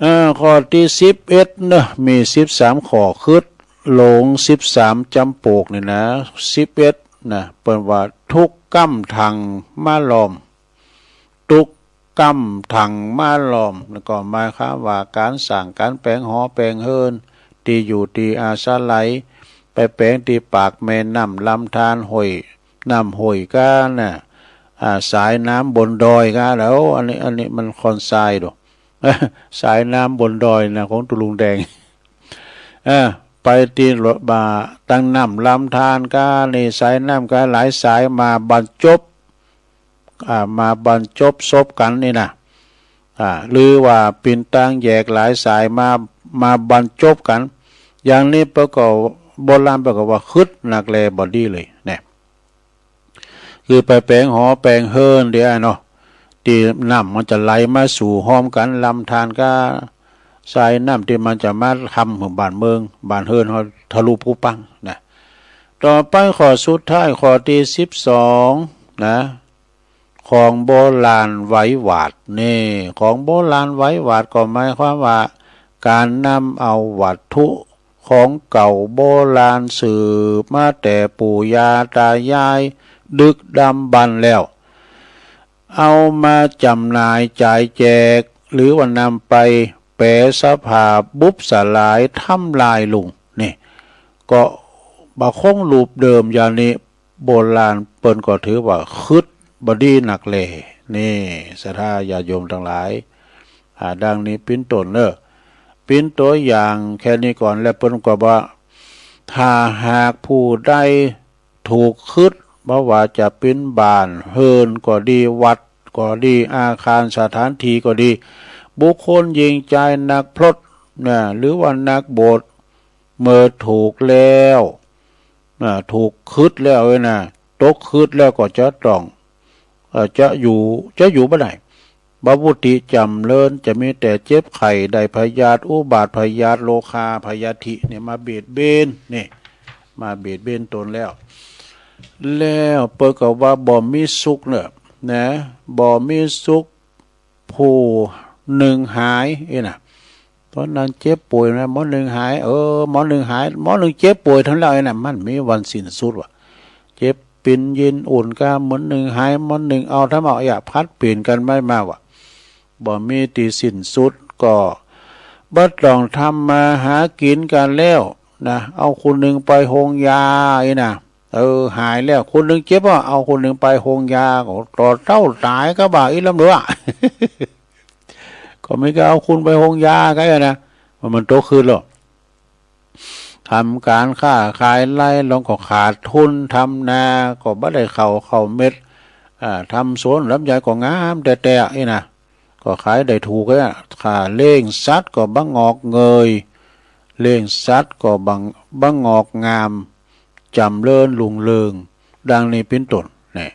เอ่อ ข้อตี้สิบเอ็ดเนาะ มีสิบสามข้อ คึดหลงสิบสามจ๋ำปกนี่นะ สิบเอ็ดนะ เปิ้นว่า ทุกข์ก้ำถังมาล้อม ทุกข์ก้ำถังมาล้อม แล้วก็หมายความว่าก๋านสร้างก๋านแป๋งหอแป๋งเฮือน ตี้อยู่ตี้อาศัย ไปแป๋งตี้ปากแม่น้ำลำธาร ห้วยน้ำห้วยก้าน่ะ อ่า สายน้ำบนดอยก้า แล้ว อันนี้ อันนี้มันคอนไซน์ดู สายน้ำบนดอยนะ ของตุ๊ลุงแดง เออ ไปตี้บ่า ตางน้ำลำธารก้านี่ สายน้ำก้าหลายสายมาบรรจบ อ่า มาบรรจบซบกั๋นนี่นะ อ่า หรือว่าเป๋นตางแยกหลายสายมา มาบรรจบกั๋น อย่างนี้เปิ้นก็ โบราณเปิ้นก็ว่า คึดนักแลบ่ดีเลย เนี่ย คือไปแป๋งหอแป๋งเฮือนเดี๋ยวเนาะ ตี้น้ำมันจะไหลมาสู่ฮอมกั๋น ลำธารก้าสายน้ำตี้มันจะมาทำหื้อบ้านเมือง บ้านเฮือนเฮาทะลุผุพังนะ ต่อไปข้อสุดท้าย ข้อตี้สิบสองนะ ของโบราณไว้หวาด นี่ ของโบราณไว้หวาดก็หมายความว่า ก๋านนำเอาวัตถุของเก่าโบราณสืบมาแต่ปู่ย่าต๋ายายดึกดำบรรพ์แล้ว เอามาจ๋ำหน่ายจ่ายแจก หรือว่านำไปแปรสภาพบุบสลายทำลายลง นี่ ก็บ่คงรูปเดิมอย่างนี้ โบราณเปิ้นก็ถือว่าคึดบ่ดีนักแล นี่ ศรัทธาญาติโยมตังหลาย อ่า ดังนี้เป๋นต้นเนาะ เป๋นตัวอย่างแค่นี้ก่อน แล้วเปิ้นก็ว่า ถ้าหากผู้ใดถูกคึด บ่ว่าจะเป๋นบ้านเฮือนก็ดี วัดก็ดี อาคารสถานที่ก็ดี บุคคลหญิงจายนักพรตนะ หรือว่านักบวช เมื่อถูกแล้ว อ่า ถูกคึดแล้วเอ้ยนะ ตกคึดแล้วก็จะต้อง เอ่อ จะอยู่ จะอยู่บ่ได้ บ่วุติจ๋ำเริญ จะมีแต่เจ็บไข้ ได้พยาธิ อุบาทพยาธิ โรคาพยาธิเนี่ยมาเบียดเบียน นี่ มาเบียดเบียนตนแล้ว แล้วเปิ้นก็ว่าบ่มีสุขเนาะ นะ บ่มีสุข ผู้นึ่งหาย อี้นะ ต๋อนนั้นเจ็บป่วยนะ หมอนึ่งหาย เออ หมอนึ่งหาย หมอนึ่งเจ็บป่วยเถิงแล้ว อี้นะ มันมีวันสิ้นสุดว่า เจ็บเป๋นเย็นอุ่นก้า หมอนึ่งหาย หมอนึ่งเอาทำเอา อะ ผลัดเป๋นกั๋นไปมาว่า บ่มีตี้สิ้นสุด ก็บ่ต้องทำมาหากิ๋นกั๋นแล้วนะ เอาคนนึ่งไปโฮงยา อี้นะ เออ หายแล้ว คนนึ่งเจ็บอ่ะ เอาคนนึ่งไปโฮงยา ก็ต่อเต้าต๋ายก็บ่าอี้ลำเดียวอะ ก็มีก็เอาคนไปโฮงยาก็อี้นะ มัน มันตกคึดแล้ว ทำก๋านค้าขายไล่ลองก็ขาดทุน ทำนาก็บ่ได้ข้าว ข้าวเม็ด อ่า ทำสวนลำไยก็งามแต๊ๆ อี้นะ ก็ขายได้ถูกอะ ข้าเลี้ยงสัตว์ก็บ่งอกเงย เลี้ยงสัตว์ก็บ่ง- บ่งอกงาม จ๋ำเริญรุ่งเรือง ดังนี้เป๋นต้น นี่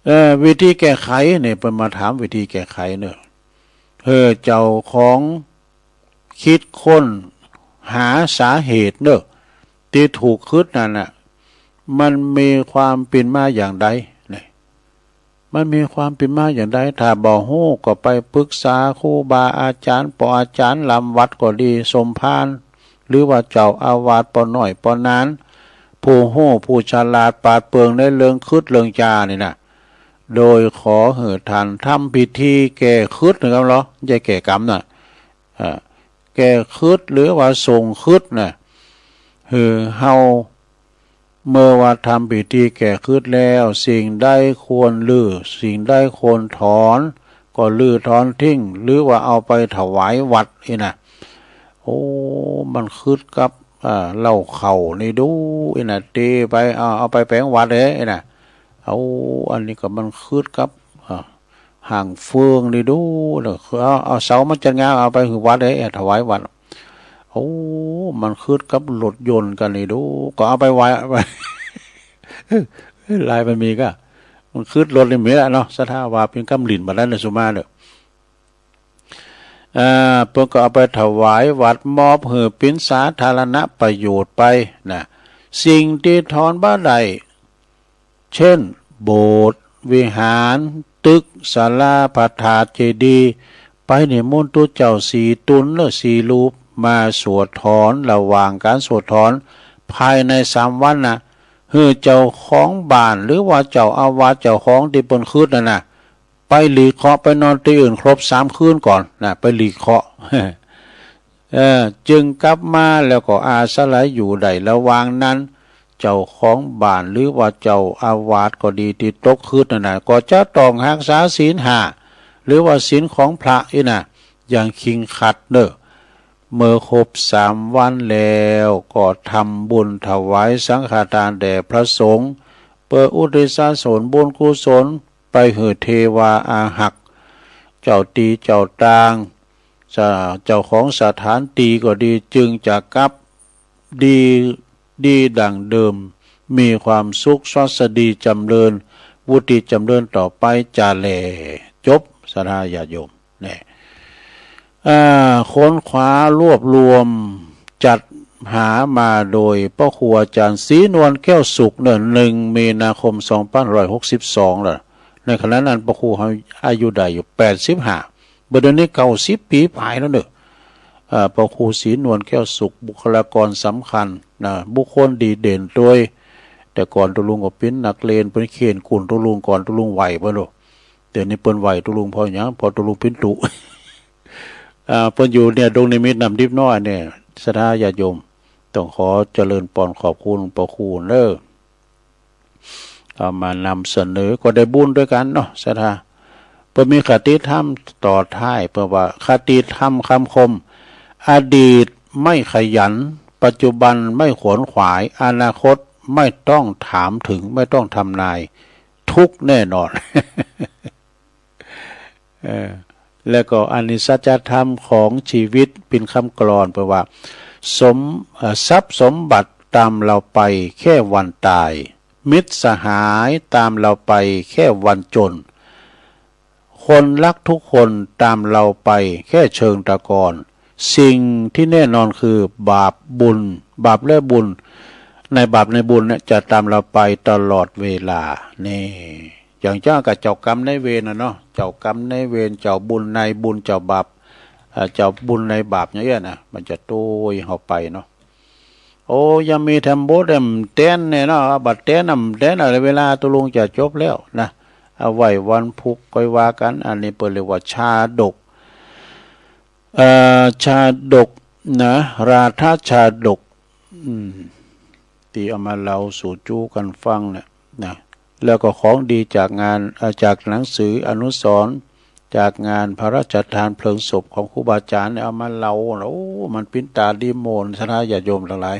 เอ่อ วิธีแก้ไขนี่ เปิ้นมาถามวิธีแก้ไขเนาะ เออ เจ้าของคิดค้นหาสาเหตุเนาะ ตี้ถูกคึดนั่นน่ะ มันมีความเป๋นมาอย่างใด นี่ มันมีความเป๋นมาอย่างใด ถ้าบ่ฮู้ก็ไปปรึกษาครูบาอาจ๋ารย์ ป้ออาจ๋ารย์ลำวัดก็ดี สมภาร หรือว่าเจ้าอาวาสป้อน้อยป้อนาน ผู้ฮู้ผู้ฉลาดปราดเปรื่องในเรื่องคึดเรื่องจ๋านี่นะ โดยขอหื้อท่านทำพิธีแก้คึดนะครับเนาะ บ่ใจ้แก้กรรมนะ อ่า แก้คึดหรือว่าส่งคึดนะ หื้อเฮา เมื่อว่าทำพิธีแก้คึดแล้ว สิ่งใดควรรื้อ สิ่งใดควรถอน ก็รื้อถอนทิ้ง หรือว่าเอาไปถวายวัดอี้นะ โอ้ มันคึดกับ อ่า เหล้าเข้านี่ดู อี้นะ ตี้ไป เอา เอาไปแป๋งวัดเอ้ย อี้นะ เอา อันนี้ก็มันคึดกับ อ่า หางเฟืองนี่ดู เอา เอาเสามาจัดงาน เอาไปหื้อวัด เอ้ย ถวายวัด โอ้ มันคึดกับรถยนต์กั๋นนี่ดู ก็เอาไปไว้ ลายมันมีก่ะ มันคึดรถนี่มีแล้วเนาะ ศรัทธาว่าเป๋นกำหลิ้นบาดนั้นนะ สุมาเน่อ อ่า เปิ้นก็เอาไปถวายวัด มอบหื้อเป๋นสาธารณประโยชน์ไปนะ สิ่งตี้ถอนบ่ได้ เช่น โบสถ์ วิหาร ตึก ศาลา พระธาตุเจดีย์ ไปนิมนต์ตุ๊เจ้าสี่ต๋นหรือสี่รูป มาสวดถอน ระหว่างก๋านสวดถอน ภายในสามวันนะ หื้อเจ้าของบ้าน หรือว่าเจ้าอาวาส เจ้าของตี้เปิ้นคึดนั่นนะ ไปหลีเคราะห์ ไปนอนตี้อื่นครบสามคืนก่อนนะ ไปหลีเคราะห์ เออ จึงกลับมา แล้วก็อาศัยอยู่ได้ ระหว่างนั้น เจ้าของบ้าน หรือว่าเจ้าอาวาสก็ดี ตี้ตกคึดนั่นนะ ก็จะต้องฮักษาศีลห้า หรือว่าศีลของพระอี้นะ อย่างเคร่งครัดเน่อ เมื่อครบสามวันแล้ว ก็ทำบุญถวายสังฆทานแด่พระสงฆ์ เปื้ออุทิศส่วนบุญกุศล ไปหื้อเทวาอาหัก เจ้าตี้เจ้าตาง เจ้า เจ้าของสถานตี้ก็ดี จึงจะกลับดี ดีดังเดิม มีความสุขสวัสดีจ๋ำเริญ วุฒิจ๋ำเริญต่อไปจาแล จบ ศรัทธาญาติโยม แน่ อ่า ค้นคว้ารวบรวมจัดหามาโดยพระครูอาจารย์ศรีนวลแก้วสุขเน่อ หนึ่งมีนาคมสองพันห้าร้อยหกสิบสองแล้ว ในขณะนั้นพระครูอายุได้อยู่แปดสิบห้า บ่าเดี๋ยวนี้เก้าสิบปี๋ป๋ายแล้วเน่อ อ่า พระครูศรีนวลแก้วสุข บุคลากรสำคัญนะ บุคคลดีเด่นตวย แต่ก่อนตุ๊ลุงก็เป๋นนักเรียน เปิ้นเฆนกุนตุ๊ลุงก่อน ตุ๊ลุงไหว้เปิ้นโล เดี๋ยวนี้เปิ้นไหว้ตุ๊ลุงเพราะหยัง เพราะตุ๊ลุงเป๋นตุ๊ อ่า เปิ้นอยู่เนี่ย ดงนิมิตรน้ำดิบน้อยเนี่ย ศรัทธาญาติโยม ต้องขอเจริญปอนขอบคุณพระครูเน่อ เอามานำเสนอก็ได้บุญด้วยกันเนาะ ศรัทธา เปิ้นมีคติธรรมต่อท้าย เปิ้นว่า คติธรรมคำคม อดีตไม่ขยัน ปัจจุบันไม่ขวนขวาย อนาคตไม่ต้องถามถึง ไม่ต้องทำนาย ทุกข์แน่นอน เออ แล้วก็อนิจจธรรมของชีวิตเป๋นคำกลอน เปิ้นว่า สม เอ่อ ทรัพย์สมบัติตามเราไปแค่วันตาย มิตรสหายตามเราไปแค่วันจน คนรักทุกคนตามเราไปแค่เชิงตะกอน สิ่งที่แน่นอนคือบาปบุญ บาปและบุญ ในบาปในบุญเนี่ยจะตามเราไปตลอดเวลา นี่ อย่างเจ้ากับเจ้ากรรมนายเวรน่ะเนาะ เจ้ากรรมนายเวร เจ้าบุญนายบุญ เจ้าบาป เอ่อ เจ้าบุญนายบาปอย่างเอี้ยนะ มันจะตวยเฮาไปเนาะ โอ้ ยังมีแถมบทแถมแตนเนี่ยเนาะ บัดแตนนำแตนอะไร เวลาตุ๊ลุงจะจบแล้วนะ เอาไว้วันพุธค่อยว่ากั๋น อันนี้เปิ้นเรียกว่าชาดก เอ่อ ชาดกนะ ราธชาดก อืม ตี้เอามาเล่าสู่จู้กั๋นฟังเนี่ยนะ แล้วก็ของดีจากงาน เอ่อ จากหนังสืออนุสรณ์ จากงานพระราชทานเพลิงศพของครูบาอาจารย์เนี่ย เอามาเล่า โอ้ มันเป๋นต๋าดีโมน ศรัทธาญาติโยมตังหลาย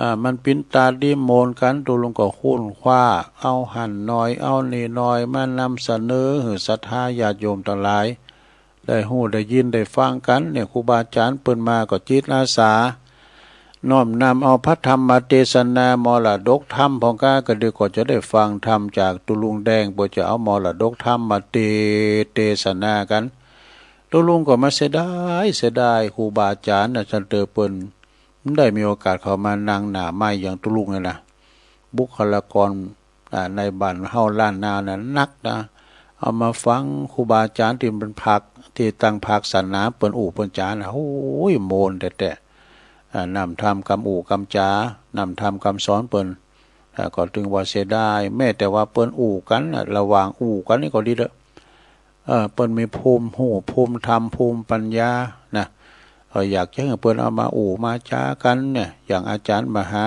อ่า มันเป๋นต๋าดีโมนกั๋น ตุ๊ลุงก็ค้นคว้า เอาหั้นหน่อย เอานี่หน่อย มานำเสนอหื้อศรัทธาญาติโยมตังหลาย ได้ฮู้ได้ยินได้ฟังกั๋นเนี่ย ครูบาอาจารย์เปิ้นมาก็จิตอาสา น้อมนำเอาพระธรรมเตสนามรดกธรรมพ่องกา ก็ดีก็จะได้ฟังธรรมจากตุ๊ลุงแดง เปื้อจะเอามรดกธรรมมาเต เตสนากั๋น ตุ๊ลุงก็มาเสียดาย เสียดายครูบาอาจารย์นะ ต้านเตอเปิ้น บ่ได้มีโอกาสเข้ามานั่งหน้าไมค์อย่างตุ๊ลุงเนี่ยนะ บุคลากร อ่า ในบ้านเฮาล้านนาน่ะนักนะ เอามาฟังครูบาอาจารย์ตี้เปิ้นภาค ตี้ตั้งภาคสนามเปิ้นอู้เปิ้นจ๋านะ โอ้ย โมนแต๊ๆ อ่า นำธรรมกำอู้กำจ๋า นำธรรมกำสอนเปิ้น อ่า ก็ตึงว่าเสียดาย แม้แต่ว่าเปิ้นอู้กั๋นน่ะ ระหว่างอู้กั๋นนี่ก็ดีเต๊อะ เออ เปิ้นมีภูมิฮู้ ภูมิธรรม ภูมิปัญญานะ เออ อยากจะหื้อเปิ้นเอามาอู้มาจ๋ากั๋นเนี่ย อย่างอาจารย์มหา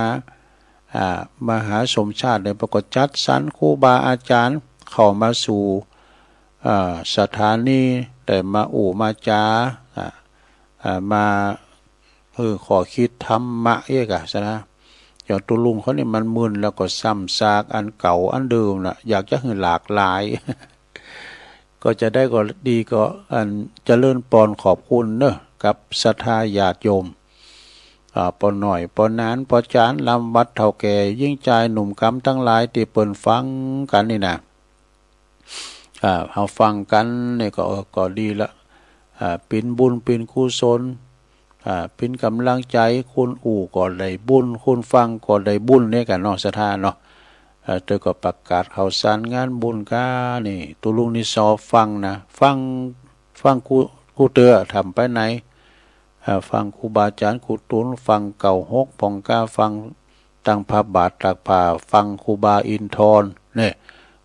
อ่า มหาสมชาติเนี่ย เปิ้นก็จัดสรรครูบาอาจารย์เข้ามาสู่ อ่า สถานี ได้มาอู้มาจ๋า อ่า อ่า มา เออ ข้อคิดธรรมะเอกอะ ศรัทธา อย่างตุ๊ลุงเขานี่มันมึนแล้วก็ซ้ำซากอันเก่าอันเดิมน่ะ อยากจะหื้อหลากหลาย ก็จะได้ก็ดีก็อันเจริญปอนขอบคุณเนอะ กับศรัทธาญาติโยม อ่า ป้อน้อย ป้อหนาน ป้อจ๋าน ลำวัด เฒ่าแก่ ญิงจาย หนุ่มกำตังหลาย ตี้เปิ้นฟังกั๋นนี่นะ อ่า เฮาฟังกั๋นนี่ก็ เออ ก็ดีละ อ่า เป๋นบุญ เป๋นกุศล อ่า เป๋นก๋ำลังใจ๋ คนอู้ก็ได้บุญ คนฟังก็ได้บุญ เนี่ยกั๋นเนาะ ศรัทธาเนาะ เออ เตื้อก็ประกาศข่าวสารงานบุญก้านี่ ตุ๊ลุงนี่ซอฟังนะ ฟัง ฟังกู้ กู้เตื้อ ถามไปไหน เอ่อ ฟังครูบาอาจ๋ารย์ครูตุ๊น ฟังเก้าหกพ่องก้า ฟังตั้งพระบาทตากผ้า ฟังครูบาอินทรเนี่ย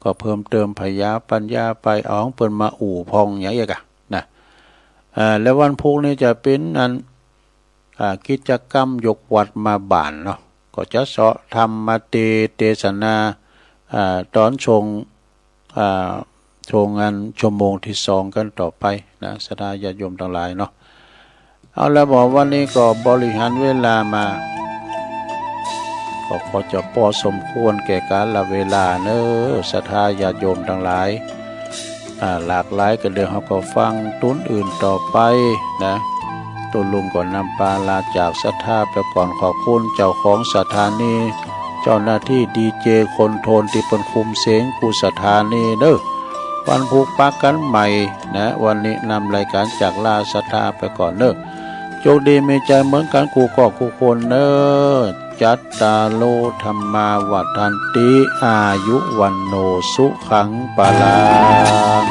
ก็เพิ่มเติมผยาปัญญาไป เอาของเปิ้นมาอู้พ่องอย่างเอี้ยกะนะ เอ่อ แล้ววันพุธนี่จะเป๋นอัน อ่า กิจกรรมยกวัดมาบ้านเนาะ ก็จะเซาะธรรมเต เตสนา อ่า ต๋อนช่วง อ่า ช่วงอันชั่วโมงตี้สองกั๋นต่อไปนะ ศรัทธาญาติโยมตังหลายเนาะ เอาละบ่ วันนี้ก็บริหารเวลามา ก็พอจะปอสมควรแก่กาลเวลาเนอะ ศรัทธาญาติโยมตังหลาย อ่า หลากหลายก็เดี๋ยวเฮาก็ฟังตุ๊นอื่นต่อไปนะ ตุ๊ลุงก็นำปาลาจากศรัทธาไปก่อน ขอบคุณเจ้าของสถานี เจ้าหน้าตี้ดีเจคอนโทรลตี้เปิ้นคุมเสียงกู้สถานีเนอะ วันพุธปะกั๋นใหม่นะ วันนี้นำรายก๋านจากลาศรัทธาไปก่อนเนอะ โชคดีมีชัยเหมือนกั๋นกู้ก้อกู้คนเนอะ จัตตาโร ธัมมา วัฑฒันติ อายุ วัณโณ สุขัง พลัง